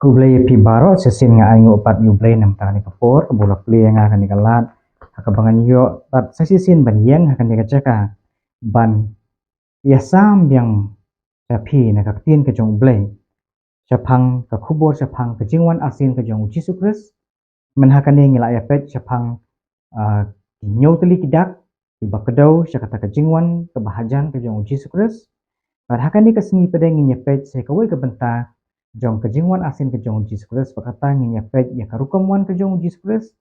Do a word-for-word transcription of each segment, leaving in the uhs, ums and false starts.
Khublei ïa phi baroh. Shisien nga ainguh pat ïa U Blei namar kane ka por kaba u la plie ïa nga kane ka lad ha kaba ngan ïoh pat sa shisien ban ïeng ha kane ka jaka ban ïasam biang ïa phi na ka ktien ka jong U Blei shaphang ka khubor shaphang ka jingwan arsien ka jong U Jisu Khrist. Mynta ha kane ngi la ïa peit shaphang, ah, ki hynñiew tylli ki dak kiba kdew sha kata ka jingwan kaba hajan ka jong U Jisu Khrist. Bad ha kane ka sngi pat ngin ïa peit sa kawei ka bynta jong ka jingwan arsien ka jong U Jisu Khrist, bad kata ngin ïa peit ïa ka rukom wan ka jong U Jisu Khrist.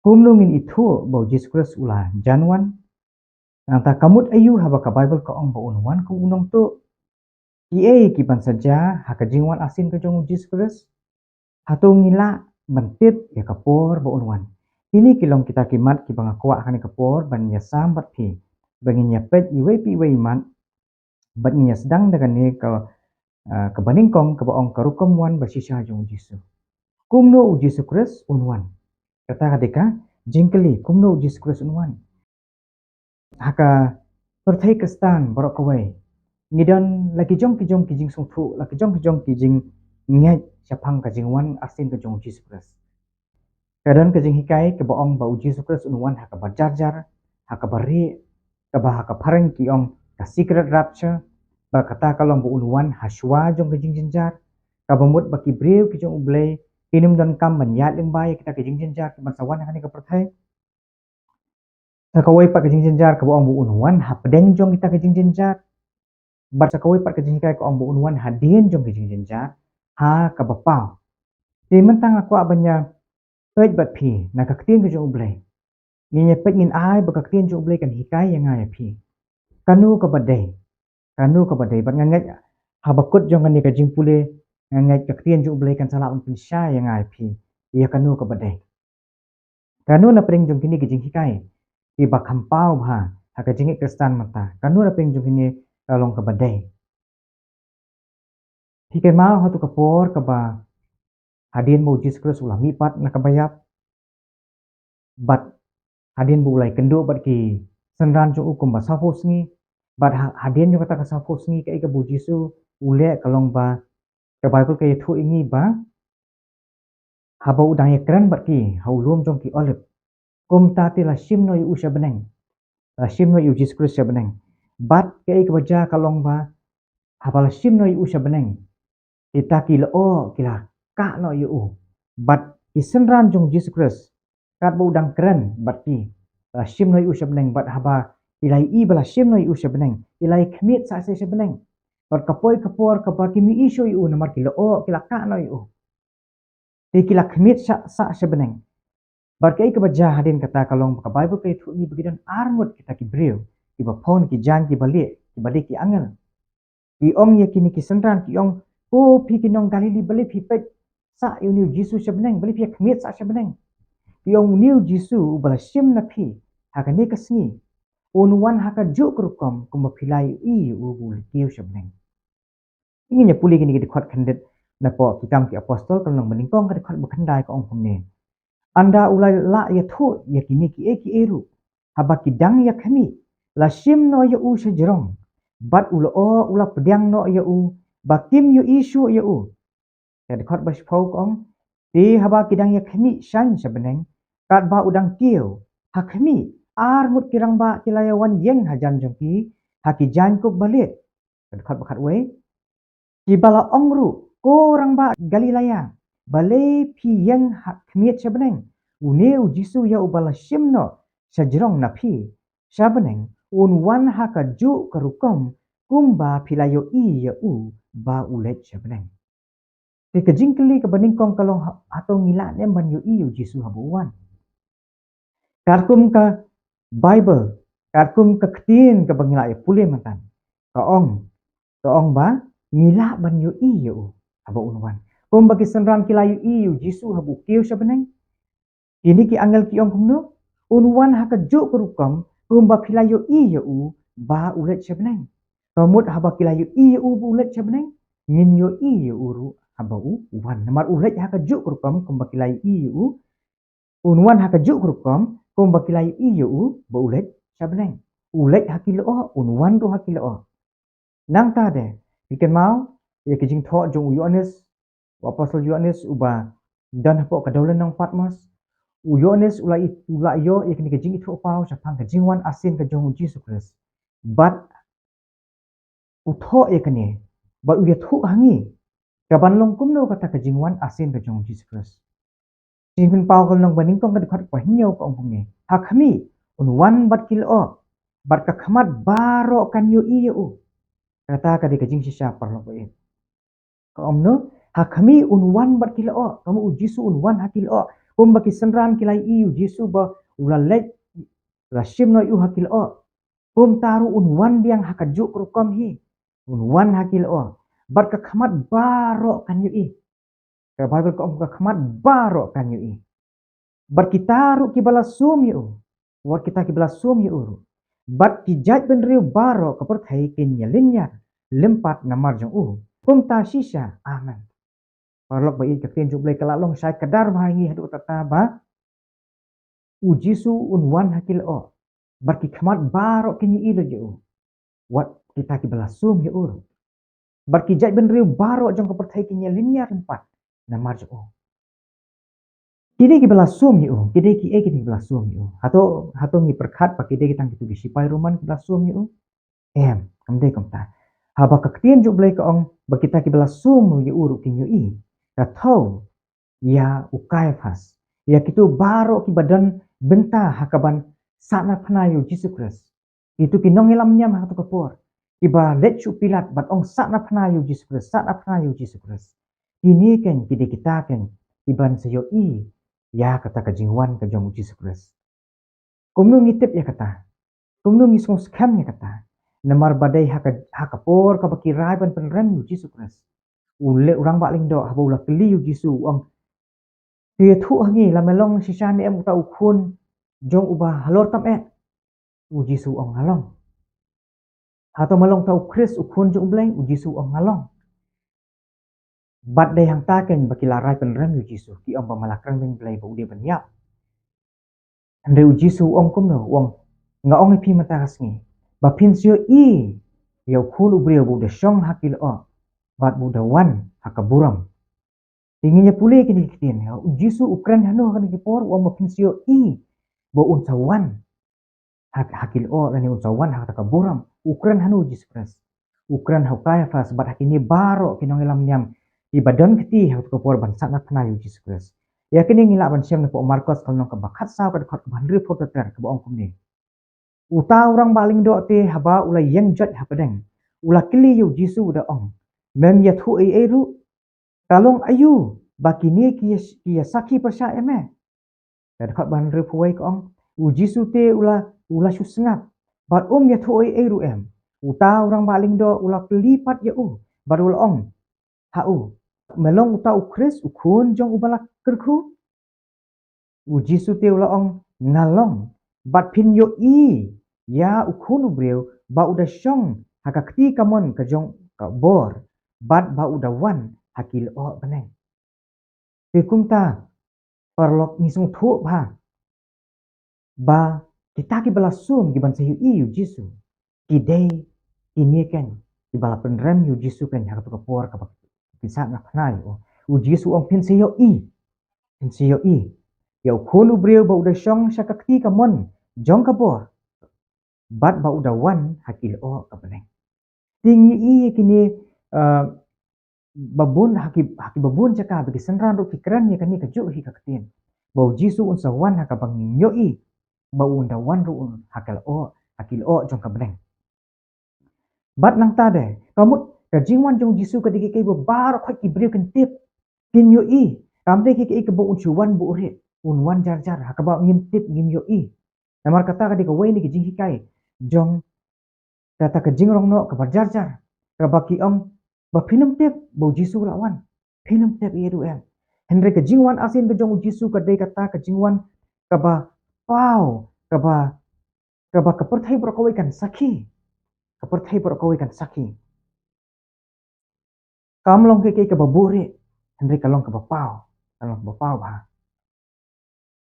Kumno ngin ithuh ba U Jisu Khrist u la jan wan? Nangta ka mut aïu haba ka Baibl ka ong ba un wan kum u nongtuh? Kiei kiban sa jia ha ka jingwan arsien ka jong U Jisu Khrist? Hato ngi lah ban tip ïa ka por ba un wan? Kine ki long kita ki mat kiba nga kwah ha kane ka por ban ïasam bad phi, ba ngin ïa peit iwei pa iwei i mat, bad ngin ïa sdang da kane ka, ah, kaba nyngkong kaba ong ka rukom wan ba shisha jong U Jisu. Kumno U Jisu Khrist un wan? Kata ka dei ka jingkylli, kumno U Jisu Khrist un wan? Ha ka pyrthei Khristan baroh kawei ngi don la ki jong ki jong ki jingsngewthuh, la ki jong ki jong ki jingngeit shaphang ka jingwan arsien ka jong U Jisu Khrist. Ka don ka jinghikai kaba ong ba U Jisu Khrist un wan ha kaba jar jar, ha kaba rieh, kaba ha ka phareng ki ong ka secret rapture, bad kata ka long ba un wan ha shuwa jong ka jingjynjar, kaba mut ba ki briew ki jong U Blei kim donkam ban ïaid lyngba ïa kita ki jingjynjar kiban sa wan ha kane ka pyrthei. Sa kawei pat ka jingjynjar kaba ong ba un wan hapdeng jong kita ka jingjynjar. Bad sa kawei pat ka jinghikai ka ong ba un wan hadien jong ka jingjynjar ha kaba paw. Te mynta nga kwah ban ïa peit bad phi na ka ktien ka jong U Blei. Ngin ïa peit, ngin ai ba ka ktien jong U Blei kan hikai ïa nga ïa phi kano kaba dei, kano kaba dei. Bad nga ngeit haba kut jong kane ka jingpule, nga ngeit ka ktien jong U Blei kan sa lah ban pynshai ïa nga ïa phi ïa kano kaba dei. Kano na pdeng jong kine ki jinghikai kiba kham paw bha ha ka jingngeit Khristan mynta? Kano na pdeng jong kine ka long kaba dei? Phi kynmaw hato ka por kaba hadien ba U Jisu Khrist u la mihpat na kaba ïap, bad hadien ba u la ïakynduh bad ki synran jong u kumba sawphew sngi, bad ha-, hadien jong kata ka sawphew sngi kaei kaba U Jisu u leh ka long ba ka Baibl ka ïathuh ïa ngi ba haba u dang ïakren bad ki ha u lum jong ki Olib, kumta te la shim noh ïa u sha bneng. La shim noh ïa U Jisu Khrist sha bneng. Bad kaei kaba jia ka long ba haba la shim noh ïa u sha bneng, kita ki lyoh ki la kah noh ïa u. Bad ki synran jong U Jisu Khrist, katba u dang kren bad ki, la shim noh ïa u sha bneng, bad haba ki la ïohi ba la shim noh ïa u sha bneng, ki la ïa khmied sah sha bneng. Bad ka poi ka por kaba kim ïohi shuh ïa u namar ki lyoh ki la kah noh ïa u. Te ki la khmied sah sha bneng. Bad kaei kaba jia hadien kata ka long ba ka Baibl ka ïathuh ïa ngi ba ki don arngut kita ki briew kiba phong, ki jaiñ kiba lieh, kiba dei ki angel. Ki ong ïa kine ki synran, ki ong, "Ko phi ki nong Galili, balei phi peit sah ïa une U Jisu sha bneng? Balei phi ïa khmied sah sha bneng? Ki ong une U Jisu uba la shim na phi ha kane ka sngi, un wan ha kajuh ka rukom kumba phi la ïohi ïa u ba u la kiew sha bneng." Ngin ïa pule kine ki dkhot khyndiat napoh Ki Kam ki Apostol, ka lynnong ba nyngkong, ka dkhot ba khyndai, ka ong kumne: Ynda u la lah ïathuh ïa kine kiei kiei ruh, haba ki dang ïa khmih, la shim noh ïa u sha jrong, bad u lyoh u la pdiang noh ïa u, ba kim ïohi shuh ïa u. Ka dkhot ba shiphew ka ong: Te haba ki dang ïa khmih shane sha bneng, katba u dang kiew ha khmih, arngut ki rangbah ki la ïa wan ïeng hajan jong ki ha ki jaiñkup ba lieh. Ka dkhot ba khatwei: Kiba la ong ruh, "Ko rangbah Galilea, balei phi ïeng ha khmied sha bneng? Une U Jisu ïa uba la shim noh sha jrong na phi sha bneng, un wan ha kajuh ka rukom kumba phi la ïohi ïa u ba u leit sha bneng." Te ka jingkylli kaba nyngkong ka long, ha-, hato ngi lah ne em ban ïohi ïa U Jisu haba u wan? Katkum ka Baibl, katkum ka ktien kaba ngi la ïa pule mynta, ka ong, ka ong ba ngi lah ban ïohi ïa u haba un wan. Kumba ki synran ki la ïohi ïa U Jisu haba u kiew sha bneng, kine ki angel ki ong kumno? "Un wan ha kajuh ka rukom kumba phi la ïohi ïa u ba u leit sha bneng." Ka mut haba ki la ïohi ïa u ba u leit sha bneng, ngin ïohi ïa u ruh haba u wan. Namar u leit ha kajuh ka rukom kumba ki la ïohi ïa u. Un wan ha kajuh ka rukom kumba ki la ïohi ïa u ba u leit sha bneng. U leit ha ki lyoh, un wan ruh ha ki lyoh. Nangta de, phi kynmaw ïa ka jingthoh jong u Ïoannis, u apostol Ïoannis uba don hapoh ka dewlynnong Patmos, u Ïoannis u la i-, u la ïoh ïa kane ka jingithuhpaw shaphang ka jingwan arsien ka jong u Jisu Khrist. Bad u thoh ïa kane, bad u ïathuh ha ngi, ka ban long kumno kata ka jingwan arsien ka jong u Jisu Khrist. Sngewthuh paw ka long ba nyngkong ka dkhot ba hynñiew ka ong kumne. Ha khmih, un wan bad ki lyoh, bad ka khmat baroh kan ïohi ïa u. Kata ka dei ka jingshisha paralok ba ïeit. Ka ong no, ha khmih un wan bad ki lyoh, ka mut u Jisu un wan ha ki lyoh. Kumba ki synran ki la ïohi u Jisu ba u la leit, la shim noh ïa u ha ki lyoh. Kumta ruh un wan biang ha kajuh ka rukom hi. Un wan ha ki lyoh. Bad ka khmat baroh kan ïohi. Ka Baibl ka ong ka khmat baroh kan ïohi. Bad kita ruh kiba la sum ïa u. Wat kita kiba la sum ïa u ruh. Bad ki jaitbynriew baroh ka pyrthei kin ïalynñiar lympat namar jong u. Kumta shisha. Amen. Paralok ba ïeit, ka ktien jong U Blei ka la long shai kdar bha ha ngi haduh katta ba u Jisu un wan ha ki lyoh. Bad ki khmat baroh kin ïohi lut ïa u. Wat kita kiba la sum ïa u ruh. Bad ki jaitbynriew baroh jong ka pyrthei kin ïalynñiar lympat namar jong u. Ki dei kiba la sum ïa u, ki dei kiei kine kiba la sum ïa u? Hato, hato ngi pyrkhat ba ki dei tang kito ki sipai Roman kiba la sum ïa u? Em, kam dei kumta. Haba ka ktien jong U Blei ka ong ba kita kiba la sum ïa u ruh kin ïohi. Ka thew ïa u Kaiaphas, ïa kito baroh kiba don bynta ha kaban sahnarphna ïa u Jisu Khrist. Kito ki nongïalam niam ha kato ka por, kiba leit sha u Pilat bad ong, sahnarphna ïa u Jisu Khrist, sahnarphna ïa u Jisu Khrist. Kine keiñ ki dei kita keiñ kiban sa ïohi ïa kata ka jingwan ka jong u Jisu Khrist. Kumno ngi tip ïa kata? Kumno ngi sngewskhem ïa kata? Namar ba dei ha ka, ha ka por kaba ki rai ban pynrem ïa u Jisu Khrist, u leh, u rangbah lyngdoh, haba u la kylli ïa u Jisu, u ong, to ïathuh ha ngi, la me long shisha ne em uta u khun jong uba halor tam eh? U Jisu u ong, nga long. Hato me long uta u Khrist, u Khun jong U Blei? U Jisu u ong, nga long. Bad dei hangta keiñ ba ki la rai pynrem ïa u Jisu, ki ong ba me la kren beiñ Blei ba u dei ban ïap. Hynrei u Jisu u ong kumno? U ong, nga ong ïa phi mynta ka sngi, ba phin sa ïohi ïa u Khun u briew ba u da shong ha ki lyoh bad ba u da wan ha ka burom. Te ngin ïa pule kine ki ktien, u Jisu u kren hano ha kane ka por, u ong ba phin sa ïohi ba un sa wan ha, ha ki lyoh, lane un sa wan ha kata ka burom? U kren hano u Jisu Khrist? U kren ha u Kaiaphas bad ha kine baroh ki nongïalam niam kiba don kti ha kata ka por ban sahnarphna ïa u Jisu Khrist. Ïa kine ngi lah ban shem napoh Markos ka lynnong kaba khatsaw ka dkhot kaba hynriewphew ter ter, kaba ong kumne. Uta u rangbah lyngdoh te haba u la ïeng joit hapdeng, u la kylli ïa u Jisu, u da ong, mem ïathuh ei ei ruh? Ka long aïu ba kine ki ïa, ki ïa sakhi pyrshah ïa me? Ka dkhot ba hynriewphew wei ka ong, u Jisu te u la, u la shu sngap bad um ïathuh ei ei ruh em. Uta u rangbah lyngdoh u la kylli pat ïa u bad u la ong ha u, me long uta u Khrist, u Khun jong uba la kyrkhu? U Jisu te u la ong, nga long. Bad phin ïohi ïa u Khun u briew ba u da shong ha ka kti kamon ka jong ka bor, bad ba u da wan ha ki lyoh bneng. Te kumta, paralok, ngi sngewthuh bha ba kita kiba la sum kiban sa ïohi ïa u Jisu, ki dei kine keiñ kiba la pynrem ïa u Jisu keiñ ha kato ka por kaba ki sahnarphna ïa u. U Jisu u ong, phin sa ïohi, phin sa ïohi ïa u Khun u briew ba u da shong sha ka kti kamon jong ka bor, bad ba u da wan ha ki lyoh ka bneng. Te ngi ïohi ïa kine, eh, babun ha ki, ha ki babun jaka ba ki synran ruh ki kren ïa kane kajuh hi ka ktien, ba u Jisu un sa wan ha kaba ngin ïohi ba un da wan ruh un ha ka lyoh, ha ki lyoh jong ka bneng. Bad nangta de, ka mut ka jingwan jong u Jisu ka dei kaei kaba baroh khoit ki briew kin tip, kin ïohi. Kam dei kaei kaba un shu wan buhrieh, un wan jar jar ha kaba ngim tip, ngim ïohi. Namar kata ka dei kawei na ki jinghikai jong kata ka jingrong noh kaba jar jar, kaba ki ong ba phin ym tip ba u Jisu u la wan. Phin ym tip ïa u em. Hynrei ka jingwan arsien ka jong u Jisu ka dei kata ka jingwan kaba paw, kaba, kaba ka pyrthei baroh kawei kan sakhi. Ka pyrthei baroh kawei kan sakhi. Kam long kaei kaei kaba buhrieh, hynrei ka long kaba paw, ka long kaba paw bha.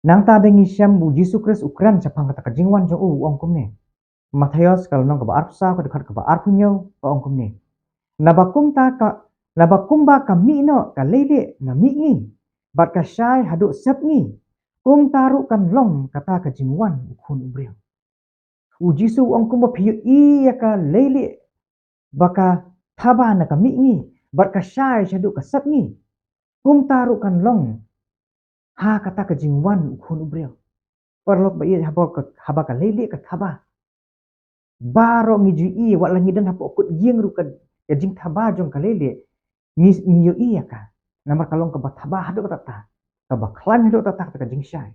Nangta de ngi shem ba u Jisu Khrist u kren shaphang kata ka jingwan jong u, u ong kumne. Mathaios ka lynnong kaba arphew saw ka dkhot kaba arphew hynñiew ka ong kumne. Naba kumta ka, Naba kumba ka mih noh ka leilieh na mihngi, bad ka shai haduh sepngi, kumta ruh kan long kata ka jingwan u Khun u briew. U Jisu u ong kumba phi ïohi ïa ka leilieh ba ka thaba na ka mihngi, bad ka shai shaduh ka sepngi, kumta ruh kan long ha kata ka jingwan u Khun u briew. Paralok ba ïeit, haba ka, haba ka leilieh ka thaba, baroh ngi ju ïohi, wat la ngi don hapoh kut ïing ruh ka, ka jingthaba jong ka leilieh ngi, ngi ïohi ïa ka. Namar ka long kaba thaba haduh katta, kaba khlaiñ haduh katta, kata ka jingshai.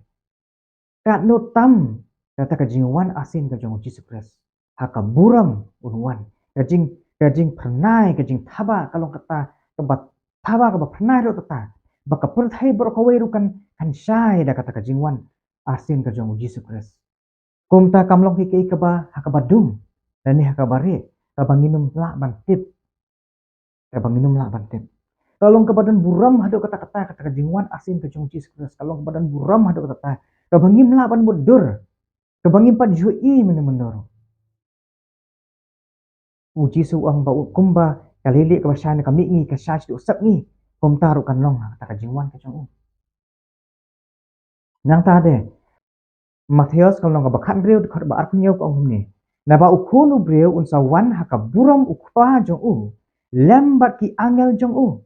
Katno tam kata ka jingwan arsien ka jong u Jisu Khrist. Ha ka burom un wan. Ka jing, ka jingphyrnai, ka jingthaba ka long kata kaba thaba, kaba phyrnai ruh kata, ba ka pyrthei baroh kawei ruh kan, kan shai da kata ka jingwan arsien ka jong u Jisu Khrist. Kumta kam long kaei kaei kaba ha kaba dum, lane ha kaba rieh, kaba ngin ym lah ban tip. Kaba ngin ym lah ban tip. Ka long kaba don burom haduh katta katta, kata ka jingwan arsien ka jong u Jisu Khrist. Ka long kaba don burom haduh katta katta, kaba ngim lah ban mutdur, kaba ngim pat ju ïohi mynno mynno ruh. U Jisu u ong ba u, kumba ka leilieh kaba shai na ka mihngi, ka shai shaduh sepngi, kumta ruh kan long ha kata ka jingwan ka jong u. Nangta de, Mathaios ka lynnong kaba khathynriew, dkhot ba arphew hynñiew ka ong kumne: Naba u Khun u briew un sa wan ha ka burom u Kpa jong u lem bad ki angel jong u.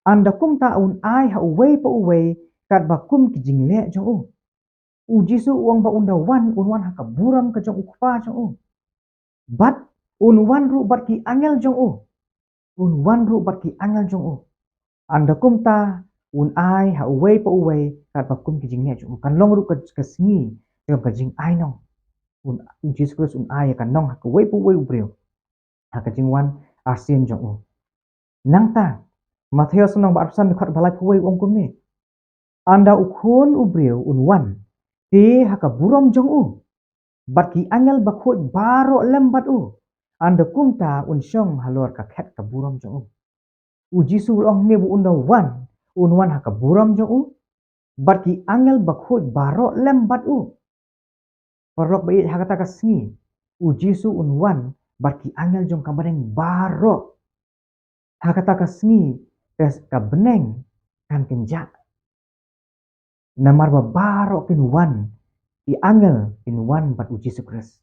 Ynda kumta un ai ha uwei pa uwei katba kum ki jingleh jong u. U Jisu u ong ba un da wan, un wan ha ka burom ka jong u Kpa jong u. Bad un wan ruh bad ki angel jong u. Un wan ruh bad ki angel jong u. Ynda kumta un ai ha uwei pa uwei katba kum ki jingleh jong u. Kan long ruh ka, ka sngi jong ka jingainong. Un, u Jisu Khrist un ai ïa ka nong ha kawei pa uwei u briew ha ka jingwan arsien jong u. Nangta, Mathaios lynnong ba arphew san, dkhot ba laiphew wei u ong kumne: Ynda u Khun u briew un wan, te ha ka burom jong u, bad ki angel bakhuid baroh lem bad u, ynda kumta un shong halor ka khet ka burom jong u. U Jisu u ong hangne ba un da wan, un wan ha ka burom jong u, bad ki angel bakhuid baroh lem bad u. Paralok ba ïeit, ha kata ka sngi u Jisu un wan bad ki angel jong ka bneng baroh. Ha kata ka sngi ka, ka bneng kan kynjah. Namar ba baroh kin wan, ki angel kin wan bad u Jisu Khrist.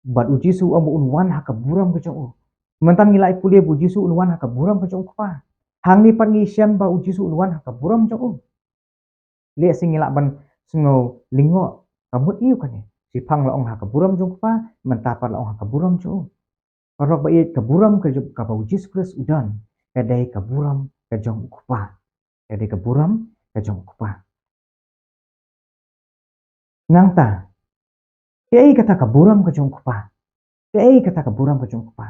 Bad u Jisu u ong ba un wan ha ka burom ka jong u. Mynta ngi la ïa pule ba u Jisu un wan ha ka burom ka jong u Kpa. Hangne pat ngi shem ba u Jisu un wan ha ka burom jong u. Lehse ngi lah ban sngew lyngngoh, ka mut aïu kane? Shiphang la ong ha ka burom jong u Kpa, mynta pat la ong ha ka burom jong u. Paralok ba ïeit, ka burom ka jong, kaba u Jisu Khrist u don, ka dei ka burom ka jong u Kpa. Ka dei ka burom ka jong u Kpa. Nangta, kaei kata ka burom ka jong u Kpa? Kaei kata ka burom ka jong u Kpa?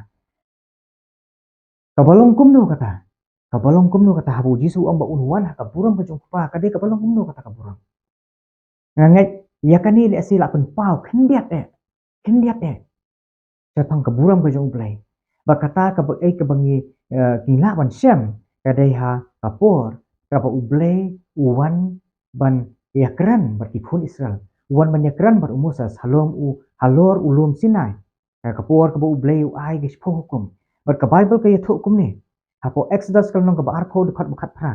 Kaba long kumno kata? Kaba long kumno kata haba u Jisu u ong ba un wan ha ka burom ka jong u Kpa? Ka dei kaba long kumno kata ka burom? Nga ngeit ïa kane lehse la pynpaw khyndiat eh. Khyndiat eh. Shaphang ka burom ka jong u Blei. Bad kata kaba, eh, kaba ngi, eh, ngi lah ban shem, ka dei ha ka por kaba u Blei u wan ban ïakren bad ki khun Israel. U wan ban ïakren bad u Moses halor u, halor u lum Sinai. Ka, ka por kaba u Blei u ai ki shiphew hukum. Bad ka Baibl ka ïathuh kumne. Hapoh Exodus ka lynnong kaba arphew, dkhot ba khatphra,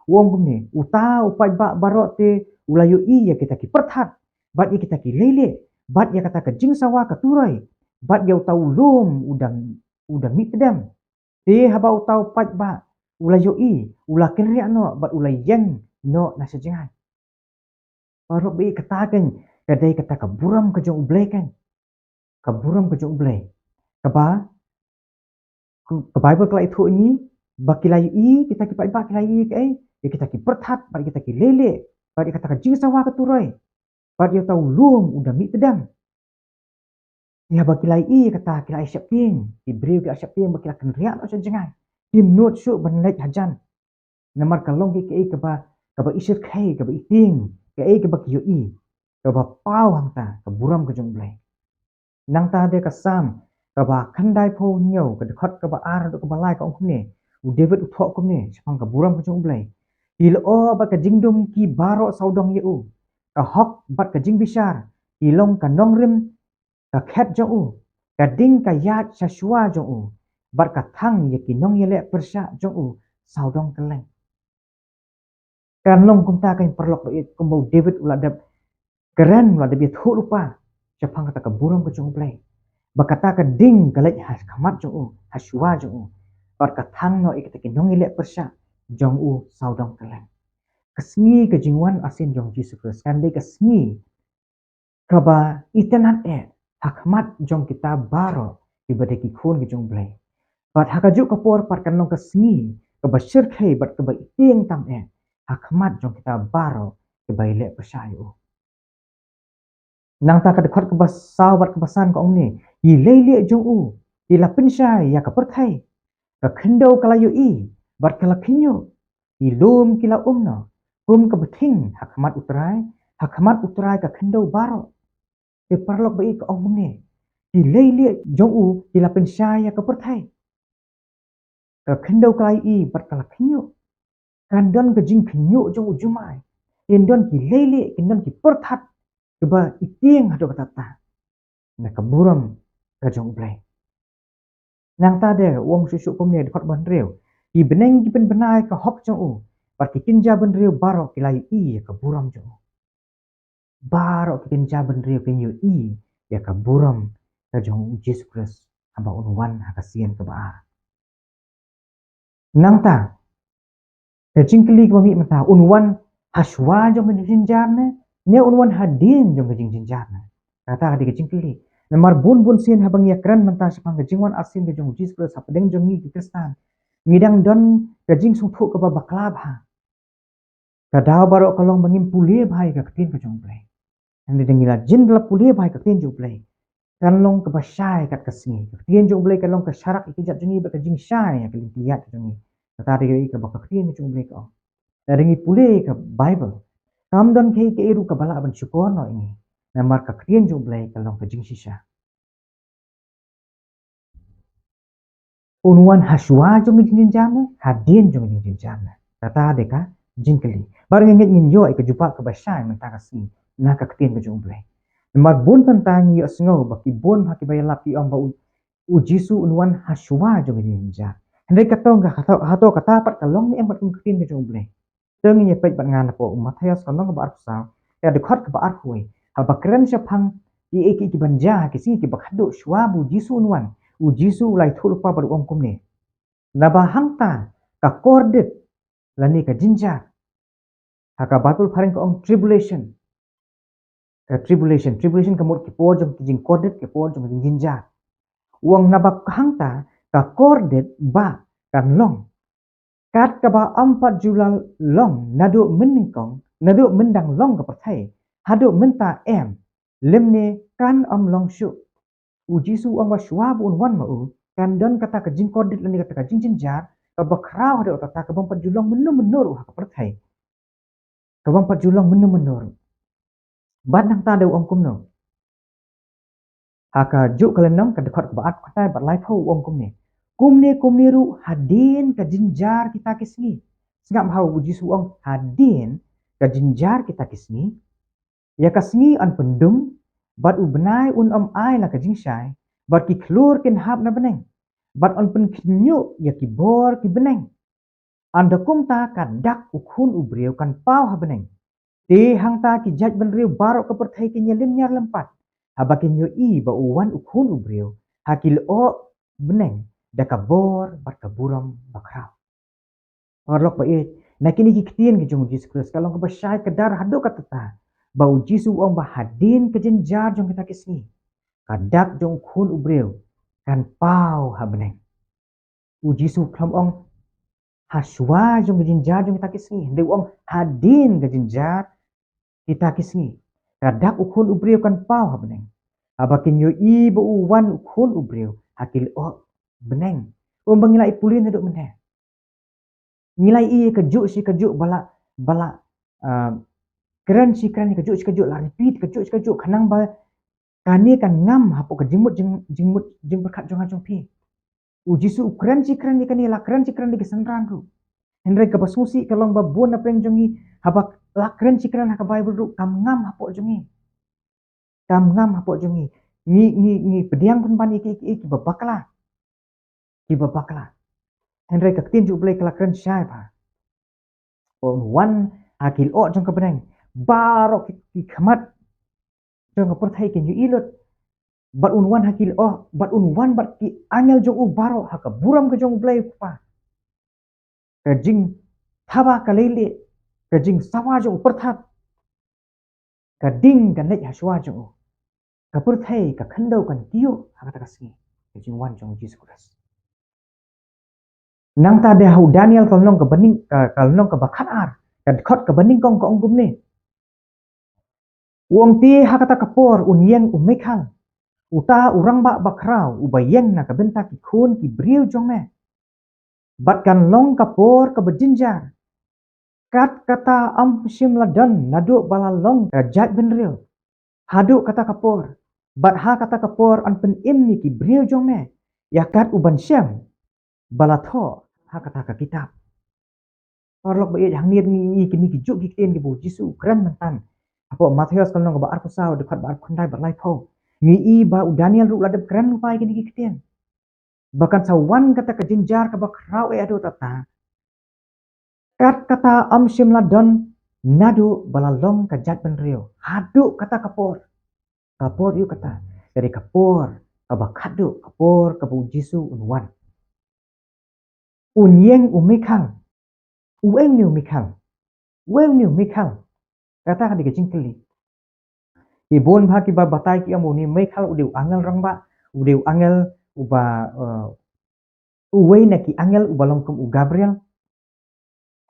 u ong kumne: Uta u paidbah baroh te u la ïohi ïa kita ki pyrthat, bad ïa kita ki leilieh, bad ïa kata ka jingsawa ka turoi, bad ïa uta u lum u da, u da mih pdem. Te haba uta u paidbah u la ïohi, u la kynriah noh bad u la ïeng noh na sha jngai. Paralok ba ïeit, kata kan ka dei kata ka burom ka jong u Blei kan. Ka burom ka jong u Blei. Kaba, ka, ka Baibl ka la ïathuh ïa ngi ba ki la ïohi, kita ki paidbah ki la ïohi kaei? Ïa kita ki pyrthat, bad ïa kita ki leilieh, bad ïa kata ka jingsawa ka turoi, bad ïa uta u lum u da mih pdem. Ïa ba ki la ïohi kata, ki la ïa sheptieng, ki briew ki la sheptieng ba ki la kynriah noh sha jngai. Kim nud shuh ban leit hajan. Namar ka long kaei kaei kaba, kaba i shyrkhei, kaba i tieng, kaei kaba ki ïohi, kaba paw hangta ka burom ka jong u Blei. Nangta de ka Salm kaba khyndaiphew hynñiew, ka dkhot kaba ar haduh kaba lai ka ong kumne. U David u thoh kumne shaphang ka burom ka jong u Blei: Ki lyoh bad ka jingdum ki baroh sawdong ïa u. Ka hok bad ka jingbishar ki long ka nongrim ka khet jong u, ka ding ka ïaid sha shuwa jong u. bad ka thang ïa ki nongïaleh pyrshah jong u sawdong kylleng. Kan long kumta, ko paralok ba ïeit, kumba u David u la dep kren, u la dep ïathuh lypa shaphang kata ka burom ka jong U Blei, ba kata ka ding ka leit ha khmat jong u, ha shuwa jong u, bad ka thang noh ïa kita ki nongïaleh pyrshah jong u sawdong kylleng. Ka sngi ka jingwan arsien jong Jisu Khrist kan dei ka sngi kaba itynnad eh ha khmat jong kita baroh kiba dei ki khun ki jong U Blei. Bad ha kajuh ka por pat kan long ka sngi kaba shyrkhei bad kaba itieng tam eh ha khmat jong kita baroh kiba ïaleh pyrshah ïa u. Nangta ka dkhot kaba saw bad kaba san ka ong kumne: Ki leilieh jong u ki la pynshai ïa ka pyrthei, ka khyndew ka la ïohi bad ka la khynñiuh, ki lum ki la um noh kum ka bthing ha khmat U Trai, ha khmat U Trai ka khyndew baroh. Ko paralok ba ïeit, ka ong kumne: Ki leilieh jong u ki la pynshai ïa ka pyrthei, ka khyndew ka la ïohi bad ka la khynñiuh. Kan don ka jingkhynñiuh jong u jumai. Kin don ki leilieh, kin don ki pyrthat kiba itieng haduh katta katta na ka burom ka jong U Blei. Nangta de u ong shuh shuh kumne, dkhot ba hynriew: Ki bneng ki pynbna ïa ka hok jong u, bad ki kynja bynriew baroh ki la ïohi ïa ka burom jong u. Baroh ki kynja bynriew kin ïohi ïa ka burom ka jong U Jisu Khrist haba un wan ha ka sien kaba ar. Nangta ka jingkylli kaba mih mynta: Un wan ha shuwa jong ka jingjynjar ne, ne un wan hadien jong ka jingjynjar ne? Kata ka dei ka jingkylli. Namar bun bun sien haba ngi ïakren mynta shaphang ka jingwan arsien ka jong U Jisu Khrist hapdeng jong ngi ki Khristan, ngi dang don ka jingsngewthuh kaba bakla bha. Ka daw baroh ka long ba ngim pule bha ïa ka ktien ka jong U Blei. Hynrei da ngi la jin da la pule bha ïa ka ktien jong U Blei, kan long kaba shai kat ka sngi. Ka ktien jong U Blei kan long ka sharak ïa ka jait jong ngi bad ka jingshai ïa ka lynti ïaid ka jong ngi. Kata dei kaba ka ktien ka jong U Blei ka ong. Da ngi pule ka Baibl, kam don kaei kaei ruh kaba lah ban shukor noh ïa ngi, namar ka ktien jong U Blei ka long ka jingshisha. Un wan ha shuwa jong ka jingjynjar ne, hadien jong ka jingjynjar ne? Kata dei ka jingkylli. Bad ngi ngeit ngin ïoh ïa ka jubab kaba shai mynta ka sngi na ka ktien ka jong U Blei. Namar bun tang ngi ïohsngew ba ki bun bha kiba ïalap ki ong ba u, U Jisu un wan ha shuwa jong ka jingjynjar. Hynrei katno ka, hato, hato kata pat ka long ne em bad ka ktien ka jong U Blei? To ngin ïa peit bad nga napoh u Mathaios ka lynnong kaba arphew saw, ka dkhot kaba arphew wei. Haba kren shaphang ïa ki, ki, ki ban jia ha ki sngi kiba khadduh shuwa ba U Jisu un wan, U Jisu u la ïathuh lypa bad u ong kumne: Naba hangta ka kordit lane ka jynjar, ha ka Baibl phareng ka ong tribulation. Ka tribulation, tribulation ka mut ki por jong ki jingkordit, ki por jong ki jingjynjar. U ong naba hangta ka kordit ba kan long kat kaba ym pat ju la long naduh mynnyngkong, naduh myndang long ka pyrthei, haduh mynta em, lymne kan ym long shuh. U Jisu u ong ba shuwa ba un wan ma u, kan don kata ka jingkordit lane kata ka jingjynjar kaba khraw haduh katta, kaba ym pat ju long mynno mynno ruh ha ka pyrthei. Kaba ym pat ju long mynno mynno ruh. Bad nangta de u ong kumno? Ha kajuh ka lynnong, ka dkhot kaba arphew khyndai bad laiphew, u ong kumne: Kumne kumne ruh hadien ka jynjar kita ki sngi. Sngap bha, U Jisu u ong hadien ka jynjar kita ki sngi. Ïa ka sngi yn pyndum, bad u bnai un ym ai la ka jingshai, bad ki khlur kin hap na bneng, bad yn pynkhynñiuh ïa ki bor ki bneng. Ynda kumta ka dak U Khun U Briew kan paw ha bneng. Te hangta ki jait bynriew baroh ka pyrthei kin ïalynñiar lympat haba kin ïohi ba u wan U Khun U Briew ha ki lyoh bneng da ka bor bad ka burom bakhraw. Paralok ba ïeit, na kine ki ktien ki jong U Jisu Khrist ka long kaba shai kdar haduh katta, ba U Jisu u ong ba hadien ka jynjar jong kita ki sngi, ka dak jong U Khun U Briew kan paw ha bneng. U Jisu khlem ong ha shuwa jong ka jynjar jong kita ki sngi, hynrei u ong hadien ka jynjar kita ki sngi, ka dak U Khun U Briew kan paw ha bneng. Haba kin ïohi ba u wan U Khun U Briew ha ki lyoh bneng. Kumba ngi la ïa pule naduh mynne, ngi la ïa kajuh shi kajuh ba la, ba la, ah, kren shi kren, kajuh shi kajuh, la repeat kajuh shi kajuh, khnang ba kane kan ngam hapoh ka jingmut jing, jingmut jingpyrkhat jong nga jong phi. U Jisu u kren shi kren ïa kane, la kren shi kren ïa ki synran ruh. Hynrei kaba sngewsih ka long ba bun na pdeng jong ngi, haba la kren shi kren ha ka Baibl ruh kam ngam hapoh jong ngi. Kam ngam hapoh jong ngi. Ngi, ngi, ngi pdiang pynban ïa ki, ïa ki, ïa ki ba bakla. kiba bakla. Hynrei ka ktien jong U Blei ka la kren shai ba un wan ha ki lyoh jong ka bneng, baroh ki, ki khmat jong ka pyrthei kin ïohi lut. Bad un wan ha ki lyoh, bad un wan bad ki angel jong u baroh ha ka burom ka jong U Blei U Kpa. Ka jingthaba ka leilieh, ka jingsawa jong u pyrthat, ka ding ka neh ha shuwa jong u. Ka pyrthei ka khyndew kan kiew ha kata ka sngi ka jingwan jong U Jisu Khrist. Nangta de ha u Daniel ka lynnong kaba nyng-, ka, ka lynnong kaba khatar, ka dkhot kaba nyngkong ka ong kumne. U ong te ha kata ka por un ïeng u Michael, uta u rangbah bakhraw, uba ïeng na ka bynta ki khun ki briew jong me. Bad kan long ka por kaba jynjar. Kat kata ym shym la don naduh ba la long ka jaitbynriew haduh kata ka por. Bad ha kata ka por yn pynim ïa ki briew jong me ïa kat u ban shem ba la thoh ha kata ka kitab. Paralok ba ïeit, hangne ngi ïohi kine ki juh ki ktien kiba U Jisu u kren mynta. Hapoh Mathaios ka lynnong kaba arphew saw, dkhot ba arphew khyndai bad laiphew. Ngi ïohi ba u Daniel ruh la dep kren lypa ïa kine ki ktien. Ba kan sa wan kata ka jynjar kaba khraw eh haduh katta. Kat kata ym shym la don naduh ba la long ka jaitbynriew haduh kata ka por. Ka por aïu kata? Ka dei ka por kaba khatduh, ka por kaba U Jisu un wan. Un ïeng u Michael. Uei une u Michael? Uei une u Michael? Kata ka dei ka jingkylli. Ki bun bha kiba batai ki ong ba une u Michael u dei u angel rangbah, u dei u angel uba, eh, uwei na ki angel uba long kum u Gabriel.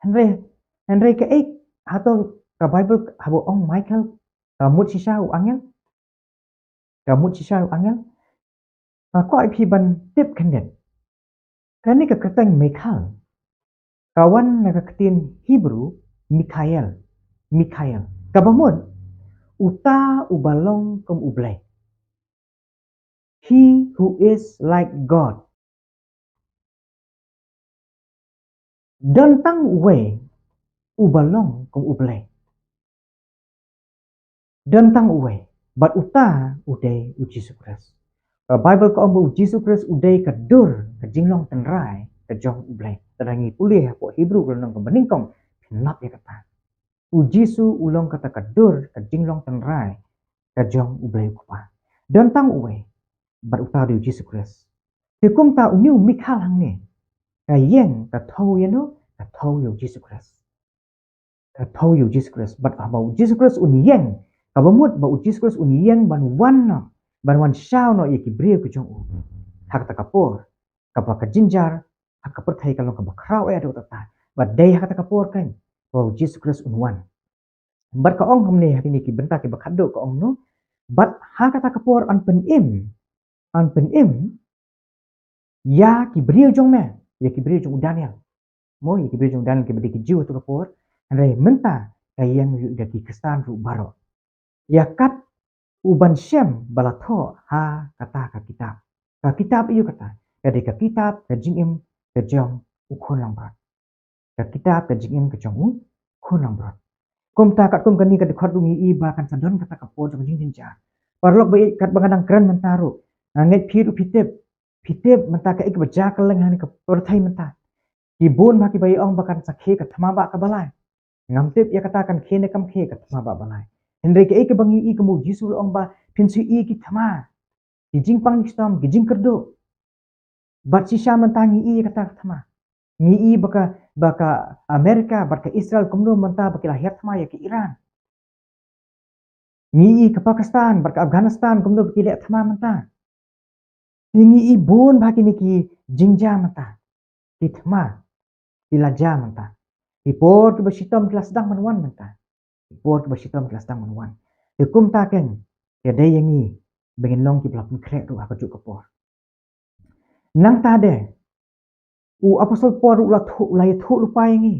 Hynrei, hynrei kaei, hato ka Baibl haba ong Michael ka mut shisha u angel? Ka mut shisha u angel? Nga kwah ïa phi ban tip khyndiat. Kane ka kyrteng Michael ka wan na ka ktien Hebrew Mikhael. Mikhael. Kaba mut uta uba long kum U Blei. He who is like God. Don tang uwei uba long kum U Blei. Don tang uwei, bad uta u dei U Jisu Khrist. Ka Baibl ka ong ba U Jisu Khrist u dei ka dur ka jinglong tynrai ka jong U Blei. Lada ngi pule hapoh Hebrew ka lynnong kaba nyngkong, phin lap ïa kata. U Jisu u long kata ka dur ka jinglong tynrai ka jong U Blei U Kpa. Don tang uwei, bad uta u dei U Jisu Khrist. Te kumta une u Michael hangne ka ïeng ka thew ïano? Ka thew ïa U Jisu Khrist. Ka thew ïa U Jisu Khrist. Bad haba U Jisu Khrist un ïeng, kaba mut ba U Jisu Khrist un ïeng ban wan noh, ban wan shaw noh ïa ki briew ki jong u. Ha kata ka por kaba ka jynjar ha ka pyrthei ka long kaba khraw eh haduh katta. Bad dei ha kata ka por keiñ ba U Jisu Khrist un wan. Bad ka ong kumne ha kine ki bynta kiba khatduh, ka ong kumno? Bad ha kata ka por yn pynim, yn pynim ïa ki briew jong me, ïa ki briew jong u Daniel. Mo, ïa ki briew jong u Daniel kiba dei ki Jiw ha kata ka por. Hynrei mynta ka ïeng ïa ki Khristan ruh baroh. Ïa kat u ban shem ba la thoh ha kata ka kitab. Ka kitab aïu kata? Ka dei ka kitab ka jingim ka jong u Khun Langbrot. Ka kitab ka jingim ka jong u Khun Langbrot. Kumta katkum kane ka dkhot ruh ngi ïohi ba kan sa don kata ka por jong ka jingjynjar. Paralok ba ïeit, katba nga dang kren mynta ruh, nga ngeit phi ruh phi tip, phi tip mynta kaei kaba jia kylleng ha kane ka pyrthei mynta. Ki bun bha kiba ïa ong ba kan sa khie ka thma bah kaba lai. Ngam tip ïa kata kan khie ne kam khie ka thma bah ba lai. Hynrei kaei kaba ngi ïohi, kumba U Jisu u la ong ba phin sa ïohi ki thma, ki jingpang jingshitom, ki jingkyrduh. Bad shisha mynta ngi ïohi kata ka thma. Ngi ïohi ba ka, ba ka Amerika bad ka Israel kumno mynta ba ki la hiar thma ïa ka Iran. Ngi ïohi ka Pakistan bad ka Afghanistan kumno ba ki leh thma mynta. Te ngi ïohi bun bha kine ki jingjia mynta. Ki thma ki la jia mynta. Ki por kiba shitom ki la sdang ban wan mynta. Ki por kiba shitom ki la sdang ban wan. Te kumta keiñ ka dei ïa ngi ba ngin long kiba la pynkhreh ruh ha kajuh ka por. Nangta de u apostol Paul ruh u la thoh, u la ïathuh lypa ïa ngi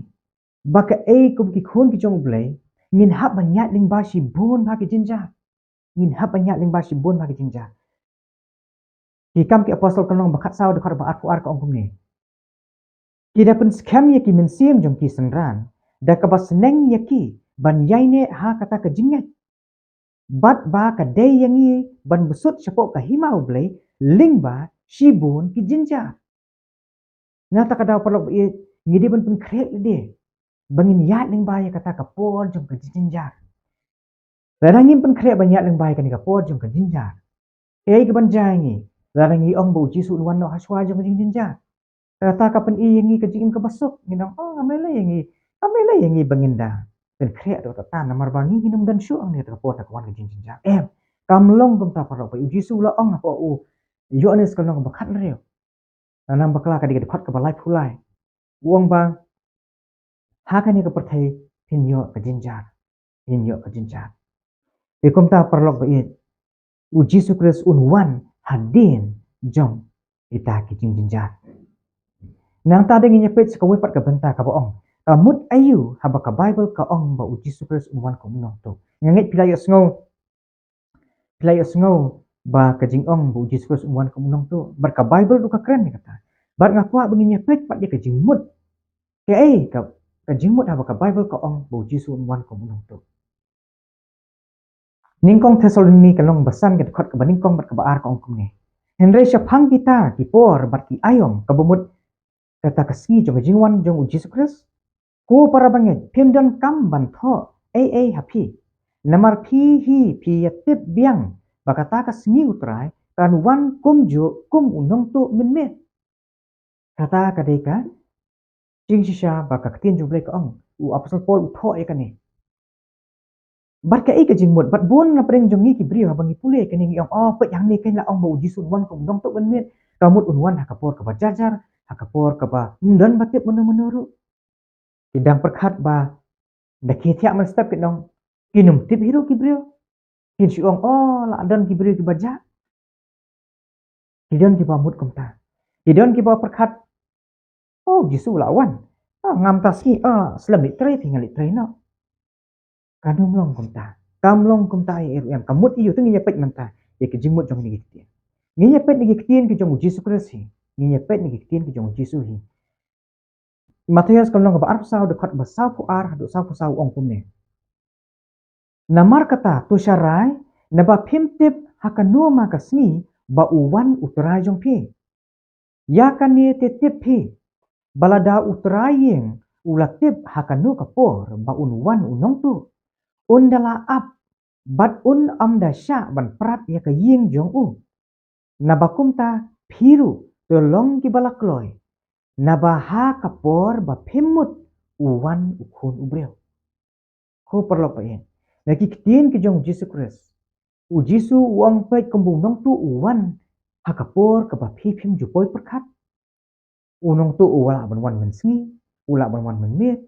ba kaei kum ki khun ki jong U Blei ngin hap ban ïaid lyngba shibun bha ki jingjia. Ngin hap ban ïaid lyngba shibun bha ki jingjia. Ki Kam ki Apostol ka lynnong ba khatsaw dkhot ba arphew ar ka ong kumne. Ki da pynskhem ïa ki mynsiem jong ki synran da kaba sneng ïa ki ban ïaineh ha kata ka jingngeit. Bad ba ka dei ïa ngi ban bsut shapoh ka hima U Blei lyngba shibun ki jingjia. Na kata ka daw paralok ba ïeit, ngi dei ban pynkhreh lade ba ngin ïaid lyngba ïa kata ka por jong ka jingjynjar. Lada ngim pynkhreh ban ïaid lyngba ïa kane ka por jong ka jingjynjar, kaei kaban jia ïa ngi? Lada ngi ong ba U Jisu un wan noh ha shuwa jong ka jingjynjar, kata ka pyni ïa ngi ka jingim kaba suk. Ngin ong, oh, kam lei lei ïa ngi, kam lei lei ïa ngi ba ngin da pynkhreh haduh katta namar ba ngi ngin ym don shuh hangne ha kata ka por kata ka wan ka jingjynjar. Em, kam long kumta paralok ba ïeit. U Jisu u la ong hapoh u Ïoannis ka lynnong kaba khathynriew, na nang bakla ka dei ka dkhot kaba laiphew lai. U ong ba ha kane ka pyrthei phin ïoh ka jingjynjar, phin ïoh ka jingjynjar. Te kumta paralok ba ïeit, U Jisu Khrist un wan hadien jong kita ki jingjynjar. Nangta dang ngin ïa peit sa kawei pat ka bynta kaba ong, ka mut aïu haba ka Baibl ka ong ba U Jisu Khrist un wan kum u nongtuh? Nga ngeit phi la ïohsngew, phi la ïohsngew ba ka jingong ba U Jisu Khrist un wan kum u nongtuh, bad ka Baibl ruh ka kren ïa kata. Bad nga kwah ba ngin ïa peit pat ïa ka jingmut. Kaei ka, ka jingmut haba ka Baibl ka ong ba U Jisu un wan kum u nongtuh? Nyngkong Thessaloni ka lynnong ba san ka dkhot kaba nyngkong bad kaba ar ka ong kumne: Hynrei shaphang kita ki por bad ki aïom, kaba mut kata ka sngi jong ka jingwan jong U Jisu Khrist, ko para bangeit, phim donkam ban thoh ei ei ha phi. Namar phi hi phi ïa tip biang ba kata ka sngi U Trai kan wan kumjuh kum u nongtuh mynmiet. Kata ka dei ka jingshisha ba ka ktien jong U Blei ka ong. U Apostol Paul u thoh ïa kane. Bad kaei ka jingmut, bad bun na pdeng jong ngi ki briew haba ngi pule ïa kane ngi ong, oh, peit hangne kein la ong ba U Jisu un wan kum u nongtuh mynmiet. Ka mut un wan ha ka por kaba jar jar, ha ka por kaba ym don ba tip mano mano ruh. Ki dang pyrkhat ba da ki thiah mynstep kin ong, kin ym tip hi ruh ki briew. Kin shu ong, oh, la don ki briew kiba jah. Ki don kiba mut kumta. Ki don kiba pyrkhat, oh, Jisu la wan. Ah, ngam ta sngi, ah, slem leit trei phi, nga leit trei noh. Kam long kumta. Kam long kumta ïa i ruh em. Ka mut aïu? Te ngin ïa peit mynta ïa ka jingmut jong kine ki ktien. Ngin ïa peit na ki ktien ki jong U Jisu Khrist hi. Ngin ïa peit na ki ktien ki jong U Jisu hi. Mathaios ka lynnong kaba arphew saw, dkhot ba sawphew ar haduh sawphew saw, u ong kumne: Namar kata to sharai, naba phim tip ha kano ma ka sngi ba u wan U Trai jong phi. Ïa kane te tip phi, ba lada U Trai ïing u la tip ha kano ka por ba un wan u nongtuh, un da la ap bad un ym da shah ban prat ïa ka ïing jong u. Naba kumta phi ruh to long kiba la kloi, naba ha ka por ba phim mut u wan U Khun U Briew. Ko paralok ba ïeit, na ki ktien ki jong U Jisu Khrist, U Jisu u ong peit kumba u nongtuh u wan ha ka por kaba phi phim ju poi pyrkhat. U nongtuh u lah ban wan mynsngi, u lah ban wan mynmiet.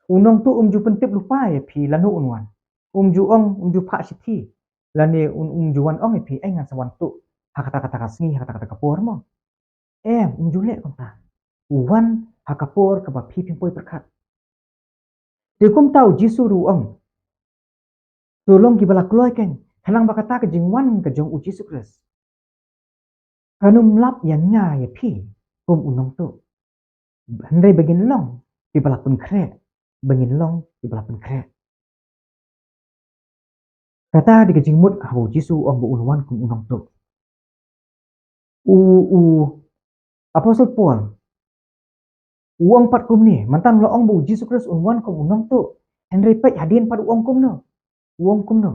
U nongtuh um ju pyntip lypa ïa phi lano un wan. Um ju ong, um ju phah shithi, lane um, um ju wan ong ïa phi, eh, ngan sa wan tuh ha kata kata ka sngi, ha kata kata ka por mo. Em, um ju leh kumta. U wan ha ka por kaba phi phim poi pyrkhat. Te kumta U Jisu ruh u ong, to long kiba la kloi kein, khnang ba kata ka jingwan ka jong U Jisu Khrist kan ym lap ïa nga ïa phi kum u nongtuh, hynrei ba ngin long kiba la pynkhreh, ba ngin long kiba la pynkhreh. Kata dei ka jingmut haba U Jisu u ong ba un wan kum u nongtuh. U, u Apostol Paul u ong pat kumne, mynta u la ong ba U Jisu Khrist un wan kum u nongtuh, hynrei peit hadien pat u ong kumno. U ong kumno?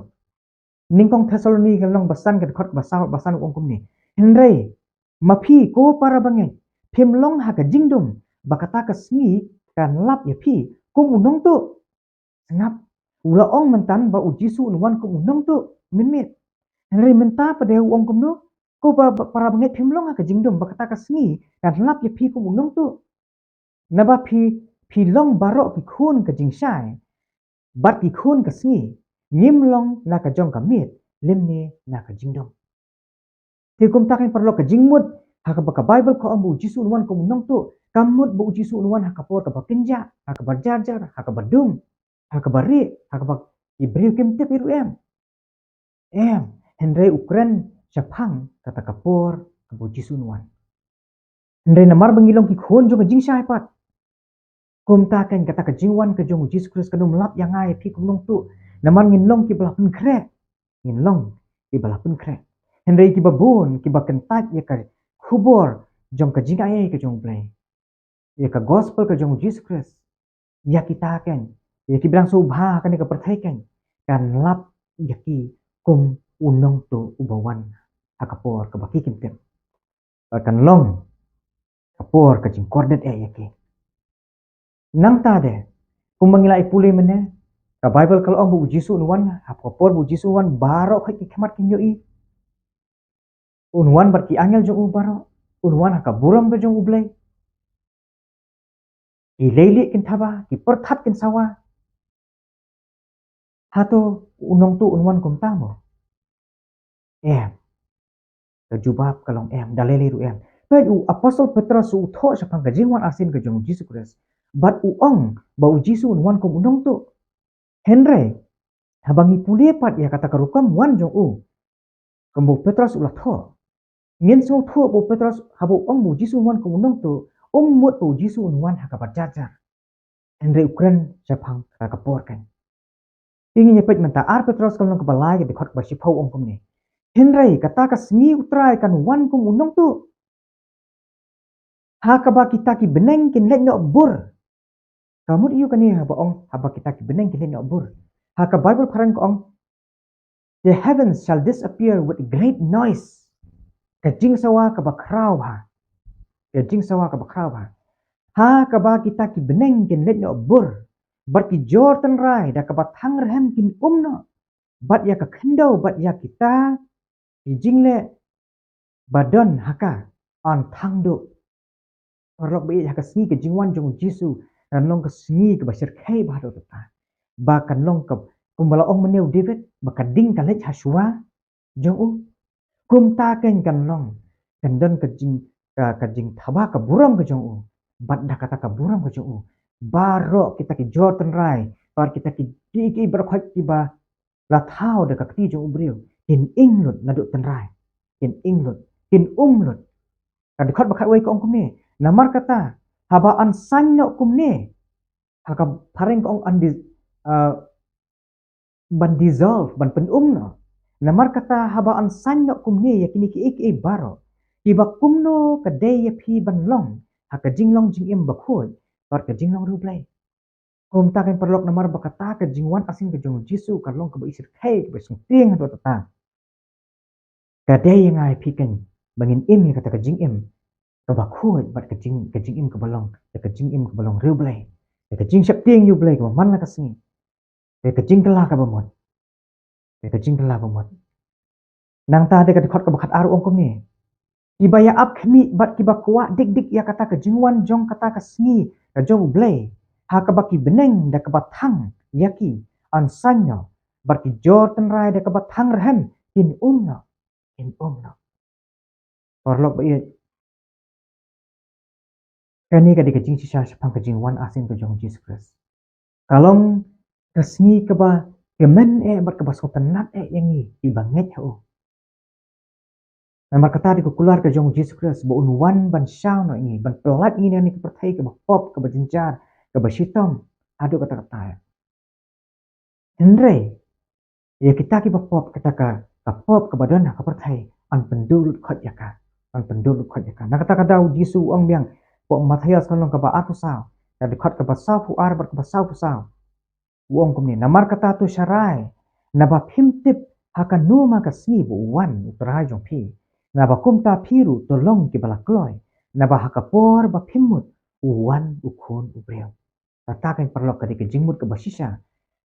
Nyngkong Thessaloni ka lynnong ba san ka dkhot ba saw, ba san, u ong kumne: Hynrei ma phi ko para bangeit, phim long ha ka jingdum ba kata ka sngi kan lap ïa phi kum u nongtuh. Sngap, u la ong mynta ba U Jisu un wan kum u nongtuh mynmiet. Hynrei mynta pat de u ong kumno? Ko ba, ba, para bangeit, phim long ha ka jingdum ba kata ka sngi kan lap ïa phi kum u nongtuh. Naba phi, phi long baroh ki khun ka jingshai bad ki khun ka sngi, ngim long na ka jong ka miet lymne na ka jingdum. Te kumta kein paralok, ka jingmut ha kaba ka Baibl ka ong ba U Jisu un wan kum u nongtuh, kam mut ba U Jisu un wan ha ka por kaba kynjah, ha kaba jar jar, ha kaba dum, ha kaba rieh, ha kaba ki briew kim tip hi ruh em. Em, hynrei u kren shaphang kata ka por kaba U Jisu un wan. Hynrei namar ba ngi long ki khun jong ka jingshai pat, kumta kein kata ka jingwan ka jong U Jisu Khrist kan ym lap ïa nga ïa phi kum u nongtuh, namar ngin long kiba la pynkhreh. Ngin long kiba la pynkhreh. Hynrei kiba bun kiba kyntait ïa ka khubor jong ka jingai ei ka jong U Blei. ïa ka gospel ka jong u Jisu Khrist ïa kita kein, ïa ki ba dang sngewbha ha kane ka pyrthei kein, kan lap ïa ki kum u nongtuh uba wan ha ka por kaba ki kim tip. Bad kan long ka por ka jingkordit eh ïa ki. Nangta de, kumba ngi la ïa pule mynne, ka Baibl ka la ong ba u Jisu un wan, ha ka por ba u Jisu un wan, baroh khoit ki khmat kin ïohi. Un wan bad ki angel jong u baroh, un wan ha ka burom ka jong U Blei. Ki leilieh kin thaba, ki pyrthat kin sawa. Hato u nongtuh un wan kumta mo? Em. Ka jubab ka long em, da lei lei ruh em. Peit, u apostol Petros u thoh shaphang ka jingwan arsien ka jong u Jisu Khrist, bad u ong ba u Jisu un wan kum u nongtuh. Hynrei haba ngi pule pat ïa kata ka rukom wan jong u, kumba u Petros u la thoh, ngin sngewthuh ba u Petros haba u ong ba u Jisu un wan kum u nongtuh, um mut ba u Jisu un wan ha kaba jar jar. Hynrei u kren shaphang ka, ka por kein. Te ngin ïa peit mynta, Ar Petros ka lynnong kaba lai, ka dkhot kaba shiphew, ong kumne: Hynrei kata ka sngi U Trai kan wan kum u nongtuh, ha kaba kita ki bneng kin leit noh bur. Ka mut aïu kane haba ong haba kita ki bneng kin leit noh bur? Ha ka Baibl phareng ka ong, "The heavens shall disappear with great noise." Ka jingsawa kaba khraw bha. Ka jingsawa kaba khraw bha. Ha kaba kita ki bneng kin leit noh bur, bad ki jor tynrai da kaba thang rhem kin um noh, bad ïa ka khyndew bad ïa kita ki jingleh ba don ha ka yn thang duh. Paralok ba ïeit, ha ka sngi ka jingwan jong u Jisu kan long ka sngi kaba shyrkhei bha haduh katta. Ba kan long ka, kumba la ong mynne u David, ba ka ding ka leit ha shuwa jong u. Kumta kein kan long, kan don ka jing, ka, ka jingthaba ka burom ka jong u, bad da kata ka burom ka jong u, baroh kita ki jor tynrai, bad kita ki, ki, ki baroh khoit kiba la thaw da ka kti jong u briew, kin ing lut naduh tynrai. Kin ing lut, kin um lut. Ka dkhot ba khatwei ka ong kumne: Namar kata, haba yn saiñ noh kumne, ha ka phareng ka ong yn dis-, ah, ban dissolve, ban pynum noh. Namar kata, haba yn saiñ noh kumne ïa kine kiei kiei baroh, kiba kumno ka dei ïa phi ban long ha ka jinglong jingim bakhuid bad ka jinglong riewblei? Kumta kein paralok, namar ba kata ka jingwan arsien ka jong u Jisu ka long kaba shyrkhei, kaba shyrkhei haduh katta. Ka dei ïa nga ïa phi kein ba ngin im ïa kata ka jingim kaba khuid bad ka jing, ka jingim kaba long, ka jingim kaba long riewblei, ka jingsheptieng ïa u Blei kaba man la ka sngi, ka jingkylla kaba mut. Ka jingkylla ba mut. Nangta de ka dkhot kaba khatar u ong kumne: Kiba ïa ap khmih bad kiba kwah dik dik ïa kata ka jingwan jong kata ka sngi ka jong u Blei, ha kaba ki bneng da kaba thang ïa ki yn saiñ noh, bad ki jor tynrai da kaba thang rhem kin um noh, kin um noh. Paralok ba ïeit, kane ka dei ka jingshisha shaphang ka jingwan arsien ka jong u Jisu Khrist. Ka long ka sngi kaba kmen eh bad kaba sngewtynnat eh ïa ngi kiba ngeit ha u. Namar kata dei ka kular ka jong u Jisu Khrist ba un wan ban shaw noh ïa ngi, ban pyllait ïa ngi na kane ka pyrthei kaba pop, kaba jynjar, kaba shitom haduh katta katta. Hynrei ïa kita kiba pop, kita ka, ka pop kaba don ha ka pyrthei, yn pynduh lut khoit ïa ka. Yn pynduh lut khoit ïa ka. Na kata ka daw u Jisu u ong biang, hapoh Mathaios ka lynnong kaba arphew saw, ka dkhot kaba sawphew ar bad kaba sawphew saw, u ong kumne: Namar kata to sharai, naba phim tip ha kano ma ka sngi ba u wan U Trai jong phi. Naba kumta phi ruh to long kiba la kloi, naba ha ka por ba phim mut u wan U Khun u briew. Kata kein paralok ka dei ka jingmut kaba shisha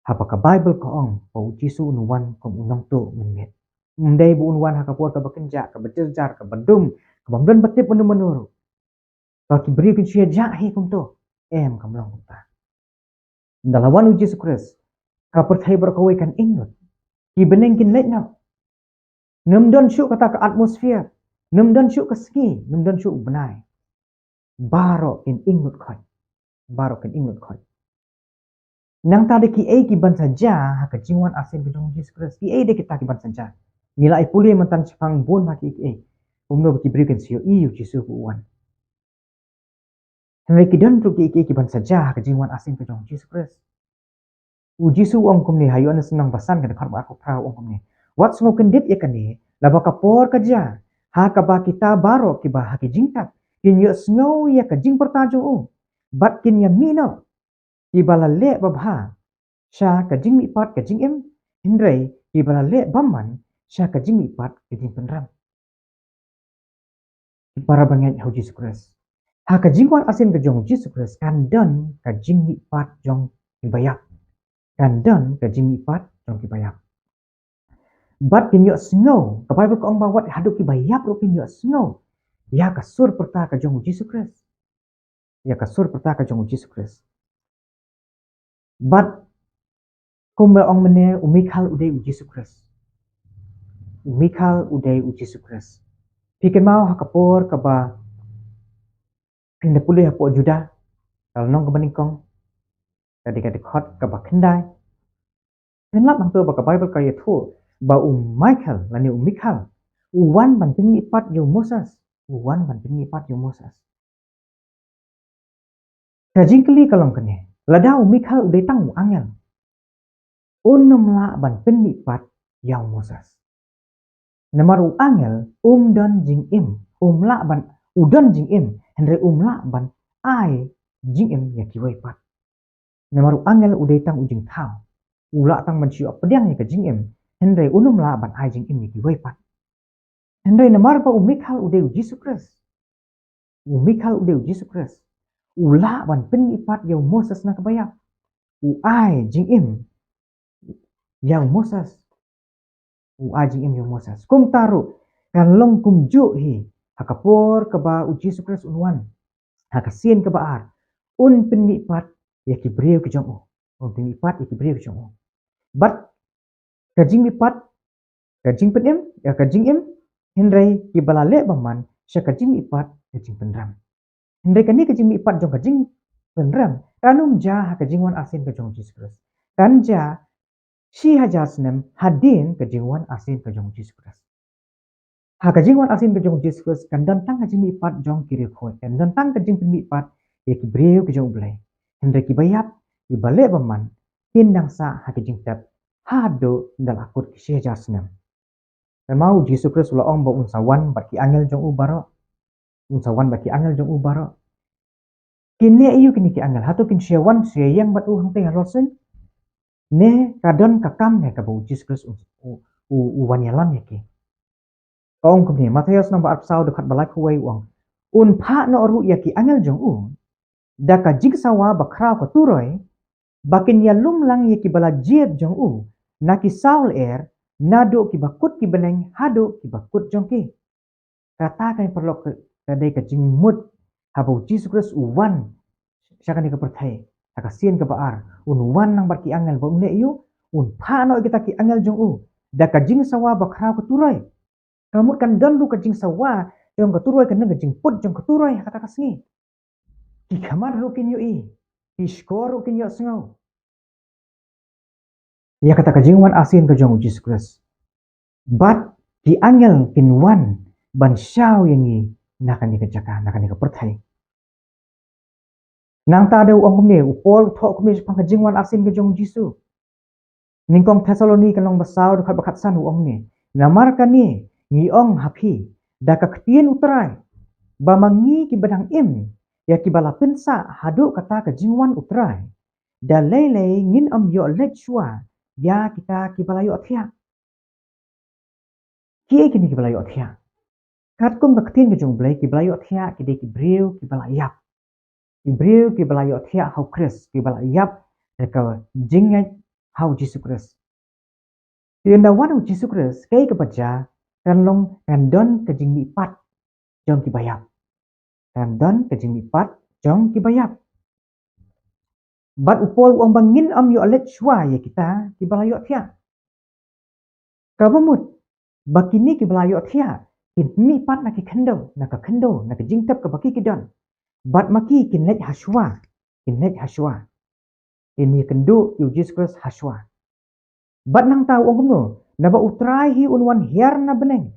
haba ka Baibl ka ong ba u Jisu un wan kum u nongtuh mynmiet. Ym dei ba un wan ha ka por kaba kynjah, kaba jynjar, kaba dum, kaba ym don ba tip mano mano ruh, ba ki briew kin shu ïa jah hi kumto. Em, kam long kumta. Ynda la wan u Jisu Khrist, ka pyrthei baroh kawei kan ing lut. Ki bneng kin leit noh. Nym don shuh kata ka atmosphere. Nym don shuh ka sngi, nym don shuh u bnai. Baroh kin ing lut khoit. Baroh kin ing lut khoit. Nangta de kiei kiban sa jia ha ka jingwan arsien ka jong u Jisu Khrist? Kiei de kita kiban sa jia? Ngi la ïa pule mynta shaphang bun bha kiei kiei. Kumno ba ki briew kin sa ïohi ïa u Jisu ba u wan. Hynrei ki don ruh kiei kiei kiban sa jia ha ka jingwan arsien ka jong u Jisu Khrist. U Jisu u ong kumne ha Ïoannis lynnong ba san ka dkhot ba arphew phra, u ong kumne: Wat sngew kyndit ïa kane, lada ka por ka jia, ha kaba kita baroh kiba ha ki jingtep kin ïohsngew ïa ka jingpyrta jong u. bad kin ïa mih noh kiba la leh babha sha ka jingmihpat ka jingim, hynrei kiba la leh bymman sha ka jingmihpat ka jingpynrem. Para bangeit ha u Jisu Khrist, ha ka jingwan arsien ka jong u Jisu Khrist kan don ka jingmihpat jong kiba ïap. Kan don ka jingmihpat jong kiba ïap. Bad kin ïohsngew, ka Baibl ka ong ba wat haduh kiba ïap ruh kin ïohsngew ïa ka sur pyrta ka jong u Jisu Khrist. Ïa ka sur pyrta ka jong u Jisu Khrist. Bad kumba ong mynne, u Michael u dei u Jisu Khrist. U Michael u dei u Jisu Khrist. Phi kynmaw ha ka por kaba phin da pule hapoh Juda, ka lynnong kaba nyngkong, ka dei ka dkhot kaba khyndai. Phin lap hangto ba ka Baibl ka ïathuh ba u Michael lane u Michael u wan ban pynmihpat ïa u Moses. U wan ban pynmihpat ïa u Moses. Ka jingkylli ka long kane, lada u Michael u dei tang u angel, un ym lah ban pynmihpat ïa u Moses. Namar u angel um don jingim, um lah ban, u don jingim, hynrei um lah ban ai jingim ïa kiwei pat. Namar u angel u dei tang u jingthaw, u lah tang ban shu ïoh pdiang ïa ka jingim, hynrei un ym lah ban ai jingim ïa kiwei pat. Hynrei namar ba u Michael u dei u Jisu Khrist. U Michael u dei u Jisu Khrist. U lah ban pynmihpat ïa u Moses na kaba ïap. U ai jingim ïa u Moses. U ai jingim ïa u Moses. Kumta ruh kan long kumjuh hi ha ka por kaba u Jisu Khrist un wan ha ka sien kaba ar, un pynmihpat ïa ki briew ki jong u. Un pynmihpat ïa ki briew ki jong u. Bad ka jingmihpat, ka jingpynim, ïa ka jingim, hynrei kiba la leh bymman sha ka jingmihpat ka jingpynrem. Hynrei kane ka jingmihpat jong ka jingpynrem kan ym jia ha ka jingwan arsien ka jong u Jisu Khrist. Kan jia shi hajar snem hadien ka jingwan arsien ka jong u Jisu Khrist. Ha ka jingwan arsien ka jong u Jisu Khrist kan don tang ka jingmihpat jong ki riewkhuid, kan don tang ka jingpynmihpat ïa ki briew ki jong u Blei. Hynrei kiba ïap, kiba leh bymman, kin dang sah ha ka jingtep haduh da la kut ki shi hajar snem. Namar u Jisu Khrist u la ong ba un sa wan bad ki angel jong u baroh. Un sa wan bad ki angel jong u baroh. Kin leh aïu kine ki angel? Hato kin sa wan sa ïeng bad u hangtei halor suiñ? Ne ka don ka kam ne kaba u Jisu Khrist u, u, u, u wan ïalam ïa ki? Ka ong kumne, Mathaios lynnong ba arphew saw dkhot ba laiphew wei u ong, un phah noh ruh ïa ki angel jong u da ka jingsawa bakhraw ka turoi, ba kin ïalum lang ïa kiba la jied jong u na ki saw lyer, naduh kiba kut ki bneng haduh kiba kut jong ki. Kata ka, paralok, ka dei ka jingmut haba u Jisu Khrist u wan sha kane ka pyrthei ha ka sien kaba ar, un wan lang bad ki angel ba un leh aïu? Un phah noh ïa kita ki angel jong u da ka jingsawa bakhraw ka turoi. Ka mut kan don ruh ka jingsawa jong ka turoi, kan don ka jingput jong ka turoi ha kata ka sngi. Ki khmat ruh kin ïohi, ki shkor ruh kin ïohsngew ïa kata ka jingwan arsien ka jong u Jisu Khrist. Bad ki angel kin wan ban shaw ïa ngi na kane ka jaka, na kane ka pyrthei. Nangta de u ong kumne, u Paul u thoh kumne shaphang ka jingwan arsien ka jong u Jisu. Nyngkong Thessaloni ka lynnong ba saw dkhot ba khatsan u ong kumne, namar kane ngi ong ha phi da ka ktien u Trai, ba ma ngi kiba dang im ïa kiba la pynsah haduh kata ka jingwan u Trai, da lei lei ngin ym ïoh leit shuwa ïa kita kiba la ïohthiah. Kiei kine kiba la ïohthiah? Katkum ka ktien ka jong u Blei, kiba la ïohthiah ki dei ki briew kiba la ïap. Ki briew kiba la ïohthiah ha u Khrist, kiba la ïap da ka jingngeit ha u Jisu Khrist. Te ynda wan u Jisu Khrist, kaei kaba jia? Kan long, kan don ka jingmihpat jong kiba ïap. Kan don ka jingmihpat jong kiba ïap. Bad u Paul u ong ba ngin ym ïoh leit shuwa ïa kita kiba la ïohthiah. Kaba mut ba kine kiba la ïohthiah kin mihpat na ki khyndew, na ka khyndew, na ka jingtep kaba ki ki don. Bad ma ki kin leit ha shuwa, kin leit ha shuwa. Kin ïakynduh ïa u Jisu Khrist ha shuwa. Bad nangta u ong kumno, naba u Trai hi un wan hiar na bneng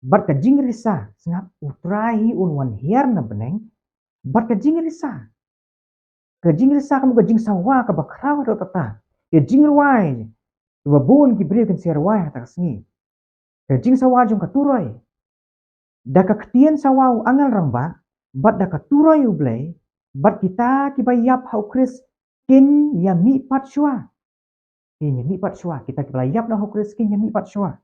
bad ka jingrisa. Sngap, u Trai hi un wan hiar na bneng bad ka jingrisa. Ka jingrisa ka mut ka jingsawa kaba khraw haduh katta. Ka jingrwai kaba bun ki briew kin sa rwai ha kata ka sngi. Ka jingsawa jong ka turoi. Da ka ktien sawa u angel rangbah bad da ka turoi u Blei, bad kita kiba ïap ha u Khrist kin ïa mih pat shuwa. Kin ïa mih pat shuwa, kita kiba la ïap na u Khrist kin ïa mih pat shuwa.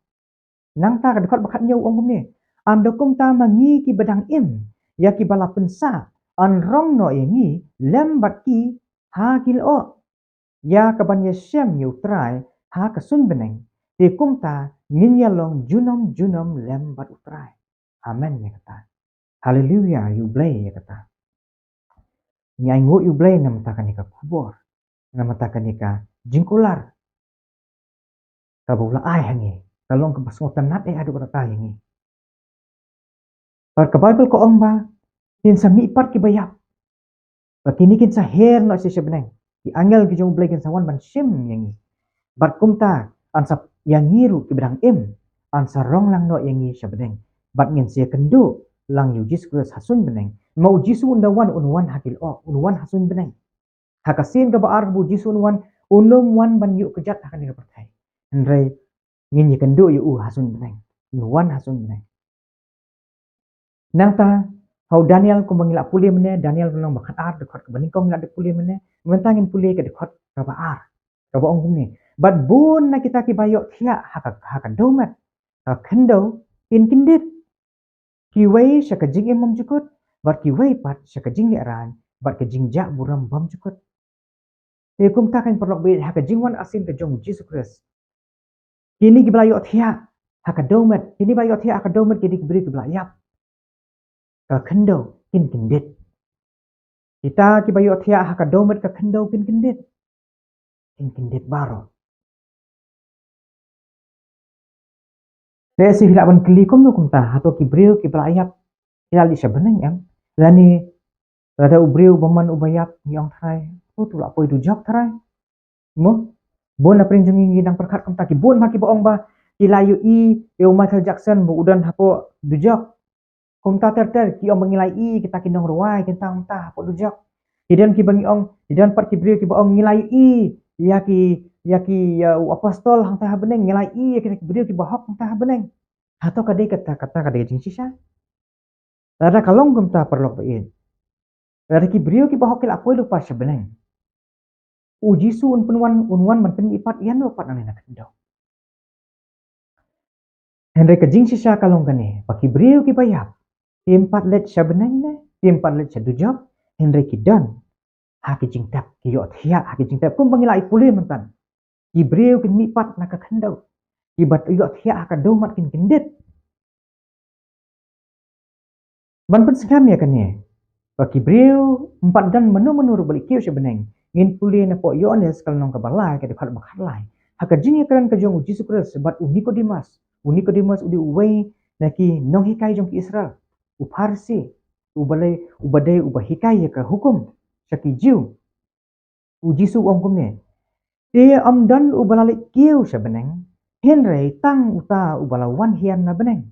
Nangta ka dkhot ba khatñiew u ong kumne. Ynda kumta ma ngi kiba dang im ïa kiba la pynsah, yn rong noh ïa ngi lem bad ki ha ki lyoh, ïa kaban ïashem ïa u Trai ha ka suiñ bneng. Te kumta ngin ïa long junom junom lem bad u Trai. Amen ïa kata. Haleluya ïa u Blei ïa kata. Ngi ai nguh ïa u Blei namar kane ka khubor, namar kane ka jingkular kaba u la ai ha ngi, ka long kaba sngewtynnat eh haduh katta ïa ngi. Bad ka Baibl ka ong ba kin sa mih pat kiba ïap, ba kine kin sa her noh sha bneng. Ki angel ki jong u Blei kin sa wan ban shim ïa ngi. Bad kumta yn sa ïa ngi ruh kiba dang im, yn sa rong lang noh ïa ngi sha bneng. Bad ngin sa ïakynduh lang ïa u Jisu Khrist ha suiñ bneng. Ma u Jisu un da wan, un wan ha ki lyoh, un wan ha suiñ bneng. Ha ka sien kaba ar kaba u Jisu un wan, un ym wan ban ïuh kjat ha kane ka pyrthei. Hynrei ngin ïakynduh ïa u ha suiñ bneng. Un wan ha suiñ bneng. Nangta ha u Daniel kumba ngi la pule mynne, Daniel lynnong ba khatar, dkhot kaba nyngkong ngi la dep pule mynne. Mynta ngin pule ka dkhot kaba ar, kaba ong kumne. Bad bun na kita kiba ïohthiah ha ka, ha ka dewmet ka khyndew kin kyndit. Kiwei sha ka jingim bymjukut, bad kiwei pat sha ka jinglehrain bad ka jingjah burom bymjukut. Te kumta kan paralok baieit, ha ka jingwan arsien ka jong u Jisu Khrist, kine kiba la ïohthiah ha ka dewmet, kine ba la ïohthiah ha ka dewmet, kine ki briew kiba la ïap, ka khyndew kin kyndit. Kita kiba ïohthiah ha ka dewmet ka khyndew kin kyndit. Kin kyndit baroh. Te shi hi lah ban kylli kumno kumta, hato ki briew kiba la ïap ki la leit sha bneng em? Lane lada u briew ba man uba ïap ngi ong trai, u tu la poi dujok trai. Mo, bun na pdeng jong ngi ngi dang pyrkhat kumta, ki bun ba kiba ong ba ki la ïohi ïa u Michael Jackson ba u don hapoh dujok. Kumta ter ter ki ong ba ngi la ïohi kita ki nongrwai, kita kumta hapoh dujok. Ki don kiba ngi ong, ki don pat ki briew kiba ong ngi la ïohi ïa ki, ïa ki, ïa u apostol hangta ha bneng, ngi la ïohi ïa kita ki briew kiba hok hangta ha bneng. Hato ka dei kata, kata ka dei ka jingshisha? Lada ka long kumta paralok baieit, lada ki briew kiba hok ki la poi lypa sha bneng, u Jisu un pynwan, un wan ban pynmih pat ïano pat nangne na khyndew? Hynrei ka jingshisha ka long kane, ba ki briew kiba ïap kim pat leit sha bneng ne kim pat leit sha dujok, hynrei ki don ha ki jingtep, ki ïohthiah ha ki jingtep. Kumba ngi la ïa pule mynta, ki briew kin mih pat na ka khyndew, kiba ïohthiah ha ka dewmet kin kyndit. Ban pynsngem ïa kane, ba ki briew ym pat don mano mano ruh ba leit kiew sha bneng. Ngin pule napoh Ïoannis ka lynnong kaba lai, ka dkhot ba khatlai, ha ka jingïakren ka jong u Jisu Khrist bad u Nikodemus. U Nikodemus u dei uwei na ki nonghikai jong ki Israel, u Pharisi, uba lei, uba dei uba hikai ïa ka hukum sha ki Jiw. U Jisu u ong kumne, te ym don uba la leit kiew sha bneng, hynrei tang uta uba la wan hiar na bneng,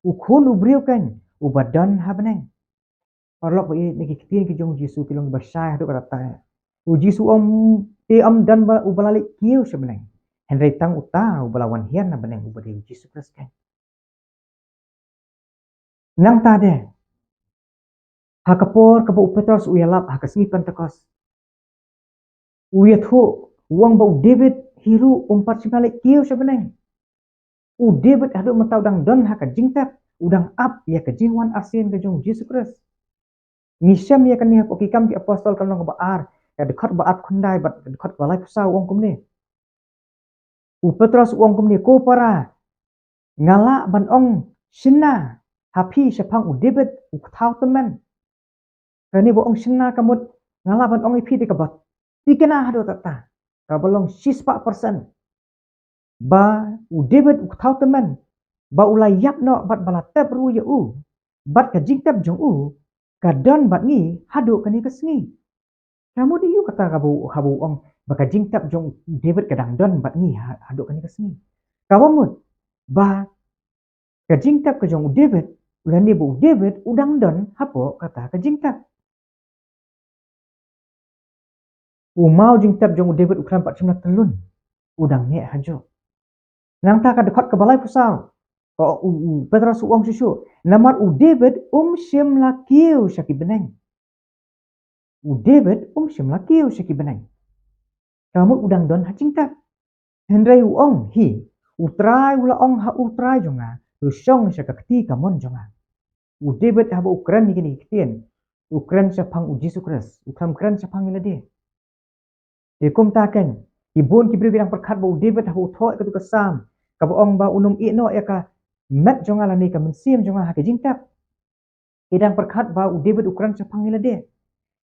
u Khun u briew keiñ uba don ha bneng. Paralok baieit, na ki ktien ki jong u Jisu ki long kiba shai haduh katta. U Jisu u ong, te ym don ba, uba la leit kiew sha bneng, hynrei tang uta uba la wan hiar na bneng, uba dei u Jisu Khrist keiñ. Nangta de, ha ka por kaba u Petros u ïalap ha ka sngi Pentekost, u ïathuh, u ong ba u David hi ruh um pat shym la leit kiew sha bneng. U David haduh mynta u dang don ha ka jingtep, u dang ap ïa ka jingwan arsien ka jong u Jisu Khrist. Ngi shem ïa kane hapoh Ki Kam ki Apostol ka lynnong kaba ar, ka dkhot ba arphew khyndai bad ka dkhot ba laiphew saw, u ong kumne. U Petros u ong kumne, ko para, nga lah ban ong shynna ha phi shaphang u David u kthaw tymmen. Kane ba ong shynna ka mut nga lah ban ong ïa phi te kaba thikna haduh katta, kaba long shispah percent, ba u David u kthaw tymmen, ba u la ïap noh bad ba la tep ruh ïa u, bad ka jingtep jong u ka don bad ngi haduh kane ka sngi. Ka mut aïu kata kaba u, kaba u ong ba ka jingtep jong u David ka dang don bad ngi ha, haduh kane ka sngi? Kaba mut ba ka jingtep ka jong u David, lane ba u David u dang don hapoh kata ka jingtep. U maw jingtep jong u David u khlem pat shym la tyllun, u dang neh hajuh. Nangta ka dkhot kaba laiphew saw, ka u, u Petros u ong shuh shuh, namar u David um shym la kiew sha ki bneng. U David um shym la kiew sha ki bneng. Ka mut u dang don ha jingtep. Hynrei u ong hi, U Trai u la ong ha U Trai jong nga, to shong sha ka kti kamon jong nga. U David haba u kren ïa kine ki ktien, u kren shaphang U Jisu Khrist, u khlem kren shaphang ïa lade. Te kumta kein, ki bun ki briew ki dang pyrkhat ba u David haba u thoh ïa katu ka Salm, kaba ong ba un ym ïeh noh ïa ka met jong nga lane ka mynsiem jong nga ha ka jingtep. Ki dang pyrkhat ba u David u kren shaphang ïa lade.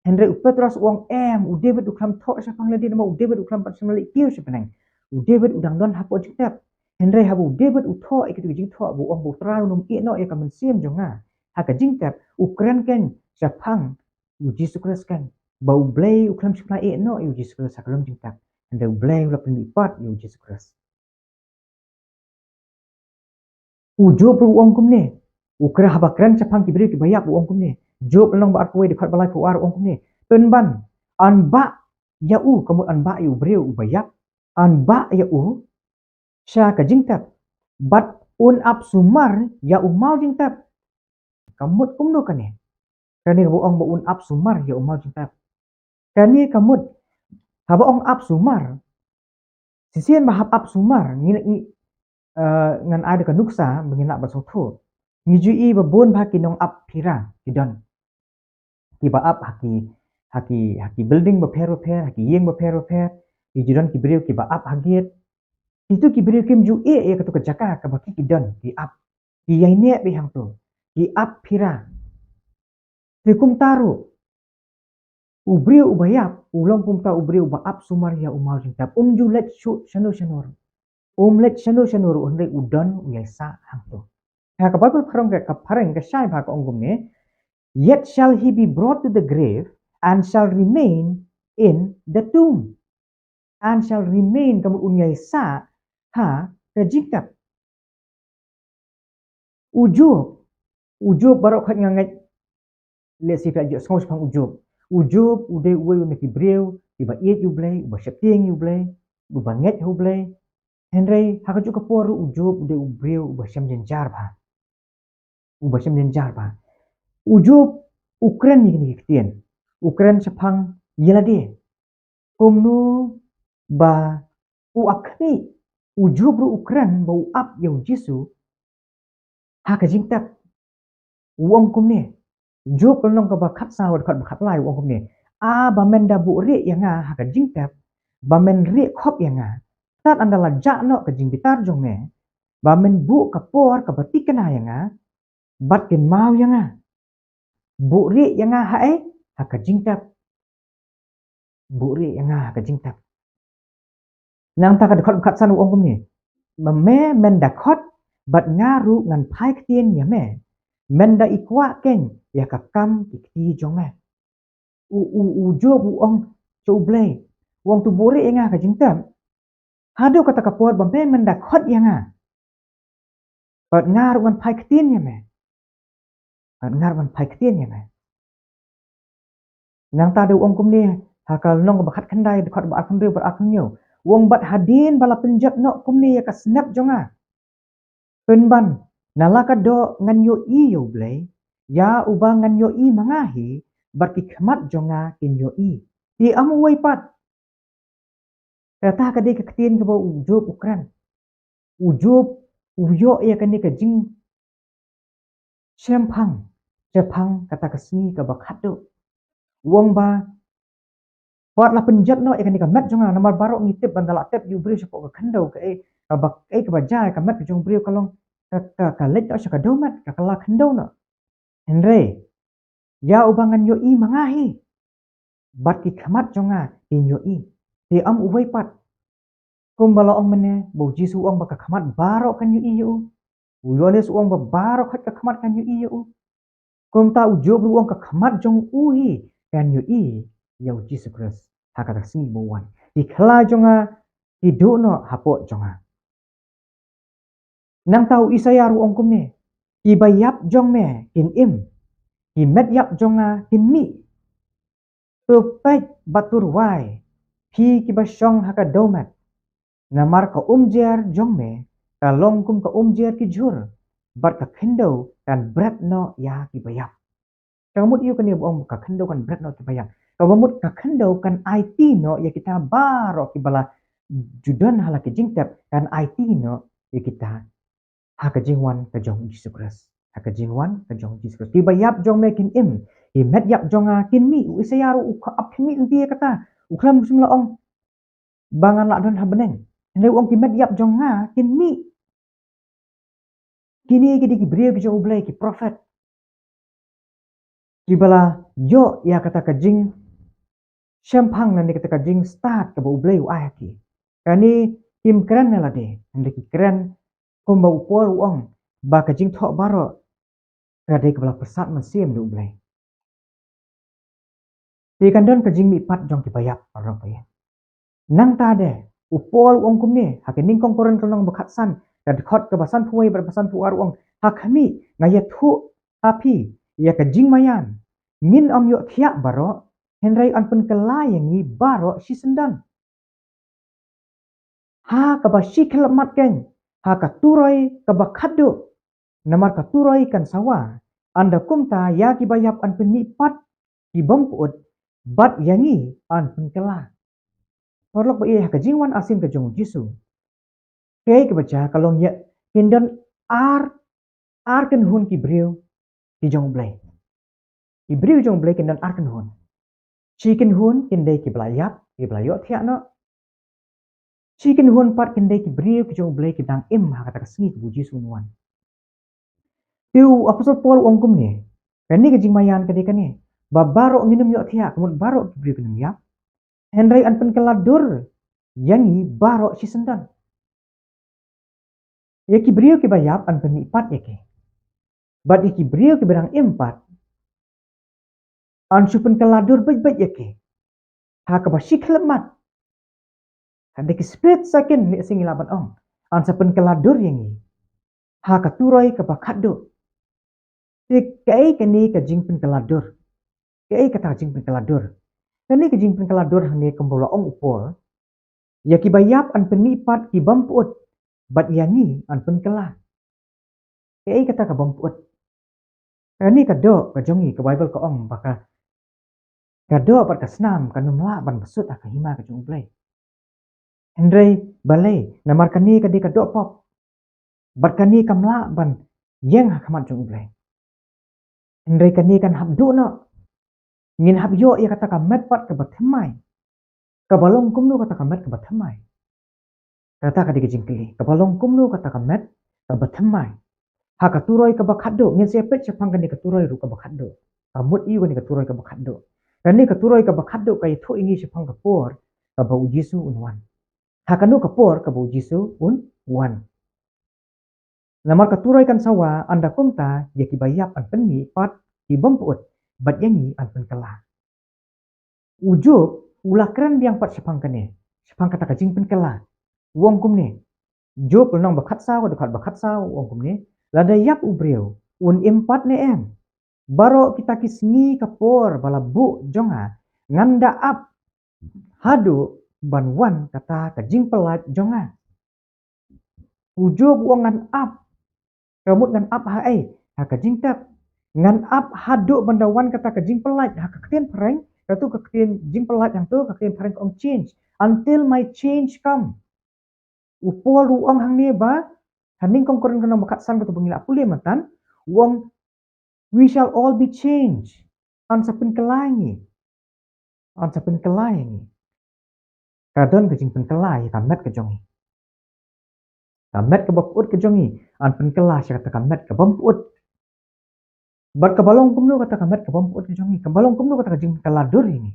Hynrei u Petros u ong em, u David u khlem thoh shaphang ïa lade namar u David u khlem pat shym la leit kiew sha bneng. U David u dang don hapoh jingtep. Hynrei haba u David u thoh ïa katu ka jingthoh ba u ong ba U Trai un ym ïeh noh ïa ka mynsiem jong nga ha ka jingtep, u kren kein shaphang U Jisu Khrist kein. Ba U Blei u khlem shym la ïeh noh ïa U Jisu Khrist ha ka lum jingtep. Hynrei U Blei u la pynmih pat ïa U Jisu Khrist. U Job ruh u ong kumne. U kren haba kren shaphang ki briew kiba ïap u ong kumne. Job lynnong ba arphew wei dkhot ba laiphew ar u ong kumne. Pynban, yn bah ïa u, ka mut yn bah ïa u briew uba ïap. Yn bah ïa u sha ka jingtep. Bad un ap sumar ïa u maw jingtep. Ka mut kumno kane? Kane kaba ong ba un ap sumar ïa u maw jingtep. Kane ka mut, haba ong ap sumar, shisien ba hap ap sumar, ngi, ngi, eh, ngan ai da ka nuksa ba ngin lah ban sngewthuh. Ngi ju i ba bun bha ki nong ap phira ki don. Kiba ap ha ki, ha ki, ha ki building bapher bapher, ha ki ïing bapher bapher. Ki ju don ki briew kiba ap ha gate. Kitu ki briew kim ju ïeh ïa katu ka jaka kaba ki, ki don, ki ap. Ki ïai neh beit hangto. Ki ap phira. Te kumta ruh, u briew uba ïap u long kumta u briew uba ap sumar ïa u maw jingtep. Um ju leit shuh shano shano ruh. Um leit shano shano ruh hynrei u don u ïai sah hangto. Ha ka Baibl phareng ka, ka phareng ka shai bha ka ong kumne, "Yet shall he be brought to the grave and shall remain in the tomb." And shall remain, ka mut un ïai sah ha ka jingtep. U Job, u Job baroh khoit nga ngeit, lehse phi la ju sngew shaphang u Job. U Job u dei uwei na ki briew kiba ïeit ïa u Blei, uba sheptieng ïa u Blei, uba ngeit ha u Blei. Hynrei ha kajuh ka por ruh u Job u dei u briew uba shem jynjar bha. Uba shem jynjar bha. U Job u kren ïa kine ki ktien. U kren shaphang ïa lade. Kumno ba u ap khmih, u Job ruh u kren ba u ap ïa u Jisu ha ka jingtep. U ong kumne. Job lynnong kaba khatsaw dkhot ba khatlai u ong kumne. A ba men da buhrieh ïa nga ha ka jingtep, ba men rieh khop ïa nga. Tad ynda la jah noh ka jingbitar jong me, ba men buh ka por kaba thikna ïa nga, bad kynmaw ïa nga. Buhrieh ïa nga ha ei? Ha ka jingtep. Buhrieh ïa nga ha ka jingtep. Nangta ka dkhot ba khatsan u ong kumne. Ma me men da khot, bad nga ruh ngan phai ktien ïa me. Men da i kwah kein ïa ka kam ki kti jong me. U, u, u Job u ong sha u Blei. U ong to buhrieh ïa nga ha ka jingtep. Haduh kata ka por ba me men da khot ïa nga. Bad nga ruh ngan phai ktien ïa me. Bad nga ruh ngan phai ktien ïa me. Nangta da u ong kumne, ha ka lynnong ba khatkhyndai dkhot ba arphew hynriew bad arphew hynñiew. U ong bad hadien ba la pynjot noh kumne ïa ka snep jong nga. Pynban, na la ka doh ngan ïohi ïa u Blei, ïa uba ngan ïohi ma nga hi, bad ki khmat jong nga kin ïohi. Te ym uwei pat. Kata ka dei ka ktien kaba u Job u kren. U Job u ïoh ïa kane ka jingshemphang shaphang kata ka sngi kaba khatduh. U ong ba, wat la pynjot noh ïa kane ka met jong nga, namar baroh ngi tip ba ynda la tep ïa u briew shapoh ka khyndew, kaei kaba, kaei kaba jia ïa ka met ka jong u briew ka long ka, ka, ka leit noh sha ka dewmet, ka, ka la khyndew noh. Hynrei ïa uba ngan ïohi ma nga hi, bad ki khmat jong nga kin ïohi. Te ym uwei pat. Kumba la ong mynne ba u Jisu u ong ba ka khmat baroh kan ïohi ïa u. U Ïoannis u ong ba baroh khoit ka khmat kan ïohi ïa u. Kumta u Job ruh u ong ka khmat jong u hi kan ïohi ïa u Jisu Khrist ha kata ka sngi ba u wan. Ki khlaiñ jong nga ki duh noh hapoh jong nga. Nangta u Isaïah ruh u ong kumne, kiba ïap jong me kin im, ki met ïap jong nga kin mih. To peit bad to rwai, phi kiba shong ha ka dewmet. Namar ka umjer jong me ka long kum ka umjer ki jhur, bad ka khyndew kan bret noh ïa kiba ïap. Te ka mut ïa u kane ba ong ka khyndew kan bret noh ïa kiba ïap. Kaba mut ka khyndew kan aiti noh ïa kita baroh kiba la ju don ha la ki jingtep, kan aiti noh ïa kita ha ka jingwan ka jong u Jisu Khrist. Ha ka jingwan ka jong u Jisu Khrist. Kiba ïap jong me kin im, ki met ïap jong nga kin mih, u Isaïah ruh u ap khmih lynti ïa kata. U khlem shym la ong ba ngan lah don ha bneng. Hynrei u ong ki met ïap jong nga kin mih. Kine ki dei ki briew ki jong U Blei, ki prophet. Kiba la ïoh ïa kata ka jingshemphang lane kata ka jingstad kaba U Blei u ai ha ki. Kane kim kren na lade, hynrei ki kren kumba u Paul u ong ba ka jingthoh baroh ka dei kaba la pyrsad mynsiem da U Blei. Te kan don ka jingmihpat jong kiba ïap baroh ba ïa. Nangta de, u Paul u ong kumne, ha ka nyngkong Korinth ka lynnong ba khatsan, ka dkhot kaba sanphew wei bad ba sanphew ar u ong, ha khmih, nga ïathuh ha phi ïa ka jingmaïan, ngin ym ïohthiah baroh, hynrei yn pynkylla ïa ngi baroh shisyndon. Ha kaba shi khyllipmat kein, ha ka turoi kaba khatduh, namar ka turoi kan sawa, ynda kumta ïa kiba ïap yn pynmihpat ki bym pyut, bad ïa ngi yn pynkylla. Paralok ba ïeit, ha ka jingwan arsien ka jong U Jisu, kaei kaba jia ka long ïa, kin don ar, ar kynhun ki briew ki jong U Blei. Ki briew jong U Blei kin don ar kynhun. Shi kynhun kin dei kiba la ïap, kiba la ïohthiah noh. Shi kynhun pat kin dei ki briew ki jong U Blei ki dang im ha kata ka sngi kaba U Jisu un wan. Te u Apostol Paul u ong kumne, kane ka jingmaïan ka dei kane, ba baroh ngin ym ïohthiah, ka mut baroh ki briew kin ym ïap. Hynrei yn pynkylla dur ïa ngi baroh shisyndon. Ïa ki briew kiba ïap yn pynmihpat ïa ki. Bad ïa ki briew kiba dang im pat, yn shu pynkylla dur beit beit ïa ki. Ha kaba shi khyllipmat. Hadien ki split second, lehse ngi lah ban ong, yn sa pynkylla dur ïa ngi ha ka turoi kaba khatduh. Te kaei kane ka jingpynkylla dur? Kaei kata ka jingpynkylla dur? Kane ka jingpynkylla dur hangne kumba la ong u Paul, ïa kiba ïap yn pynmihpat ki bym pyut, bad ïa ngi yn pynkylla. Kaei kata ka bym pyut? Kane ka doh ka jong ngi, ka Baibl ka ong ba ka, ka doh bad ka snam kan ym lah ban bsut ha ka hima ka jong U Blei. Hynrei balei, namar kane ka dei ka doh pop. Bad kane kam lah ban ïeng ha khmat jong U Blei. Hynrei kane kan hap duh noh. Ngin hap ïoh ïa kata ka met pat kaba thymmai. Kaba long kumno kata ka met kaba thymmai? Kata ka dei ka jingkylli. Kaba long kumno kata ka met kaba thymmai? Ha ka turoi kaba khatduh, ngin sa peit shaphang kane ka turoi ruh kaba khatduh. Ka mut ïa kane ka turoi kaba khatduh. Kane ka turoi kaba khatduh ka ïathuh ïa ngi shaphang ka por kaba U Jisu un wan. Ha kano ka por kaba U Jisu un wan? Namar ka turoi kan sawa, ynda kumta ïa kiba ïap yn pynmihpat ki bym pyut, bad ïa ngi yn pynkylla. U Job u la kren biang pat shaphang kane, shaphang kata ka jingpynkylla. U ong kumne. Job lynnong ba khatsaw, dkhot ba khatsaw, u ong kumne. Lada ïap u briew, un im pat ne em? Baroh kita ki sngi ka por ba la buh jong nga, ngan da ap haduh ban wan kata ka jingpyllait jong nga. U Job u ong ngan ap. Ka mut ngan ap ha ei, ha ka jingtep. Ngan ap haduh ban da wan kata ka jingpyllait, ha ka ktien phareng, katu ka ktien jingpyllait hangtu, ka ktien phareng ka ong change. Until my change come. U Paul u ong hangne ba, ha nyngkong Korinth ka lynnong ba khatsan katu ba ngi la pule myntan, u ong, we shall all be changed. Yn sa pynkylla ïa ngi. Yn sa pynkylla ïa ngi. Ka don ka jingpynkylla ïa ka met ka jong ngi. Ka met kaba pyut ka jong ngi, yn pynkylla sha kata ka met kaba ym pyut. Bad kaba long kumno kata ka met kaba ym pyut ka jong ngi, kaba long kumno kata ka jingpynkylla dur ïa ngi.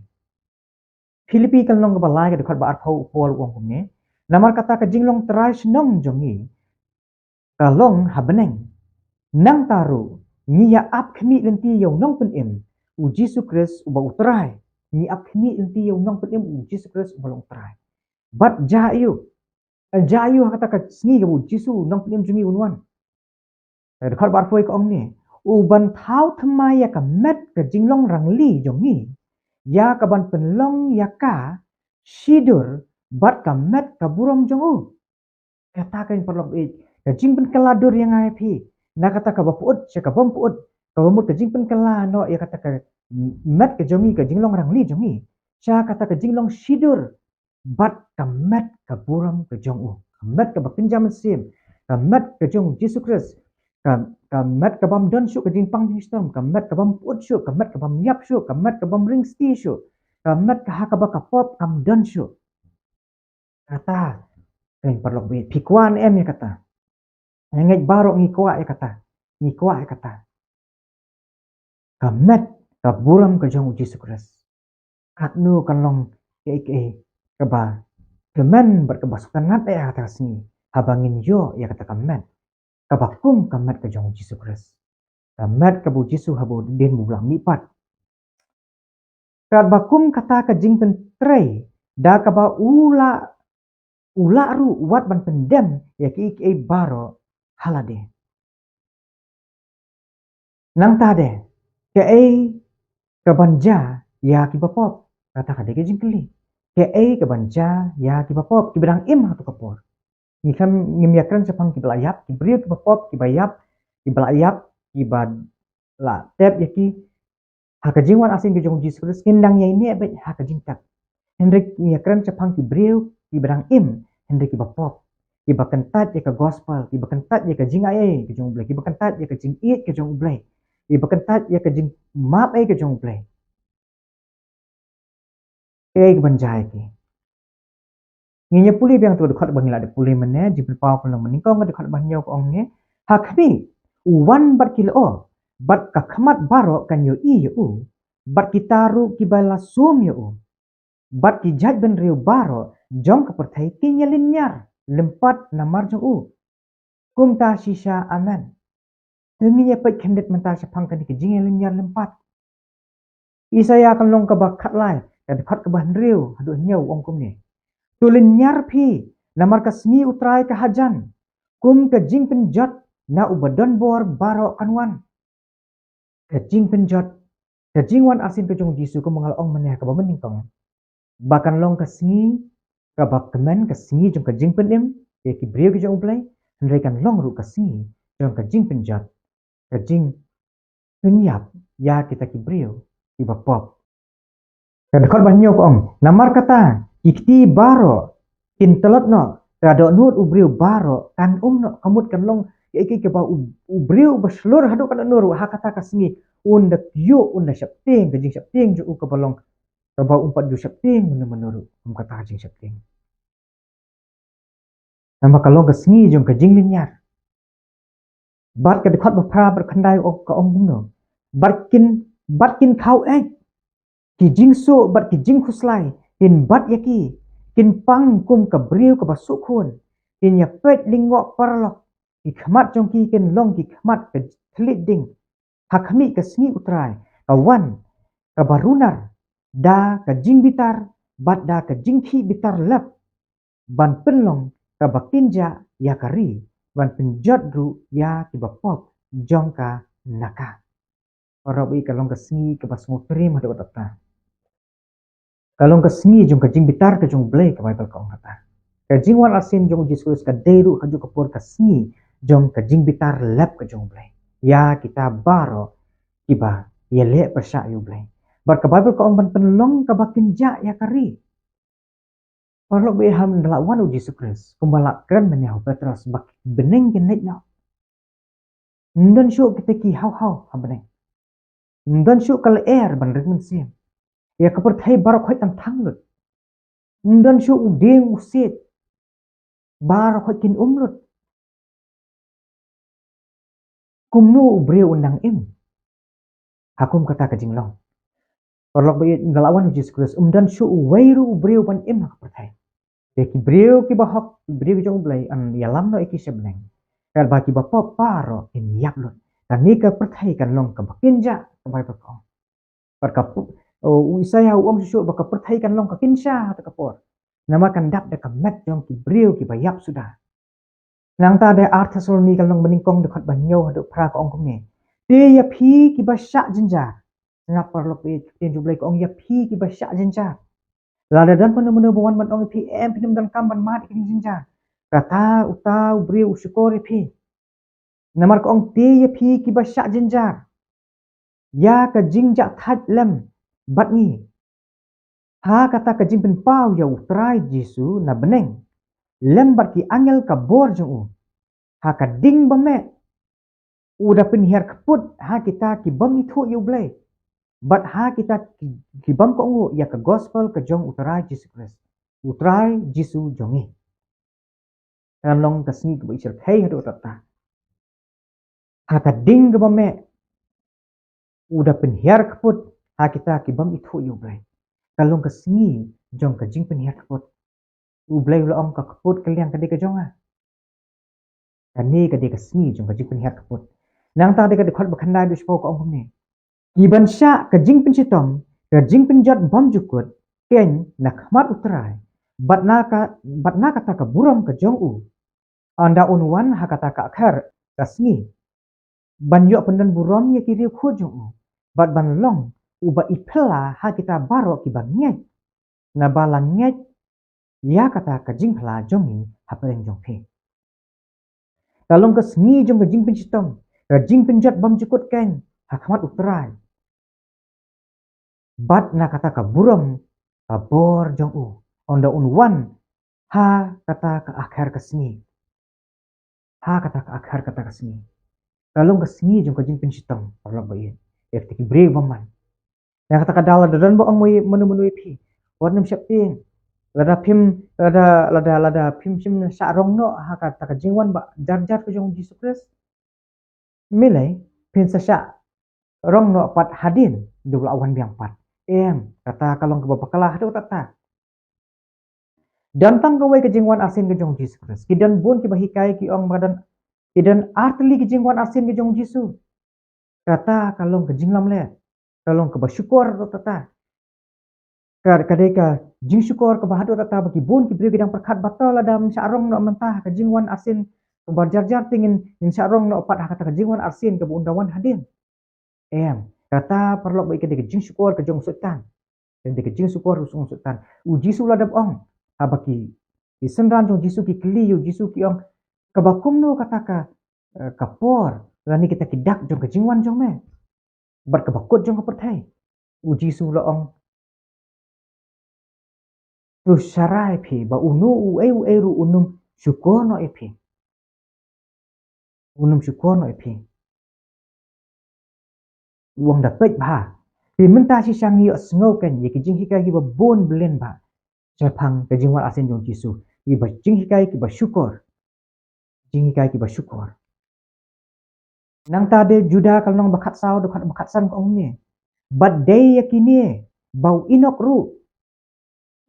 Philippi ka lynnong kaba lai ka dkhot ba arphew, u Paul u ong kumne. Namar kata ka jinglong trai shnong jong ngi ka long ha bneng. Nangta ruh, ngi ïa ap khmih lynti ïa u nongpynim, u Jisu Khrist uba u Trai. Ngi ap khmih lynti ïa u nongpynim, u Jisu Khrist uba long u Trai. Bad jia aiu, jia aiu ha kata ka sngi kaba u Jisu u nongpynim jong ngi un wan? Dkhot ba arphew ka ong ne, u ban thaw thymmai ïa ka met ka jinglong rangli jong ngi, ïa kaban pynlong ïa ka shidur bad ka met ka burom jong u. Kata ka, paralok, eh, ka jingpynkylla dur ïa nga ïa phi, na kata kaba pyut sha kaba ym pyut, kaba mut ka jingpynkylla noh ïa kata ka met ka jong ngi, ka jinglong rangli jong ngi sha kata ka jinglong shidur bad ka met ka burom ka jong u, ka met kaba kynja mynsiem, ka met ka jong u Jisu Khrist, ka, ka met kabym don shuh ka jingpang jingshitom, ka met kabym put shuh, ka met kabym ïap shuh, ka met kabym ring sti shuh, ka met ka ha kaba ka pop kam don shuh. Kata, kren paralok baieit, phi kwah ne em ïa kata? Nga ngeit baroh ngi kwah ïa kata. Ngi kwah ïa kata. Ka met ka burom ka jong u Jisu Khrist. Katno kan long kaei kaei kaba tymmen bad kaba sngewtynnat ïa kata ka sngi haba ngin ïoh ïa kata ka met kaba kum ka met ka jong u Jisu Khrist. Ka met kaba u Jisu haba u dien u la mihpat. Katba kum kata ka jingpyntrei da kaba u la, u la ruh wat ban pyndem ïa kiei kiei baroh ha lade. Nangta de, kaei kaban jia ïa kiba pop? Kata ka dei ka jingkylli. Kaei kaban jia ïa kiba pop, kiba dang im ha kato ka por? Ngi khlem, ngim ïa kren shaphang kiba la ïap, ki briew kiba pop, kiba ïap, kiba la ïap, kiba la tep ïa ki ha ka jingwan arsien ka jong u Jisu Khrist, kin dang ïaineh beit ha ka jingtep. Hynrei ngi ïa kren shaphang ki briew kiba dang im, hynrei kiba pop, kiba kyntait ïa ka gospel, kiba kyntait ïa ka jingai ei ka jong U Blei, kiba kyntait ïa ka jingïeit ka jong U Blei, kiba kyntait ïa ka jingmap ei ka jong U Blei. Kaei kaban jia ïa ki? Ngin ïa pule biang tu ka dkhot ba ngi la dep pule mynne, Jingpynpaw ka lynnong banyngkong ka dkhot ba hynñiew ka ong ne, ha khmih, u wan bad ki lyoh, bad ka khmat baroh kan ïohi ïa u, bad kita ruh kiba la sum ïa u, bad ki jaitbynriew baroh jong ka pyrthei kin ïa lynñiar lympat namar jong u. Kumta shisha, amen. Te ngin ïa peit khyndiat mynta shaphang kane ka jingïalynñiar lympat. Isaïah ka lynnong kaba khatlai, ka dkhot kaba hynriew haduh hynñiew, u ong kumne: To lynñiar phi, namar ka sngi U Trai ka hajan, kum ka jingpynjot na uba don bor baroh kan wan. Ka jingpynjot, ka jingwan arsien ka jong U Jisu, kumba nga la ong mynne ha kaba mynnyngkong, ba kan long ka sngi kaba kmen, ka sngi jong ka jingpynim ïa ki briew ki jong U Blei, hynrei kan long ruh ka sngi jong ka jingpynjot, ka jingpynïap ïa kita ki briew kiba pop. Ka dkhot ba hynñiew ka ong: Namar kata, ki kti baroh kin tlot noh, ka dohnud u briew baroh kan um noh. Ka mut kan long ïa ki, kaba u, u briew uba shlur haduh katno ruh ha kata ka sngi un da ïoh, un da sheptieng, ka jingsheptieng jong u kaba long, kaba um pat ju sheptieng mynno mynno ruh kum kata ka jingsheptieng. Namar ka long ka sngi jong ka jinglynñiar. Bad ka dkhot ba phra bad khyndai ka ong kumno: Bad kin, bad kin khaw eit, ki jingsuh bad ki jingkhuslai kin bat ïa ki, kin pang kum ka briew kaba suh khun, kin ïa peit lyngngoh paralok, ki khmat jong ki kin long ki khmat ka thylliej ding. Ha khmih, ka sngi U Trai ka wan kaba runar da ka jingbitar bad da ka jingkhih bitar lep, ban pynlong kaba kynjah ïa ka ri, ban pynjot ruh ïa kiba pop jong ka na ka. Paralok baieit, ka long ka sngi kaba sngewtriem haduh katta. Ka long ka sngi jong ka jingbitar ka jong U Blei, ka Baibl ka ong kata. Ka jingwan arsien jong U Jisu Khrist ka dei ruh ha kajuh ka por ka sngi jong ka jingbitar lep ka jong U Blei ïa kita baroh kiba ïaleh pyrshah ïa U Blei. Bad ka Baibl ka ong ban pynlong kaba kynjah ïa ka ri. Paralok baieit, haba la wan U Jisu Khrist, kumba la kren mynne ha u Petros, ba ki bneng kin leit noh. Ym don shuh kita ki haw haw ha bneng. Ym don shuh ka lyer ban ring mynsiem. Ïa ka pyrthei baroh khoit kan thang lut. Ym don shuh u dieng u siej. Baroh khoit kin um lut. Kumno u briew un nang im ha kum kata ka jinglong? Paralok baieit, ynda la wan U Jisu Khrist, ym don shuh uwei ruh u briew ban im ha ka pyrthei. Te ki briew kiba hok, ki briew ki jong U Blei, yn ïalam noh ïa ki sha bneng. Katba kiba pop baroh kin ïap lut. Kane ka pyrthei kan long kaba kynjah, ka Baibl ka ong. Bad ka pu-, u Isaïah u ong shuh shuh ba ka pyrthei kan long ka kynsha ha kata ka por. Namar kan dap da ka met jong ki briew kiba ïap suda. Nangta da ar Thessaloni ka lynnong banyngkong dkhot ba hynñiew haduh phra ka ong kumne: Te ïa phi kiba shah jynjar. Sngap paralok baieit, ka ktien jong U Blei ka ong ïa phi kiba shah jynjar. Lada don mano mano ba wan ban ong ïa phi, em, phim donkam ban mad ïa ka jingjynjar, kata uta u briew u shukor ïa phi. Namar ka ong te ïa phi kiba shah jynjar. ïa ka jingjahthait lem bad ngi. Ha kata ka jingpynpaw ïa u Trai Jisu na bneng lem bad ki angel ka bor jong u. Ha ka ding ba meh u da pynhiar kput ha kita ki bym ithuh ïa u Blei bad ha kita ki, ki bym kohnguh ïa ka gospel ka jong u Trai Jisu Khrist, u Trai Jisu jong ngi. Kan long ka sngi kaba i shyrkhei haduh katta. Ha ka ding kaba meh u da pynhiar kput ha kita ki bym ithuh ïa u Blei. Ka long ka sngi jong ka jingpynhiar kput. U Blei u la ong ka kput ka liang ka dei ka jong nga. Kane ka dei ka sngi jong ka jingpynhiar kput. Nangta dei ka dkhot ba khyndai haduh shiphew ka ong kumne. Ki ban shah ka jingpynshitom, ka jingpynjot bymjukut keiñ na khmat u Trai bad na ka, bad na kata ka burom ka jong u. Ynda un wan ha kata ka akhir ka sngi ban ïoh pyndon burom ïa ki riewkhuid jong u bad ban long uba i phylla ha kita baroh kiba ngeit, naba la ngeit ïa kata ka jingphylla jong ngi hapdeng jong phi. Ka long ka sngi jong ka jingpynshitom, ka jingpynjot bymjukut keiñ ha khmat u Trai bad na kata ka burom ka bor jong u, ynda un wan ha kata ka akhir ka sngi. Ha kata ka akhir kata ka sngi. Ka long ka sngi jong ka jingpynshitom, paralok ba ïeit, ïa kita ki briew bymman. Ïa kata ka daw lada don ba ong mano mano ïa phi, wat nym sheptieng. Lada phim, lada, lada, lada phim shym shah rong noh ha kata ka jingwan ba jar jar ka jong u Jisu Khrist, mynlei phin sa shah rong noh pat hadien da u la wan biang pat. Em, kata ka long kaba bakla haduh katta. Don tang kawei ka jingwan arsien ka jong u Jisu Khrist. Ki don bun kiba hikai ki ong ba don, ki don artylli ki jingwan arsien ka jong u Jisu. Kata ka long ka jinglamler, ka long kaba shukor haduh katta. Ka, ka dei ka jingshukor kaba haduh katta ba ki bun ki briew ki dang pyrkhat ba to lada ym shah rong noh mynta ha ka jingwan arsien kaba jar jar te ngin, ngin shah rong noh pat ha kata ka jingwan arsien kaba un da wan hadien. Em, kata, paralok ba ïeit, ka dei ka jingshukor ka jong u Soitan. Ka dei ka jingshukor ka jong u Soitan. U Jisu u la dep ong, haba ki, ki synran jong u Jisu ki kylli ïa u Jisu ki ong, kaba kumno kata ka, eh, ka por lane kita ki dak jong ka jingwan jong me bad kaba kut jong ka pyrthei? U Jisu u la ong, to sharai phi ba uno uei uei ruh un ym shukor noh ïa phi. Un ym shukor noh ïa phi. U ong da peit bha. Te mynta shisha ngi ïohsngew keiñ ïa ki jinghikai kiba bun bha shaphang ka jingwan arsien jong u Jisu. Kiba jinghikai kiba shukor. Jinghikai kiba shukor. Nangta de Juda ka lynnong ba khatsaw, dkhot ba khatsan ka ong kumne. Bad dei ïa kine ba u Enok ruh,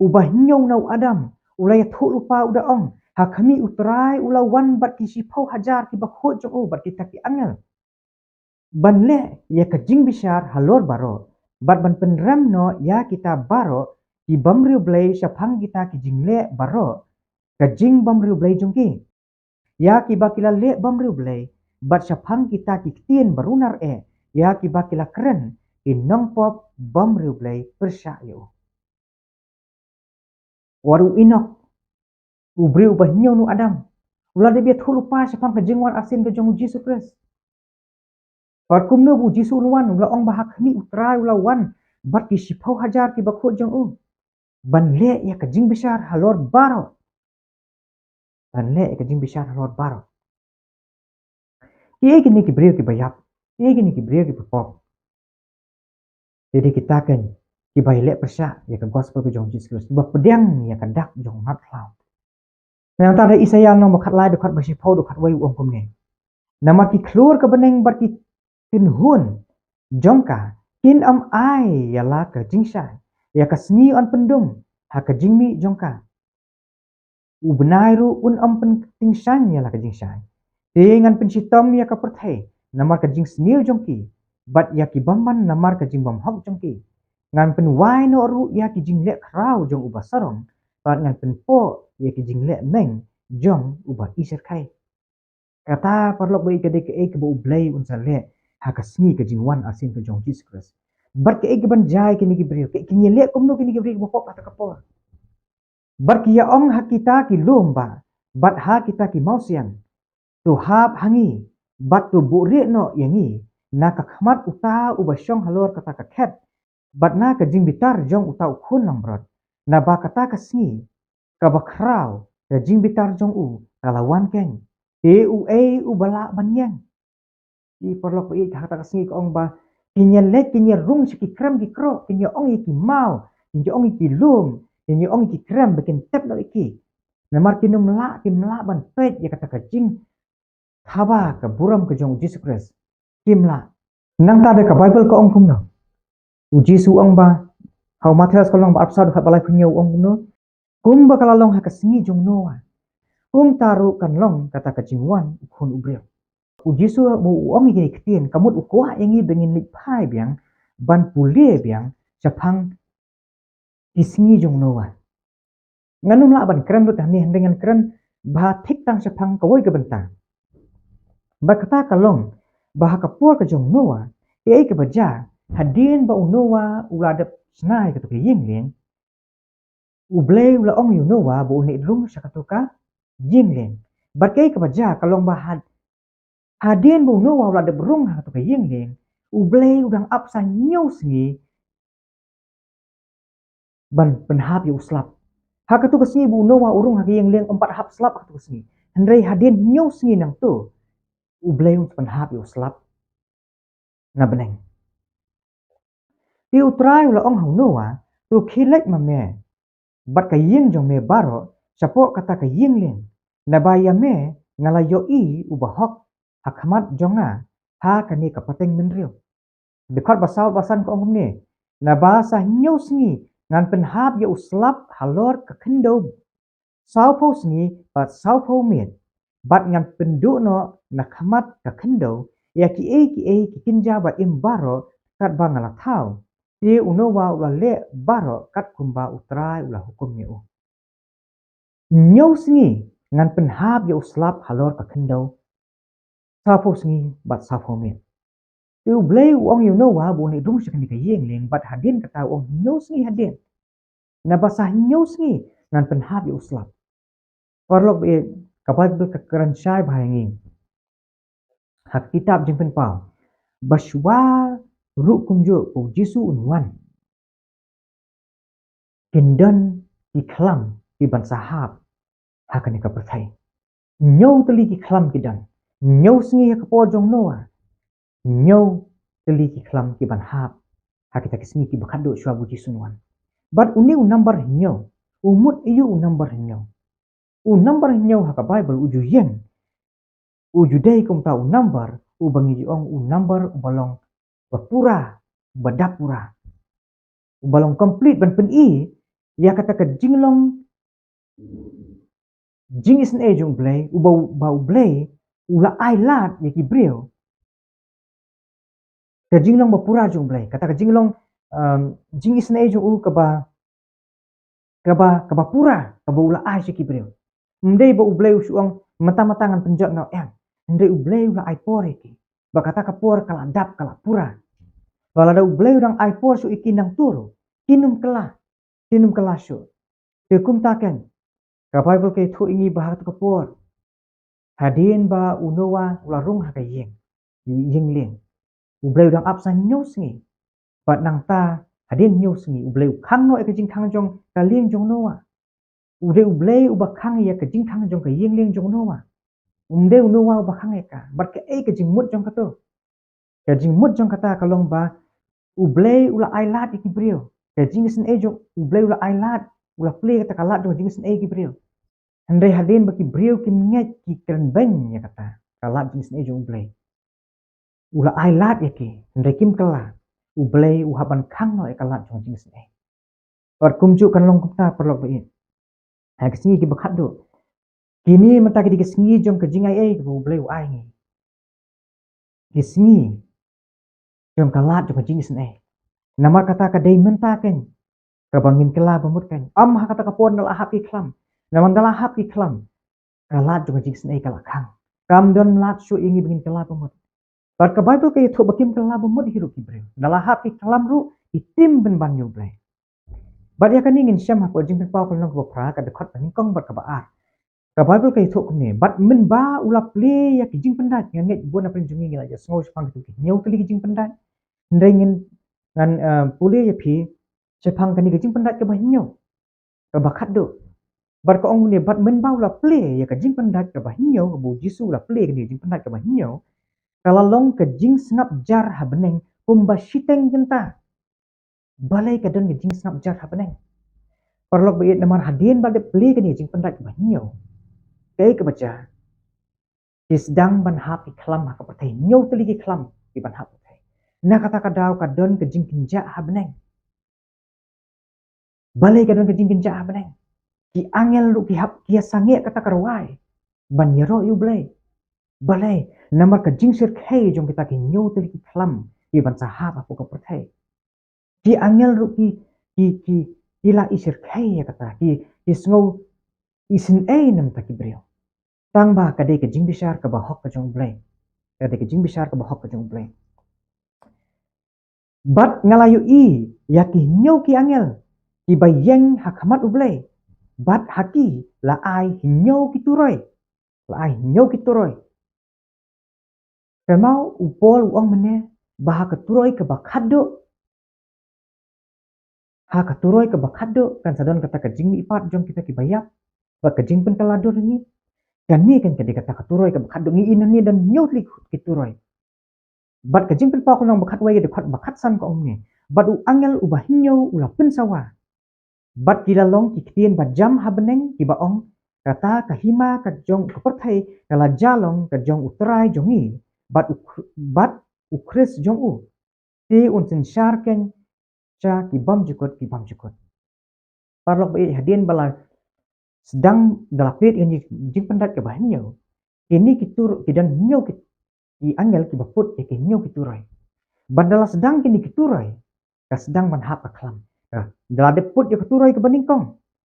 uba hynñiew na u Adam, u la ïathuh lypa, u da ong, ha khmih u Trai u la wan bad ki shiphew hajar kiba khuid jong u bad kita ki angel, ban leh ïa ka jingbishar halor baroh bad ban pynrem noh ïa kita baroh ki bym riewblei blei shaphang kita ki jingleh baroh ka jingbym riewblei jong ki, ïa kiba ki la leh bym riewblei, bad shaphang kita ki ktien ba runar eh, ïa kiba ki la kren ki nongpop bym riewblei pyrshah ïa u. Wat u Enok, u briew uba hynñiew na u Adam, u la dep ïathuh lypa shaphang ka jingwan arsien ka jong u Jisu Khrist. Bad kumno ba u Jisu un wan, u la ong ba ha khmih u Trai u la wan bad ki shiphew hajar kiba khuid jong u, ban leh ïa ka jingbishar halor baroh. Ban leh ïa ka jingbishar halor baroh. Kiei kine ki briew kiba ïap? Kiei kine ki briew kiba pop? Ki dei kita keiñ kiba ïaleh pyrshah ïa ka gospel ka jong u Jisu Khrist, kiba pdiang ïa ka dak jong u Mratkhlaw. Nangta da Isaïah lynnong ba khatlai, dkhot ba shiphew, dkhot wei, u ong kumne. Namar ki khlur ka bneng bad ki kynhun jong ka kin ym ai ïa la ka jingshai, ïa ka sngi yn pyndum ha ka jingmih jong ka, u bnai ruh un ym pyntyngshaiñ ïa la ka jingshai. Te ngan pynshitom ïa ka pyrthei namar ka jingsniew jong ki, bad ïa ki bymman namar ka jingbymhok jong ki. Ngan pynwai noh ruh ïa ki jingleh khraw jong uba sarong, bad ngan pynpoh ïa ki jingleh meng jong uba i shyrkhei. Kata, paralok ba ïeit, ka dei kaei kaba U Blei un sa leh ha ka sngi ka jingwan arsien ka jong u Jisu Khrist. Bad kaei kaban jia ïa kine ki briew, kaei kin ïaleh kumno kine ki briew kiba pop ha kata ka por. Bad ki ïa ong ha kita ki lum bah bad ha kita ki mawsiang, to hap ha ngi bad to buhrieh noh ïa ngi na ka khmat uta uba shong halor kata ka khet, bad na ka jingbitar jong uta u khun langbrot, naba kata ka sngi kaba khraw ka jingbitar jong u ka la wan keiñ. Te uei uba lah ban ïeng? Ki paralok ba ïeit, ha kata ka sngi ka ong ba kin ïa leit, kin ïa rung sha ki krem ki krok, kin ïa ong ïa ki maw, kin ïa ong ïa ki lum, kin ïa ong ïa ki krem ba kin tep noh ïa ki. Namar kim lah, kim lah ban peit ïa kata ka jing khaba ka burom ka jong u Jisu Khrist. Kim lah. Nangta da ka Baibl ka ong kumno? U Jisu u ong ba, ha u Mathaios ka lynnong ba arphew saw dkhot ba laiphew hynñiew u ong kumno? Kumba ka la long ha ka sngi jong u Noah, kumta ruh kan long kata ka jingwan u Khun u Briew. U Jisu ba u ong ïa kine ki ktien, ka mut u kwah ïa ngi ba ngin leit phai biang, ban pule biang shaphang ki sngi jong u Noah. Ngan ym lah ban kren lut hangne, hynrei ngan kren bha thik tang shaphang kawei ka bynta. Bad kata ka long ba ha ka por ka jong u Noah, kaei kaba jia, hadien ba u Noah u la dep shna ïa kato ka ïing lieng, U Blei u la ong ïa u Noah ba un leit rung sha kato ka ïing lieng. Bad kaei kaba jia ka long ba had, hadien ba u Noah u la dep rung ha kato ka ïing lieng, U Blei u dang ap sa hynñiew sngi ban pynhap ïa u slap. Ha kato ka sngi ba u Noah u rung ha ka ïing lieng, um pat hap slap ha kato ka sngi. Hynrei hadien hynñiew sngi nangto, U Blei un pynhap ïa u slap na bneng. Te U Trai u la ong ha u Noah, to khie leit ma me bad ka ïing jong me baroh shapoh kata ka ïing lieng, naba ïa me nga la ïohi uba hok ha khmat jong nga ha kane ka pateng bynriew. Dkhot ba saw bad ba san ka ong kumne, naba sa hynñiew sngi ngan pynhap ïa u slap halor ka khyndew sawphew sngi bad sawphew miet, bad ngan pynduh noh na khmat ka khyndew ïa kiei kiei ki kynja ba im baroh katba nga la thaw. Te u Noah u la leh baroh katkumba U Trai u la hukum ïa u. Hynñiew sngi ngan pynhap ïa u slap halor ka khyndew sawphew sngi bad sawphew miet. Te U Blei u ong ïa u Noah ba un leit rung sha kane ka ïing lieng, bad hadien kata u ong hynñiew sngi hadien. Naba sa hynñiew sngi ngan pynhap ïa u slap. Paralok ba ïeit, ka Baibl ka kren shai bha ïa ngi ha ka kitab Jingpynpaw ba shuwa ruh kumjuh ba U Jisu un wan, kin don ki khlam kiban sa hap ha kane ka pyrthei. Hynñiew tylli ki khlam ki don. Hynñiew sngi ha ka por jong u Noah, hynñiew tylli ki khlam kiban hap ha kita ki sngi kiba khatduh shuwa ba U Jisu un wan. Bad une u number hynñiew, u mut aïu u number hynñiew? U number hynñiew ha ka Baibl u ju ïeng, u ju dei kumta u number uba ngi ju ong u number uba long ba pura, ba dap pura, uba long complete, ban pyni ïa kata ka jinglong jingisynei jong U Blei, uba, uba U Blei u la ai lad ïa ki briew. Ka jinglong ba pura jong U Blei, kata ka jinglong, um, jingisynei jong u kaba, kaba, kaba pura, kaba u la ai sha ki briew. Ym dei ba U Blei u shu ong mynta mynta ngan pynjot noh, em. Hynrei U Blei u la ai por ïa ki, ba kata ka por ka la dap, ka la pura. Ba lada U Blei u dang ai por shuh ïa ki nangto ruh, kin ym kylla, kin ym kylla shuh. Te kumta keiñ ka Baibl ka ïathuh ïa ngi ba ha kata ka por, hadien ba u Noah u la rung ha ka ïing, ïing lieng, U Blei u dang ap sa hynñiew sngi. Bad nangta hadien hynñiew sngi U Blei u khang noh ïa ka jingkhang jong ka lieng jong u Noah. U dei U Blei uba khang ïa ka jingkhang jong ka ïing lieng jong u Noah. Um dei u Noah uba khang ïa ka. Bad kaei ka jingmut jong kato? Ka jingmut jong kata ka long ba U Blei u la ai lad ïa ki briew. Ka jingisynei jong U Blei u la ai lad, u la plie kata ka lad jong ka jingisynei ïa ki briew. Hynrei hadien ba ki briew kim ngeit, ki kren beiñ ïa kata ka lad jingisynei jong U Blei, u la ai lad ïa ki, hynrei kim kylla, U Blei u hap ban khang noh ïa ka lad jong ka jingisynei. Bad kumjuh kan long kumta, paralok ba ïeit, ha ki sngi kiba khatduh. Kine mynta ki dei ki sngi jong ka jingai ei kaba U Blei u ai ngi. Ki sngi jong ka lad jong ka jingisynei. Namar kata ka dei mynta keiñ kaba ngin kylla bamut keiñ. Ym ha kata ka por ynda la hap ki khlam. Namar ynda la hap ki khlam, ka lad jong ka jingisynei ka la khang. Kam don lad shuh ïa ngi ba ngin kylla bamut. Bad ka Baibl ka ïathuh ba kim kylla bamut hi ruh ki briew. Ynda la hap ki khlam ruh, ki tim pynban ïa U Blei. Bad ïa kane ngin shem hapoh Jingpynpaw ka lynnong kaba phra, ka dkhot ba nyngkong bad kaba ar. Ka Baibl ka ïathuh kumne, bad mynba u la plie ïa ki jingpyndait, nga ngeit bun na pdeng jong ngi ngi la ïa sngew shaphang kito ki hynñiew tylli ki jingpyndait. Hynrei ngin, ngan, eh, pule ïa phi shaphang kane ka jingpyndait kaba hynñiew, kaba khatduh. Bad ka ong kumne, bad mynba u la plie ïa ka jingpyndait kaba hynñiew, kaba u Jisu u la plie kane ka jingpyndait kaba hynñiew, ka la long ka jingsngap jar ha bneng kumba shiteng kynta. Balei ka don ka jingsngap jar ha bneng? Paralok ba ïeit, namar hadien ba la dep plie kane ka jingpyndait kaba hynñiew, kaei kaba jia? Ki sdang ban hap ki khlam ha ka pyrthei, hynñiew tylli ki khlam ki ban hap pyrthei. Na kata ka daw ka don ka jingkynjah ha bneng. Balei ka don ka jingkynjah ha bneng? Ki angel ruh ki hap ki ïa sangeh kata ka rwai ban ïaroh ïa U Blei. Balei? Namar ka jingshyrkhei jong kita ki hynñiew tylli ki khlam ki ban sa hap hapoh ka pyrthei. Ki angel ruh ki, ki, ki, ki la i shyrkhei ïa kata, ki, ki sngew isynei na bynta ki briew. Tang ba ka dei ka jingbishar kaba hok ka jong U Blei. Ka dei ka jingbishar kaba hok ka jong U Blei. Bad nga la ïohi ïa ki hynñiew ki angel kiba ïeng ha khmat U Blei. Bad ha ki la ai hynñiew ki turoi. La ai hynñiew ki turoi. Kynmaw u Paul u ong mynne ba ha ka turoi kaba khatduh, ha ka turoi kaba khatduh kan sa don kata ka jingmihpat jong kita kiba ïap bad ka jingpynkylla dur jong ngi. Kane kan ka dei kata ka turoi kaba khatduh. Ngi i nangne don hynñiew tylli ki turoi. Bad ka Jingpynpaw Khunlung ba khatwei, ka dkhot ba khatsan ka ong kumne, bad u angel uba hynñiew u la pynsawa. Bad ki la long ki ktien ba jam ha bneng kiba ong, kata ka hima ka jong ka pyrthei ka la jia long ka jong U Trai jong ngi, bad u, bad U Khrist jong u. Te un synshar keiñ sha ki bymjukut ki bymjukut. Paralok ba ïeit, hadien ba la sdang, da la plie ïa kane ka jingpyndait kaba hynñiew, kine ki tur, ki don hynñiew ki, ki angel kiba put ïa ki hynñiew ki turoi. Bad da la sdang kine ki turoi, ka sdang ban hap ka khlam. Ka, da la dep put ïa ka turoi kaba nyngkong,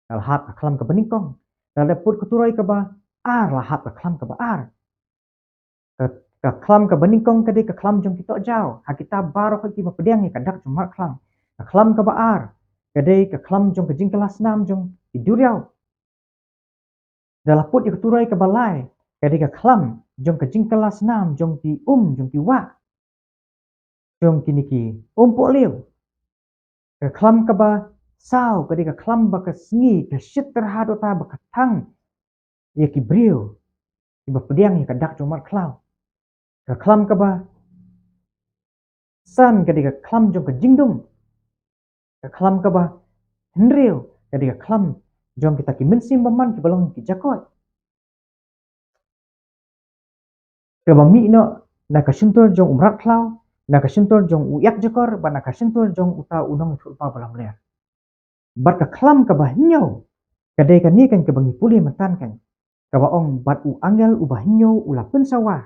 ka la hap ka khlam kaba nyngkong. Da la dep put ka turoi kaba ar, la hap ka khlam kaba ar. Ka, ka khlam kaba nyngkong ka dei ka khlam jong ki tohjaw ha kitab baroh kiba pdiang ïa ka dak jong markhlaw. Ka khlam kaba ar ka dei ka khlam jong ka jingkylla snam jong ki duriaw. Da la put ïa ka turoi kaba lai, ka dei ka khlam jong ka jingkylla snam jong ki um, jong ki wah, jong kine ki um pohliew. Ka khlam kaba saw ka dei ka khlam ba ka sngi ka shit tyrha, da kata ba ka thang ïa ki briew kiba pdiang ïa ka dak jong markhlaw. Ka khlam kaba san ka dei ka khlam jong ka jingdum. Ka khlam kaba hynriew ka dei ka khlam jong kita ki mynsiem bymman kiba long ki jakoit, kaba mih noh na ka shyntur jong u mrad khlaw, na ka shyntur jong u ïakjakor, bad na ka shyntur jong uta u nongïathuhlypa balamler. Bad ka khlam kaba hynñiew ka dei kane keiñ kaba ngi pule mynta keiñ, kaba ong, bad u angel uba hynñiew u la pynsawa,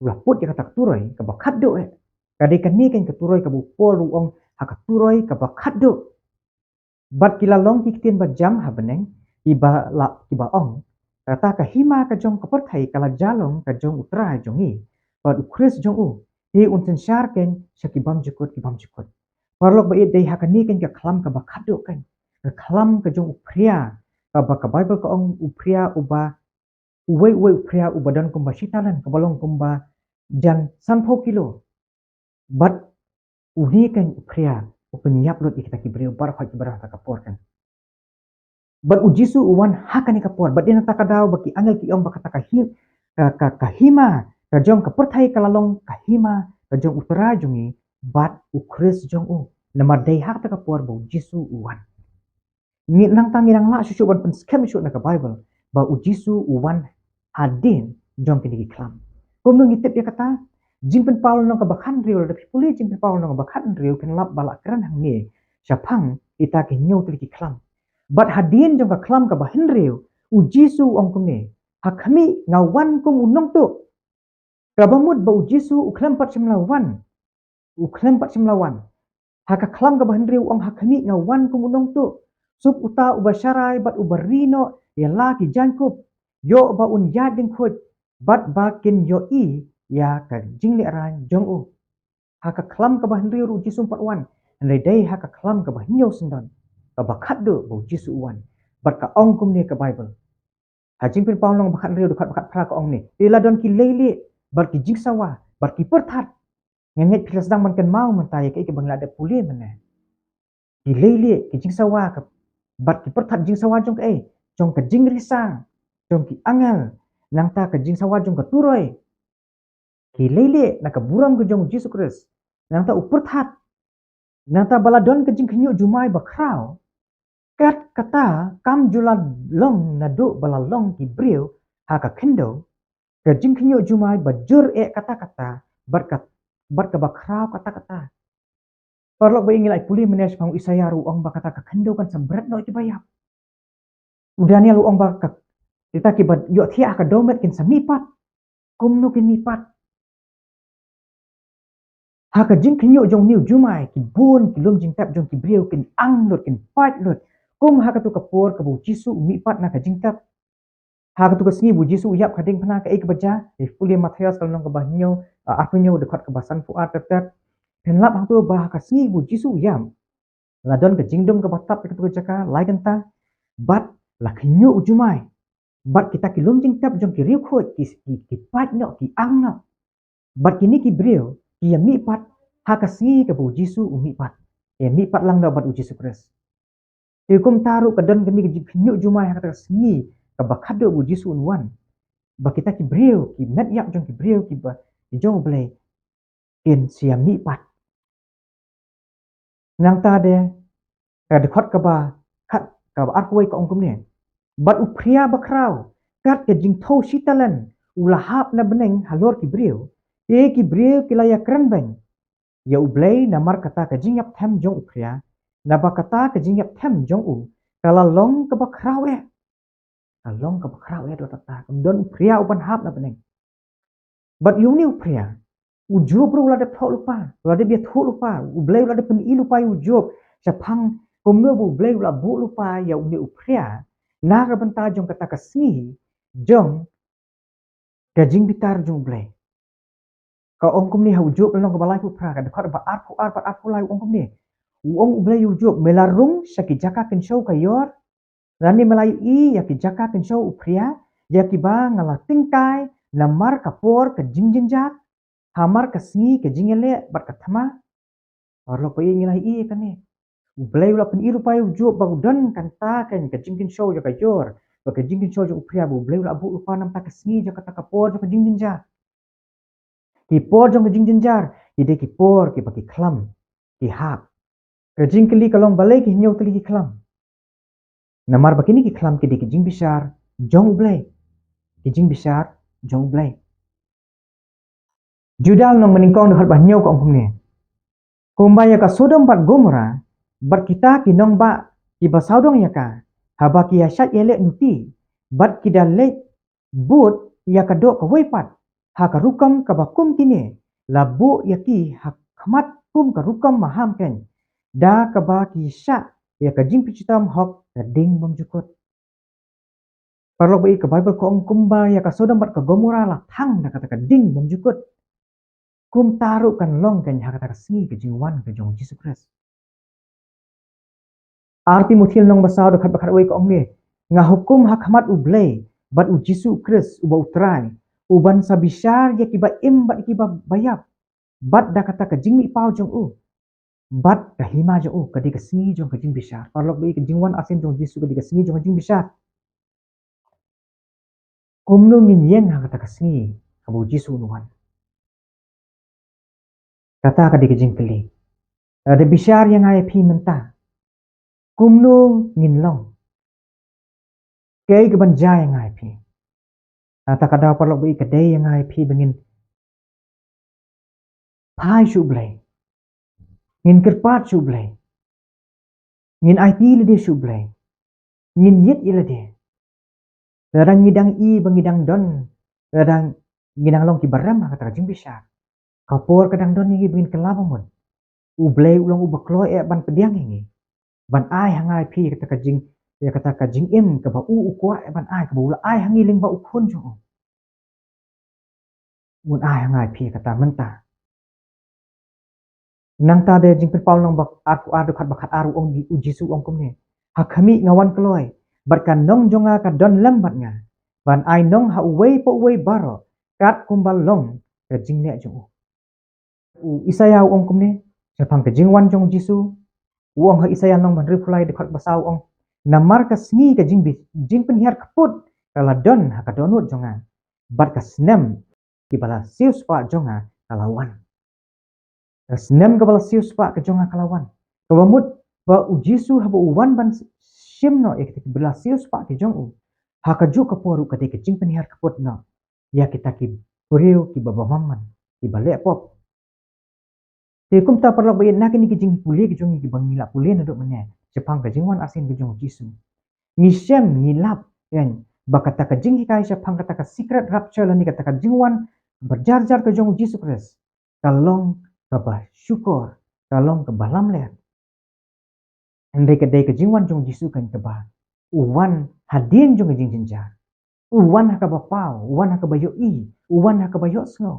u la put ïa kata ka turoi kaba khatduh eh. Ka dei kane keiñ ka turoi kaba u Paul u ong, ha ka turoi kaba khatduh. Bad ki la long ki ktien ba jam ha bneng, kiba la, kiba ong, kata ka hima ka jong ka pyrthei ka la jia long ka jong U Trai jong ngi, bad U Khrist jong u. Te un synshar keiñ sha ki bymjukut ki bymjukut. Paralok ba ïeit, dei ha kane keiñ ka khlam kaba khatduh keiñ, ka khlam ka jong u phria, kaba ka Baibl ka ong u phria uba, uwei uwei u phria uba don kumba shi talent, kaba long kumba jan sanphew kilo. Bad une keiñ u phria u pynïap lut ïa kita ki briew baroh kiba don ha kata ka por keiñ. Bad U Jisu u wan ha kane ka por, bad dei na kata ka daw ba ki angel ki ong ba kata ka hi-, ka, ka, ka hima ka jong ka pyrthei ka la long ka hima ka jong U Trai jong ngi bad U Khrist jong u. Namar dei ha kata ka por ba U Jisu u wan. Ngi nangta ngi dang lah shuh shuh ban pynskhem shuh na ka Baibl ba U Jisu u wan hadien jong kine ki khlam. Kumno ngi tip ïa kata? Jingpynpaw Lynnong kaba khathynriew, lada phi pule Jingpynpaw Lynnong kaba khathynriew phin lap ba la kren hangne shaphang kita ki hynñiew tylli ki khlam. Bad hadien jong ka khlam kaba hynriew, U Jisu u ong kumne, ha khmih nga wan kum u nongtuh. Kaba mut ba U Jisu u khlem pat shym la wan. U khlem pat shym la wan. Ha ka khlam kaba hynriew u ong, ha khmih nga wan kum u nongtuh. Suk uta uba sharai bad uba ri noh ïa la ki jaiñkup, ïoh ba un ïaid lyngkhuid bad ba kin ïohi ïa ka jinglehrain jong u. Ha ka khlam kaba hynriew ruh U Jisu um pat wan, hynrei dei ha ka khlam kaba hynñiew syndon, kaba khatduh ba U Jisu u wan. Bad ka ong kumne ka Baibl, Ha Jingpynpaw lynnong ba khathynriew dkhot ba khatphra ka ong kumne: Te la don ki leilieh, bad ki jingsawa, bad ki pyrthat. Nga ngeit phi la sdang ban kynmaw mynta ïa kaei kaba ngi la dep pule mynne. Ki leilieh, ki jingsawa ka, bad ki pyrthat, jingsawa jong kaei? Jong ka jingrisang jong ki angel, nangta ka jingsawa jong ka turoi. Ki leilieh na ka burom ka jong u Jisu Khrist, nangta u pyrthat, nangta ba la don ka jingkhynñiuh jumai bakhraw. Kat kata kam ju la long naduh ba la long ki briew ha ka khyndew, ka jingkhynñiuh jumai ba jur eh katta katta, bad ka, bad kaba khraw katta katta. Paralok ba ïeit, ngi la pule mynne shaphang u Isaïah, u ong ba kata ka khyndew kan sa bret noh ïa kiba ïap. U Daniel u ong ba ka, kita kiba ïohthiah ha ka dewmet kin sa mihpat. Kumno kin mihpat? Ha ka jingkhynñiuh jong une u jumai, ki bun ki lum jingtep jong ki briew kin ang lut, kin pait lut, kum ha katu ka por kaba u Jisu u mihpat na ka jingtep. Ha katu ka sngi ba u Jisu u ïap ha ka diengphna, kaei kaba jia? Pule Mathaios ka lynnong kaba hynñiew, ah, arphew hynñiew, dkhot kaba sanphew ar, ter ter. Phin lap hangto ba ha ka sngi ba u Jisu u ïap, la don ka jingdum kaba tap ha katu ka jaka lai kynta, bad la khynñiuh u jumai. Bad kita ki lum jingtep jong ki riewkhuid ki, ki, ki pait noh, ki ang noh. Bad kine ki briew ki ïa mihpat ha ka sngi kaba u Jisu u mihpat. Ïa mihpat lang noh bad u Jisu Khrist. Te kumta ruh ka don kane ka jingkhynñiuh jumai ha kata ka sngi kaba khatduh ba u Jisu un wan, ba kita ki briew, ki met ïap jong ki briew kiba, ki jong U Blei, kin sa ïa mihpat. Nangta de, ka dkhot kaba khat, kaba arphew wei ka ong kumne: Bad u phria bakhraw, kat ka jingthew shi talent, u la hap na bneng halor ki briew. Te ki briew ki la ïa kren beiñ ïa U Blei namar kata ka jingïap them jong u phria, naba kata ka jingïap them jong u ka la long kaba khraw eh. Ka long kaba khraw eh, da kata kam don u phria uban hap na bneng. Bad ïa une u phria, u Job ruh u la dep thoh lypa, u la dep ïathuh lypa, U Blei u la dep pyni lypa ïa u Job shaphang kumno ba U Blei u la buh lypa ïa une u phria na ka bynta jong kata ka sngi jong ka jingbitar jong U Blei. Ka ong kumne ha u Job lynnong kaba laiphew phra, ka dkhot ba arphew ar bad arphew lai, u ong kumne. U ong U Blei ïa u Job: Me la rung sha ki jaka kynshew ka ïor, lane me la ïohi ïa ki jaka kynshew u phria, ïa kiba nga la tyngkai namar ka por ka jingjynjar, hamar ka sngi ka jingïaleh bad ka thma? Paralok ba ïeit, ngi la ïohi ïa kane. U Blei u la pyni lypa ïa u Job ba u don kata ka, ka jingkynshew jong ka ïor bad ka jingkynshew jong u phria, ba U Blei u la buh lypa na kata ka sngi jong kata ka por jong ka jingjynjar. Ki por jong ka jingjynjar ki dei ki por kiba ki khlam, ki hap. Ka jingkylli ka long, balei ki hynñiew tylli ki khlam? Namar ba kine ki khlam ki dei ki jingbishar jong U Blei. Ki jingbishar jong U Blei. Judah lynnong banyngkong, dkhot ba hynñiew ka ong kumne: Kumba ïa ka Sodom bad Gomorrah, bad kita ki nongbah kiba sawdong ïa ka, haba ki ïa shait ïaleh nuti, bad ki da leit bud ïa ka doh kawei pat, ha ka rukom kaba kum kine, la buh ïa ki ha khmat kum ka rukom maham keiñ, da kaba ki shah ïa ka jingpynshitom hok ka ding bymjukut. Paralok ba ïeit, ka Baibl ka ong kumba ïa ka Sodom bad ka Gomorrah la thang da kata ka ding bymjukut, kumta ruh kan long keiñ ha kata ka sngi ka jingwan ka jong U Jisu Khrist. Ar Timothi lynnong ba saw, dkhot ba khatwei ka ong ne: Nga hukum ha khmat U Blei bad U Jisu Khrist uba U Trai, uban sa bishar ïa kiba im bad ïa kiba ïap, bad da kata ka jingmihpaw jong u, bad ka hima jong u ka dei ka sngi jong ka jingbishar. Paralok ba ïeit, ka jingwan arsien jong U Jisu ka dei ka sngi jong ka jingbishar. Kumno ngin ïeng ha kata ka sngi haba U Jisu un wan? Kata ka dei ka jingkylli. Lada bishar ïa nga ïa phi mynta, kumno ngin long? Kaei kaban jia ïa nga ïa phi? Nangta ka daw, paralok ba ïeit, ka dei ïa nga ïa phi ba ngin phai sha U Blei, ngin kyrpad sha U Blei, ngin aiti lade sha U Blei, ngin ïit ïa lade. Lada ngi dang i ba ngi dang don, lada ngi dang long kiba rem ha kata ka jingbishar, ka por ka dang don ïa ngi ba ngin kylla ba mut. U Blei u long uba kloi eh ban pdiang ïa ngi, ban ai ha nga ïa phi kata ka jing, ïa kata ka jingim kaba u u kwah eh ban ai, kaba u la ai ha ngi lyngba U Khun jong u. Un ai ha nga ïa phi kata mynta. Nangta de, Jingpynpaw lynnong ba arphew ar, dkhot ba khatar, u ong, U Jisu u ong kumne: Ha khmih, nga wan kloi, bad ka nong jong nga ka don lem bad nga. ban ai nong ha uwei pa uwei baroh, kat kumba long ka jingneh jong u. U Isaïah u ong kumne shaphang ka jingwan jong u Jisu. U ong ha Isaïah lynnong ba hynriewphew lai dkhot ba saw u ong, namar ka sngi ka jingbi-, jingpynhiar kput ka la don ha ka dohnud jong nga, bad ka snem kiba la siewspah jong nga ka la wan. Ka snem kaba la siewspah ka jong nga ka la wan. Kaba mut ba u Jisu haba u wan ban shim noh ïa kita kiba la siewspah ki jong u, ha kajuh ka por ruh ka dei ka jingpynhiar kput noh ïa kita ki briew kiba bymman, kiba leh pop. Te kumta paralok ba ïeit, na kine ki jingpule ki jong ngi kiba ngi la pule naduh mynne shaphang ka jingwan arsien ka jong u Jisu, ngi shem, ngi lap, ïa, ba kata ka jinghikai shaphang kata ka secret rapture lane kata ka jingwan ba jar jar ka jong u Jisu Khrist ka long kaba shukor, ka long kaba lamler. Hynrei ka dei ka jingwan jong u Jisu kan kaba u wan hadien jong ka jingjynjar. U wan ha kaba paw, u wan ha kaba ïohi, u wan ha kaba ïohsngew.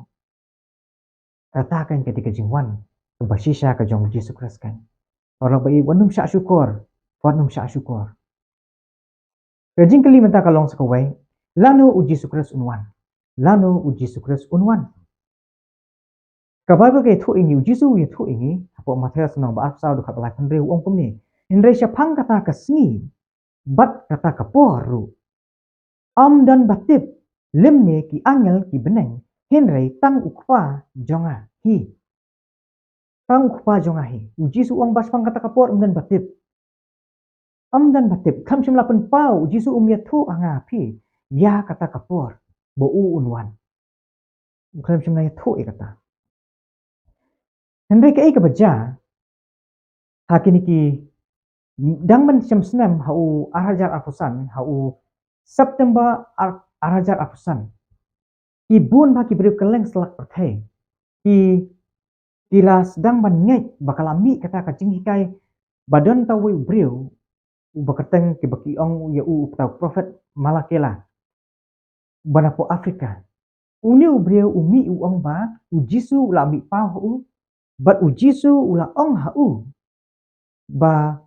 Kata kan ka dei ka jingwan kaba shisha ka jong u Jisu Khrist kan. Paralok ba ïeit, wat nym shah shukor, wat nym shah shukor. Ka jingkylli mynta ka long sa kawei, lano u Jisu Khrist un wan? Lano u Jisu Khrist un wan? Ka Baibl ka ïathuh ïa ngi, u Jisu u ïathuh ïa ngi hapoh Mathaios lynnong ba arphew saw dkhot ba laiphew hynriew, u ong kumne, hynrei shaphang kata ka sngi bad kata ka por ruh, ym don ba tip, lymne ki angel ki bneng, hynrei tang u Kpa jong nga hi. Tang u Kpa jong nga hi. U Jisu u ong ba shaphang kata ka por ym don ba tip. Ym don ba tip. Khlem shym la pynpaw, u Jisu um ïathuh ha nga phi ïa kata ka por ba u un wan. Khlem shym la ïathuh ïa kata. Hynrei kaei kaba jia ha kine ki, dang mynshem snem ha u ar hajar arphew san, ha u September ar, ar hajar arphew san, ki bun bha ki briew kylleng slak pyrthei ki, ki la sdang ban ngeit ba ka la mih kata ka jinghikai ba don tang uwei u briew uba kyrteng, kiba ki ong ïa u uta u prophet Malakela, ba napoh Afrika. Une u briew u mih u ong ba u Jisu u la mih paw ha u, bad u Jisu u la ong ha u ba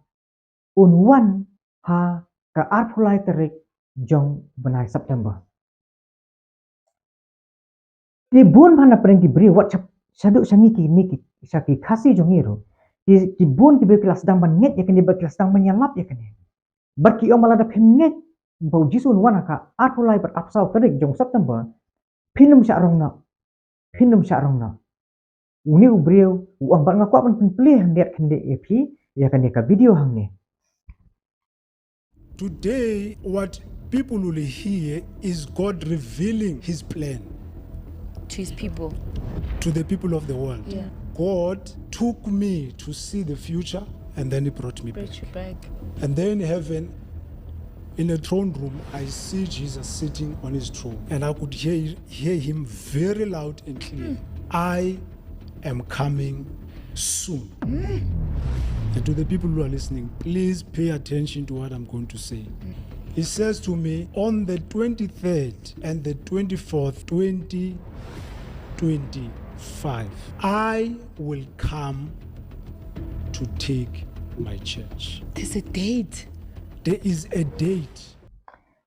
un wan ha ka arphew lai tarik jong u bnai September. Ki bun bha na pdeng ki briew, wat sha, shaduh sha ngi kine ki, sha ki Khasi jong ngi ruh, ki, ki bun ki briew ki la sdang ban ngeit ïa kane bad ki la sdang ban ïalap ïa kane. Bad ki ong ba lada phim ngeit ba u Jisu un wan ha ka arphew lai bad arphew saw tarik jong September, phin ym shah rong noh. Phin ym shah rong noh. Une u briew u ong, bad nga kwah ban pynplie khyndiat khyndiat ïa phi ïa kane ka video hangne. Today, what people will hear is God revealing his plan to his people, to the people of the world. Yeah. God took me to see the future, and then he brought me back. Brought you back. And then heaven, in a throne room, I see Jesus sitting on his throne, and I could hear, hear him very loud and clear. I am coming soon. And to the people who are listening, please pay attention to what I'm going to say. He says to me, on the twenty-third and the twenty-fourth, twenty twenty-five, I will come to take my church. There's a date. There is a date.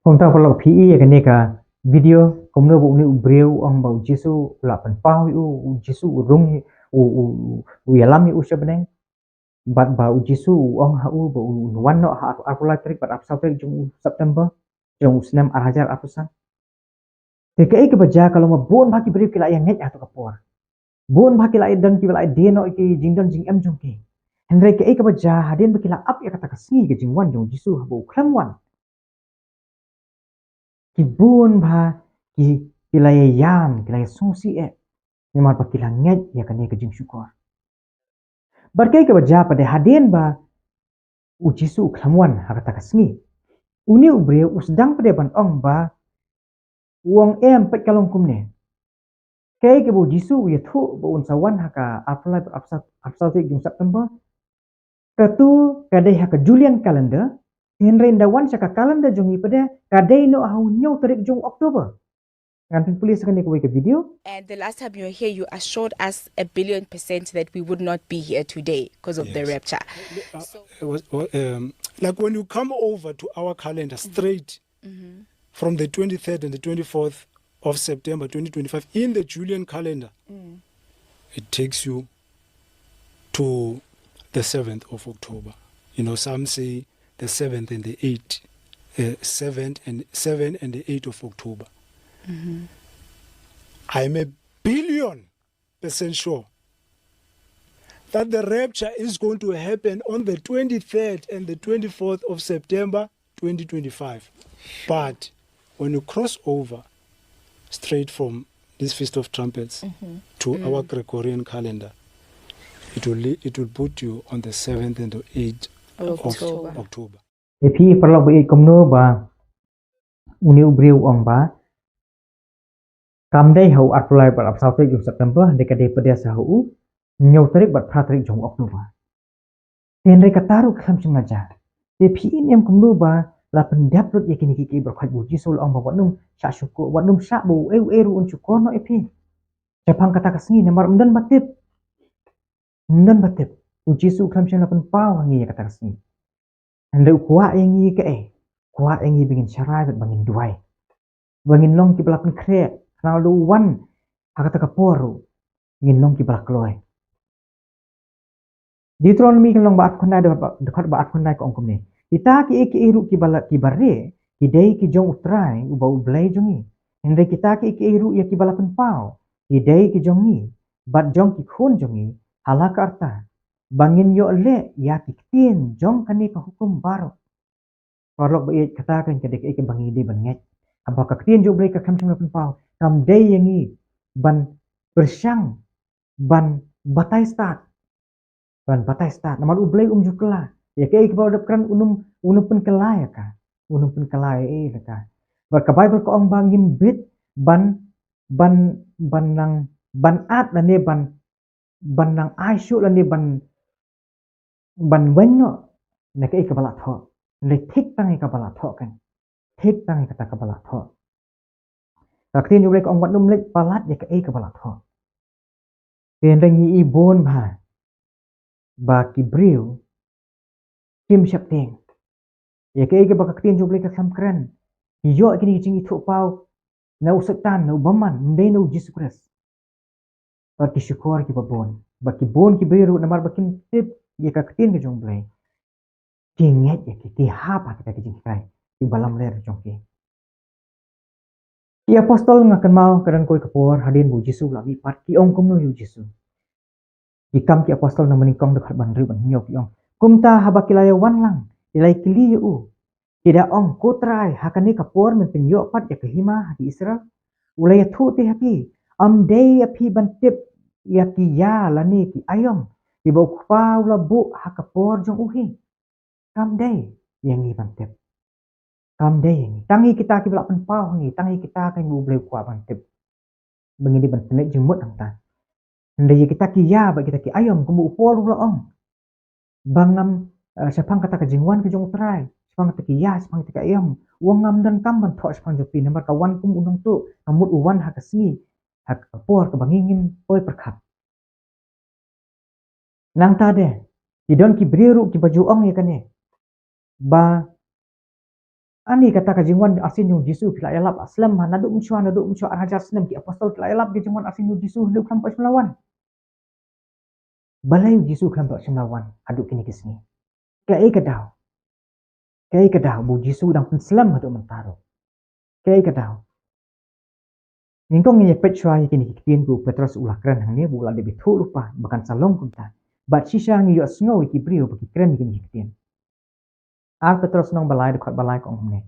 Kumta paralok, phi i ïa kane ka video, kumno ba une u briew u ong ba u Jisu u la pynpaw ïa u, u Jisu u rung, u, u, u ïalam ïa u sha bneng. Bad ba u Jisu u ong ha u ba un wan noh ha arphew lai tarik bad arphew saw tarik jong u September jong u snem ar hajar arphew san. Te kaei kaba jia ka long ba bun bha ki briew ki la ïa ngeit ha kato ka por. Bun bha ki la ïa don, ki la ïa die noh ïa ki jingdon jingem jong ki. Hynrei kaei kaba jia, hadien ba ki la ap ïa kata ka sngi ka jingwan jong u Jisu haba u khlem wan, ki bun bha ki, ki la ïa ïam, ki la ïa sngewsih eh, namar ba ki la ngeit ïa kane ka jingshukor. Bad kaei kaba jia pat de, hadien ba u Jisu u khlem wan ha kata ka sngi, une u briew u sdang pat de ban ong ba, u ong, em, peit ka long kumne. Kaei kaba u Jisu u ïathuh ba un sa wan ha ka arphew lai, arphew saw, arphew saw tarik jong September, kato ka dei ha ka Julian calendar, hynrei ynda wan sha ka calendar jong ngi pat de ka dei noh ha u hynñiew tarik jong October. Ngan pynpule sa kane kawei ka video. And the last time you were here, you assured us a billion percent that we would not be here today because of the rapture. Uh, so it was, uh, um, like, when you come over to our calendar straight, mm-hmm, from the twenty-third and the twenty-fourth of September twenty twenty-five in the Julian calendar, it takes you to the seventh of October. You know, some say the seventh and the eighth, uh, seventh and seven and the eighth of October. I'm a billion percent sure that the rapture is going to happen on the twenty-third and the twenty-fourth of September twenty twenty-five. But when you cross over straight from this Feast of Trumpets to our Gregorian calendar, it will, it will put you on the seventh and the eighth of October. October. Te phi paralok ba ïeit, kumno ba une u briew u ong ba kam dei ha u arphew lai bad arphew saw tarik jong September, hynrei ka dei pat de sa ha u hynñiew tarik bad phra tarik jong October. Te hynrei kata ruh ka khlem shym la jia. Te phi im em kumno ba la pyndep lut ïa kine kiei kiei baroh, ba u Jisu u la ong ba wat nym shah shukor, wat nym shah ba uei uei ruh un shukor noh ïa phi shaphang kata ka sngi, namar ym don ba tip. Ym don ba tip. U Jisu u khlem shym la pynpaw ha ngi ïa kata ka sngi. Hynrei u kwah ïa ngi kaei? U kwah ïa ngi ba ngin sharai bad ba ngin duwai, ba ngin long kiba la pynkhreh. Khnang lada u wan ha kata ka por ruh ngin long kiba la kloi. Deuteronomy ka lynnong ba arphew khyndai, dkhot ba, dkhot ba arphew khyndai ka ong kumne: Kita kiei kiei ruh kiba la, kiba rieh, ki dei ki jong U Trai uba U Blei jong ngi. Hynrei kita kiei kiei ruh ïa kiba la pynpaw, ki dei ki jong ngi bad jong ki khun jong ngi ha la ka rta, ba ngin ïoh leh ïa ki ktien jong kane ka hukum baroh. Paralok ba ïeit, kata ka dei kaei kaba ngi dei ban ngeit. Haba ka ktien jong U Blei ka khlem shym la pynpaw, kam dei ïa ngi ban pyrshang ban batai stad. Ban batai stad. Namar U Blei um ju kylla. Ïa kaei kaba u dep kren un ym, un ym pynkylla ïa ka. Un ym pynkylla ïa ka. Bad ka Baibl ka ong ba ngim bit ban, ban, ban nang, ban at lane ban, ban nang ai shuh lane ban, ban weng noh na kaei kaba la thoh. Hynrei thik tang ïa kaba la thoh kan. Thik tang ïa kata kaba la thoh. Ka ktien jong U Blei ka ong wat nym leit palat ïa kaei kaba la thoh. Te hynrei ngi i bun bha ba ki briew kim sheptieng ïa kaei kaba ka ktien jong U Blei ka khlem kren. Ki ïoh kine ki jingithuhpaw na u Soitan, na u bymman, ym dei na U Jisu Khrist. Bad ki shukor kiba bun, bad ki bun ki briew ruh namar ba kim tip ïa ka ktien ka jong U Blei, ki ngeit ïa ki, ki hap ha kita ki jinghikai kiba lamler jong ki. Ki apostol, nga kynmaw ka don kawei ka por hadien ba U Jisu u la mihpat, ki ong kumno ïa U Jisu? Ki Kam ki Apostol lynnong ba nyngkong, dkhot ba hynriew bad hynñiew, ki ong: Kumta haba ki la ïa wan lang, ki la ïa kylli ïa u, ki da ong: Ko Trai, ha kane ka por men pynïoh pat ïa ka hima ha ki Israel? U la ïathuh te ha ki: Ym dei ïa phi ban tip ïa ki ïa lane ki aïom kiba U Kpa u la buh ha ka por jong u hi. Kam dei ïa ngi ban tip. Kam dei ïa ngi. Tang ïa kita kiba la pynpaw ha ngi, tang ïa kita kaba U Blei u kwah ban tip, ba ngi dei ban pynleit jingmut hangta. Hynrei ïa kita ki ïa bad kita ki aïom, kumba u Paul u la ong ba ngam, eh, shaphang kata ka jingwan ka jong U Trai, shaphang kata ki ïa, shaphang kita ki aïom, u ong ngam donkam ban thoh shaphang jong phi, namar ka wan kum u nongtuh, ka mut u wan ha ka sngi, ha ka por kaba ngi ngim poi pyrkhat. Nangta de, ki don ki briew ruh kiba ju ong ïa kane, ba ani kata ka jingwan arsien jong U Jisu phi la ïalap slem ha, naduh mynshuwa, naduh mynshuwa ar hajar snem ki apostol ki la ïalap ka jingwan arsien jong U Jisu, hynrei u khlem pat shym la wan. Balei U Jisu u khlem pat shym la wan haduh kine ki sngi? Kaei ka daw? Kaei ka daw ba U Jisu u dang pynslem haduh mynta ruh? Kaei ka daw? Nyngkong ngin ïa peit shuwa ïa kine ki ktien ba u Petros u la kren hangne, ba u la dep ïathuh lypa ba kan sa long kumta. Bad shisha ngi ïohsngew ïa ki briew ba ki kren ïa kine ki ktien. Ar Petros lynnong ba lai, dkhot ba lai ka ong kumne: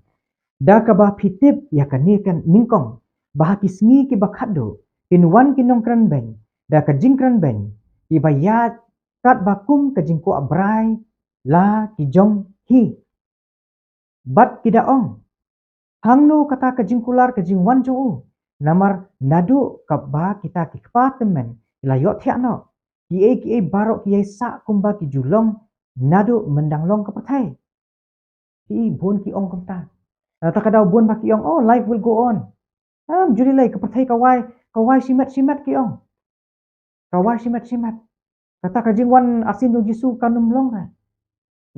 Da kaba phi tip ïa kane ka nyngkong, ba ha ki sngi kiba khatduh kin wan ki nongkren beiñ da ka jingkren beiñ, kiba ïaid katba kum ka jingkwah brai la ki jong hi. Bad ki da ong: Hangno kata ka jingkular ka jingwan jong u? Namar naduh kaba kita ki kpa tymmen ki la ïohthiah noh, kiei kiei baroh ki ïai sah kumba ki ju long naduh myndang long ka pyrthei. Ki bun ki ong kumta. Kata ka daw bun ba ki ong, "Oh, life will go on." Em, ju lei lei, ka pyrthei ka wai, ka wai shimet shimet, ki ong. Ka wai shimet shimet. Kata ka jingwan arsien jong U Jisu kan ym long re.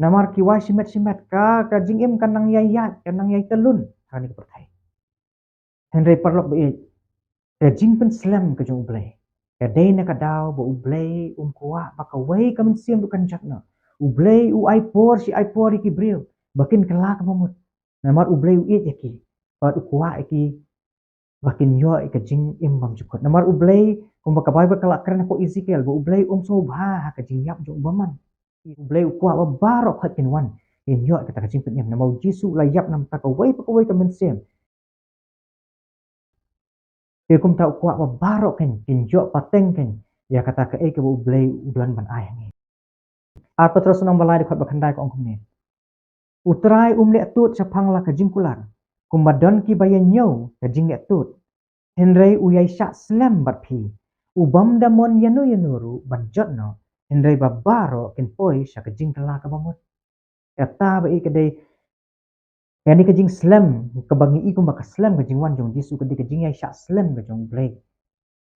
Namar ki wai shimet shimet, ka, ka jingim kan nang ïai ïaid, kan nang ïai tyllun ha kane ka pyrthei. Hynrei paralok ba ïeit, ka jingpynslem ka jong U Blei ka dei na ka daw ba U Blei um kwah ba kawei ka mynsiem ruh kan jot noh. U Blei u ai por shi ai por ïa ki briew ba kin kylla ka bamut. Namar U Blei u ïeit ïa ki bad u kwah ïa ki ba kin ïoh ïa ka jingim bymjukut. Namar U Blei, kumba ka Baibl ka la kren hapoh Ezekiel ba U Blei um sngewbha ha ka jingïap jong u bymman. U Blei u kwah ba baroh khoit kin wan kin ïoh ïa kata ka jingpynim. Namar U Jisu u la ïap na bynta kawei pa kawei ka mynsiem. Te kumta u kwah ba baroh kin kin ïoh pateng kin ïa kata kaei kaba U Blei u don ban ai ha ngi. Ar Petros lynnong ba lai dkhot ba khyndai ka ong kumne: U Trai um leh tud shaphang la ka jingkular, kumba don kiba ïa ñiew ka jingleh tud. Hynrei u ïai shah slem bad phi, u bym da mon ïano ïano ruh ban jot noh, hynrei ba baroh kin poi sha ka jingkylla ka bamut. Kata ba i ka dei, ïa kane ka jingslem kaba ngi i kumba ka slem ka jingwan jong U Jisu, ka dei ka jingïai shah slem ka jong U Blei.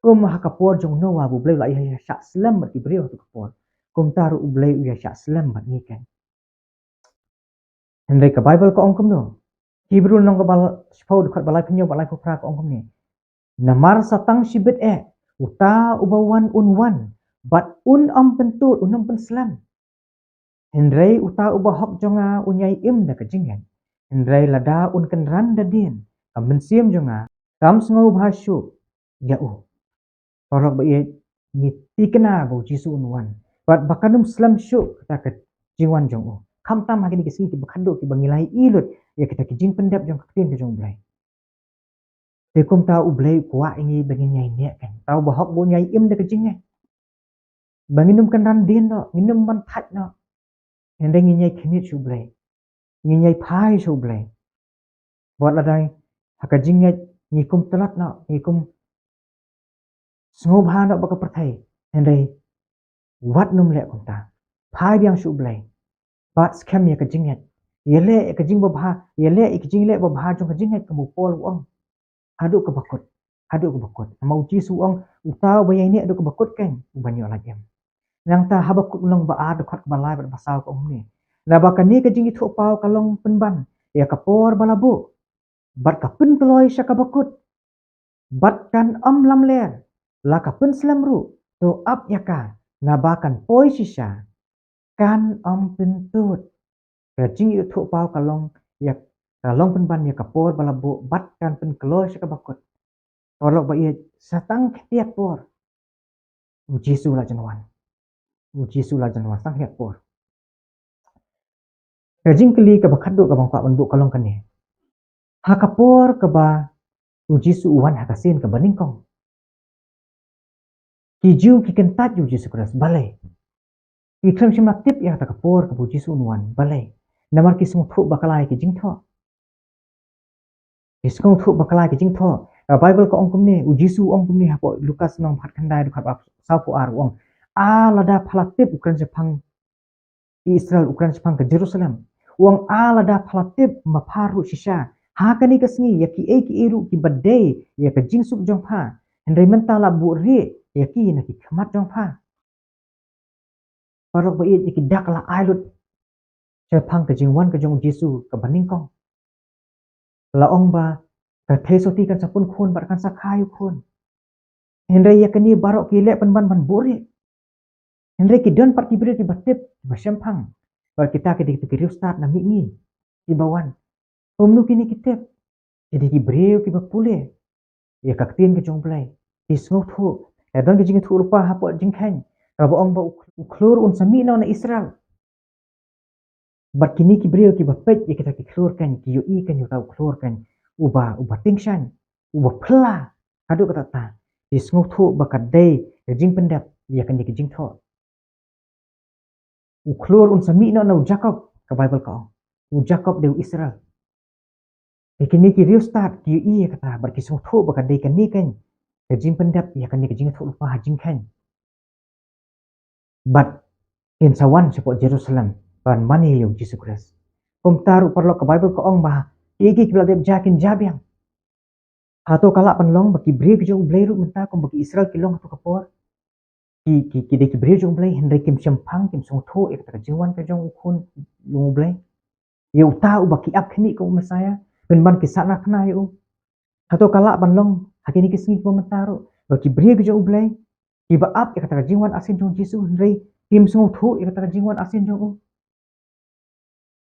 Kum ha ka por jong Noah ba U Blei u la ïai shah slem bad ki briew ha kato ka por, kumta ruh U Blei u ïai shah slem bad ngi ken. Hynrei ka Baibl ka ong kumno? Hebru lynnong kaba shiphew dkhot ba laiphew hynñiew bad laiphew phra ka ong kumne: Namar sa tang shibit eh uta uba wan un wan bad un ym pyntud, un ym pynslem. Hynrei uta uba hok jong nga un ïai im da ka jingngeit. Hynrei lada un kynran da dien, ka mynsiem jong nga kam sngewbha shuh ïa u. Paralok ba ïeit, ngi thikna ba U Jisu un wan bad ba kan ym slem shuh kata ka jingwan jong u. Khamtam ha kine ki sngi kiba khadduh kiba ngi la ïohi lut ïa kita ki jingpyndep jong ka ktien ka jong U Blei. Te kumta U Blei u kwah ïa ngi ba ngin ïai neh ken. Uta uba hok ba un ïai im da ka jingngeit. Ba ngin ym kynran dien noh, ngin ym ban thait noh. Hynrei ngin ïai khmih sha U Blei. Ngin ïai phai sha U Blei. Bad lada ha ka jingngeit ngi kum tlot noh, ngi kum sngewbha noh bad ka pyrthei, hynrei wat nym leh kumta. Phai biang sha U Blei bad skhem ïa ka jingngeit. Ïaleh ïa ka jingbabha, ïaleh ïa ka jingleh babha jong ka jingngeit, kumba u Paul u ong. Haduh kaba kut, haduh kaba kut. Namar U Jisu u ong, uta uba ïai neh haduh kaba kut ken u ban ïoh lait im. Nangta Habakuk lynnong ba ar dkhot kaba lai bad ba saw ka ong kumne: Naba kane ka jingïathuhpaw ka long pynban ïa ka por ba la buh, bad ka pynkloi sha kaba kut, bad kan ym lamler, la ka pynslem ruh, to ap ïa ka, naba kan poi shisha, kan ym pyntud. Ka jingïathuhpaw ka long ïa, ka long pynban ïa ka por ba la buh bad kan pynkloi sha kaba kut. Paralok ba ïeit, sa tang khyndiat por U Jisu la jan wan. U Jisu la jan wan, sa tang khyndiat por. Ka jingkylli kaba khadduh kaba nga kwah ban buh ka long kane: Ha ka por kaba U Jisu u wan ha ka sien kaba nyngkong, ki Jiw ki kyntait ïa U Jisu Khrist, balei? Ki khlem shym la tip ïa kata ka por kaba U Jisu un wan, balei? Namar ki sngewthuh bakla ïa ki jingthoh. Ki sngewthuh bakla ïa ki jingthoh. Ka Baibl ka ong kumne, U Jisu u ong kumne hapoh Lukas lynnong ba khatkhyndai dkhot ba sawphew ar, u ong: A lada pha la tip u kren shaphang Israel, u kren shaphang ka Jerusalem. U ong: A lada pha la tip ma pha ruh shisha ha kane ka sngi ïa kiei kiei ruh kiba dei ïa ka jingsuk jong pha, hynrei mynta la buhrieh ïa ki na ki khmat jong pha. Paralok ba ïeit, ïa ki dak la ai lut shaphang ka jingwan ka jong U Jisu kaba nyngkong. La ong ba ka theisotti kan sa pun khun bad kan sa kha ïa u khun. Hynrei ïa kane baroh ki leh pynban ban buhrieh. Hynrei ki don pat ki briew kiba tip, kiba shemphang. Bad kita ki dei ki riewstad na mihngi kiba wan. Kumno kine ki tip? Ki dei ki briew kiba pule ïa ka ktien ka jong U Blei. Ki sngewthuh. Ïa don ka jingïathuhlypa hapoh Jingkheiñ kaba ong ba u, u khlur un sa mih noh na Israel. Bad kine ki briew kiba peit ïa kita ki khlur kheiñ, ki ïohi kheiñ ïa uta u khlur kheiñ uba, uba tyngshaiñ, uba phylla. Haduh katta katta ki sngewthuh ba ka dei ka jingpyndep ïa kane ka jingthoh. U khlur un sa mih noh na u Jakob, ka Baibl ka ong. U Jakob dei u Israel. Te kine ki riewstad ki ïohi ïa kata bad ki sngewthuh ba ka dei kane kheiñ ka jingpyndep ïa kane ka jingïathuhlypa ha Jingkheiñ. Bad kin sa wan shapoh Jerusalem ban mane ïa U Jisu Khrist. Kumta ruh paralok, ka Baibl ka ong ba kiei kiei kiba la dep jia kin jia biang. Hato ka lah ban long ba ki briew ki jong U Blei ruh mynta kumba ki Israel ki long ha kato ka por? Ki, ki, ki dei ki briew jong U Blei hynrei kim shemphang, kim sngewthuh ïa kata ka jingwan ka jong U Khun jong U Blei, ïa uta uba ki ap khmih kum u Messaïah, pynban ki sahnarphna ïa u. Hato ka lah ban long ha kine ki sngi kiba mynta ruh ba ki briew ki jong U Blei kiba ap ïa kata ka jingwan arsien jong Jisu hynrei kim sngewthuh ïa kata ka jingwan arsien jong u?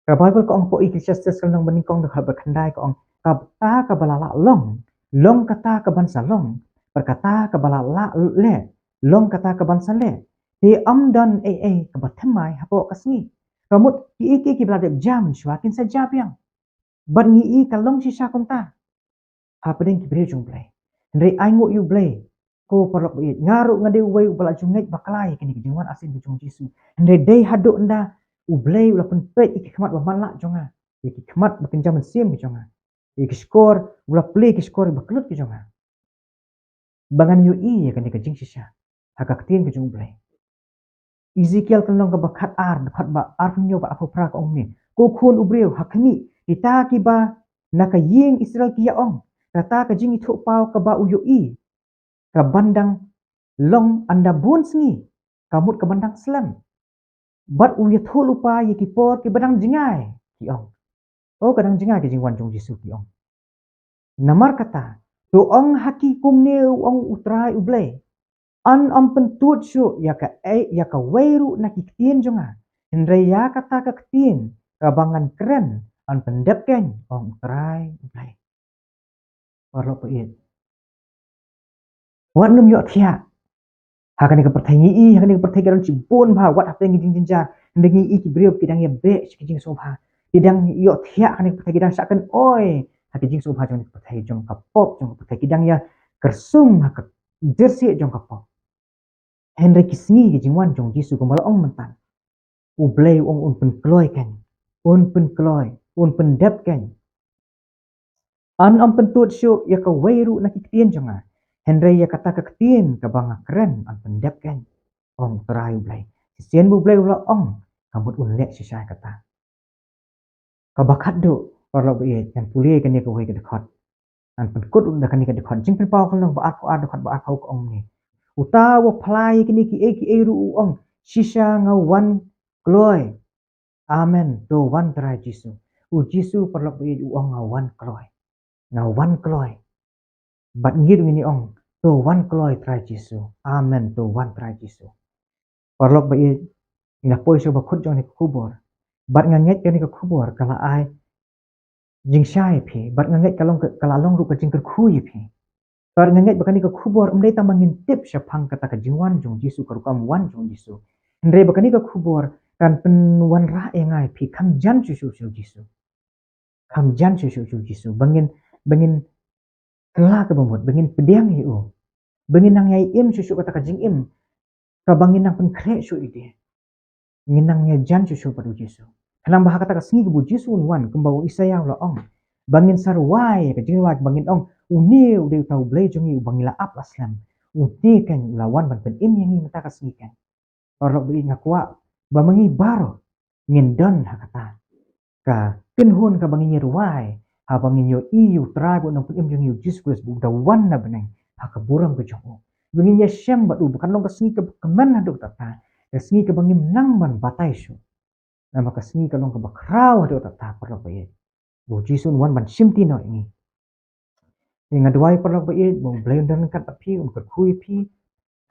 Ka Baibl ka ong, poi Ekklesiastes ka lynnong ba nyngkong dkhot ba khyndai ka ong, kata kaba la lah long, long kata kaban sa long, bad kata kaba la lah leh, long kata kaban sa leh. Te ym don ei ei kaba thymmai hapoh ka sngi. Ka mut kiei kiei kiba la dep jia mynshuwa kin sa jia biang. Bad ngi i ka long shisha kumta hapdeng ki briew jong U Blei. Hynrei ai nguh ïa U Blei, ko paralok ba ïeit, nga ruh nga dei uwei uba la ju ngeit bakla ïa kine ki jingwan arsien ki jong U Jisu. Hynrei dei haduh ynda U Blei u la pynpeit ïa ki khmat ba matlah jong nga, ïa ki khmat ba kynja mynsiem ki jong nga, ïa ki shkor, u la plie ki shkor ba kyllut ki jong nga, ba ngan ïohi ïa kane ka jingshisha ha ka ktien ka jong U Blei. Ezekiel ka lynnong kaba khatar, dkhot ba arphew hynñiew bad arphew phra ka ong kumne, ko khun u briew, ha khmih, kita kiba na ka ïing Israel ki ïa ong, kata ka jingithuhpaw kaba u ïohi kaban dang long ynda bun sngi, ka mut kaban dang slem. Bad u ïathuh lypa ïa ki por kiba dang jngai, ki ong. O, ka dang jngai ka jingwan jong U Jisu, ki ong. Namar kata, to ong ha ki kumne, u ong U Trai U Blei, yn ym pyntud shuh ïa ka, ïa kawei ruh na ki ktien jong nga, hynrei ïa kata ka ktien kaba ngan kren yn pyndep keiñ, ong U Trai U Blei. Paralok ba ïeit, wat nym ïohthiah. Ha kane ka pyrthei ngi i, ha kane ka pyrthei ka don shibun bha, wat hapdeng ki jingjynjar, hynrei ngi i ki briew ki dang ïa beh sha ki jingsngewbha. Ki dang ïohthiah ha kane ka pyrthei, ki dang shah kynoi ha ki jingsngewbha jong ka pyrthei, jong ka pop jong ka pyrthei, ki dang ïa kyrsung ha ka jyrsieh jong ka pop. Hynrei ki sngi ki jingwan jong U Jisu kumba la ong mynta, U Blei u ong un pynkloi keiñ, un pynkloi, un pyndep keiñ. Yn ym pyntud shuh ïa kawei ruh na ki ktien jong nga, hynrei ïa kata ka ktien kaba nga kren yn pyndep keiñ, ong U Trai U Blei. Shisien ba U Blei u la ong, ka mut un leh shisha ïa kata. Kaba khatduh, paralok ba ïeit, ngan pule kane kawei ka dkhot. Ngan pynkut da kane ka dkhot. Jingpynpaw ka lynnong ba arphew ar, dkhot ba arphew ka ong kumne, uta uba phla ïa kine kiei kiei ruh u ong, shisha nga wan kloi. Amen, to wan Trai Jisu. U Jisu, paralok ba ïeit, u ong nga wan kloi. Nga wan kloi. Bad ngi ruh ngin ïa ong, to wan kloi Trai Jisu. Amen, to wan Trai Jisu. Paralok ba ïeit, ngi la poi sha ba kut jong kane ka khubor. Bad nga ngeit kane ka khubor ka la ai jingshai ïa phi, bad nga ngeit ka long, ka la long ruh ka jingkyrkhu ïa phi. Bad nga ngeit ba kane ka khubor ym dei tang ba ngin tip shaphang kata ka jingwan jong U Jisu, ka rukom wan jong U Jisu. Hynrei ba kane ka khubor kan pynwanrah ïa nga ïa phi, kham jan shuh shuh sha U Jisu. Kham jan shuh shuh sha U Jisu. Ba ngin, ba ngin kylla kaba mut, ba ngin pdiang ïa u. Ba ngin nang ïai im shuh shuh kata ka jingim kaba ngin nang pynkhreh shuh ïa lade. Ngin nang ïajan shuh shuh bad U Jisu. Khnang ba ha kata ka sngi kaba U Jisu un wan, kumba u Isaïah u la ong, ba ngin sa rwai ka jingrwai kaba ngin ong, une u dei uta U Blei jong ngi uba ngi la ap la slem. Une keiñ u la wan ban pynim ïa ngi mynta ka sngi keiñ. Paralok ba ïeit, nga kwah ba ma ngi baroh ngin don ha kata ka kynhun kaba ngin ïa rwai, haba ngin ïohi ïa U Trai bad U Nongpynim jong ngi U Jisu Khrist ba u da wan na bneng ha ka burom ka jong u. Ba ngin ïashem bad u, ba kan long ka sngi kaba kmen haduh katta, ka sngi kaba ngim nang ban batai shuh. Namar ka sngi ka long kaba khraw haduh katta, paralok ba ïeit. Ba U Jisu un wan ban shimti noh ïa ngi. Te nga duwai, paralok ba ïeit, ba U Blei un don ryngkat bad phi, un kyrkhu ïa phi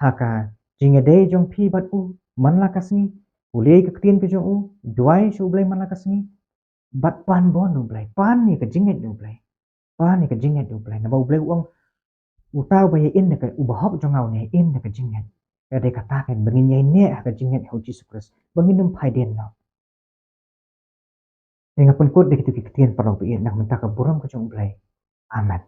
ha ka jingïadei jong phi bad u man la ka sngi. Pule ïa ka ktien ka jong u, duwai sha U Blei man la ka sngi. Bad pan bor na U Blei, pan ïa ka jingngeit na U Blei. Pan ïa ka jingngeit na U Blei. Naba U Blei u ong, uta uba ïain da ka, uba hok jong nga un ïain da ka jingngeit. Ka dei kata keiñ, ba ngin ïaineh ha ka jingngeit ha U Jisu Khrist, ba ngin ym phai dien noh. Te nga pynkut da kito ki ktien, paralok ba ïeit, na ka bynta ka burom ka jong U Blei. Amen.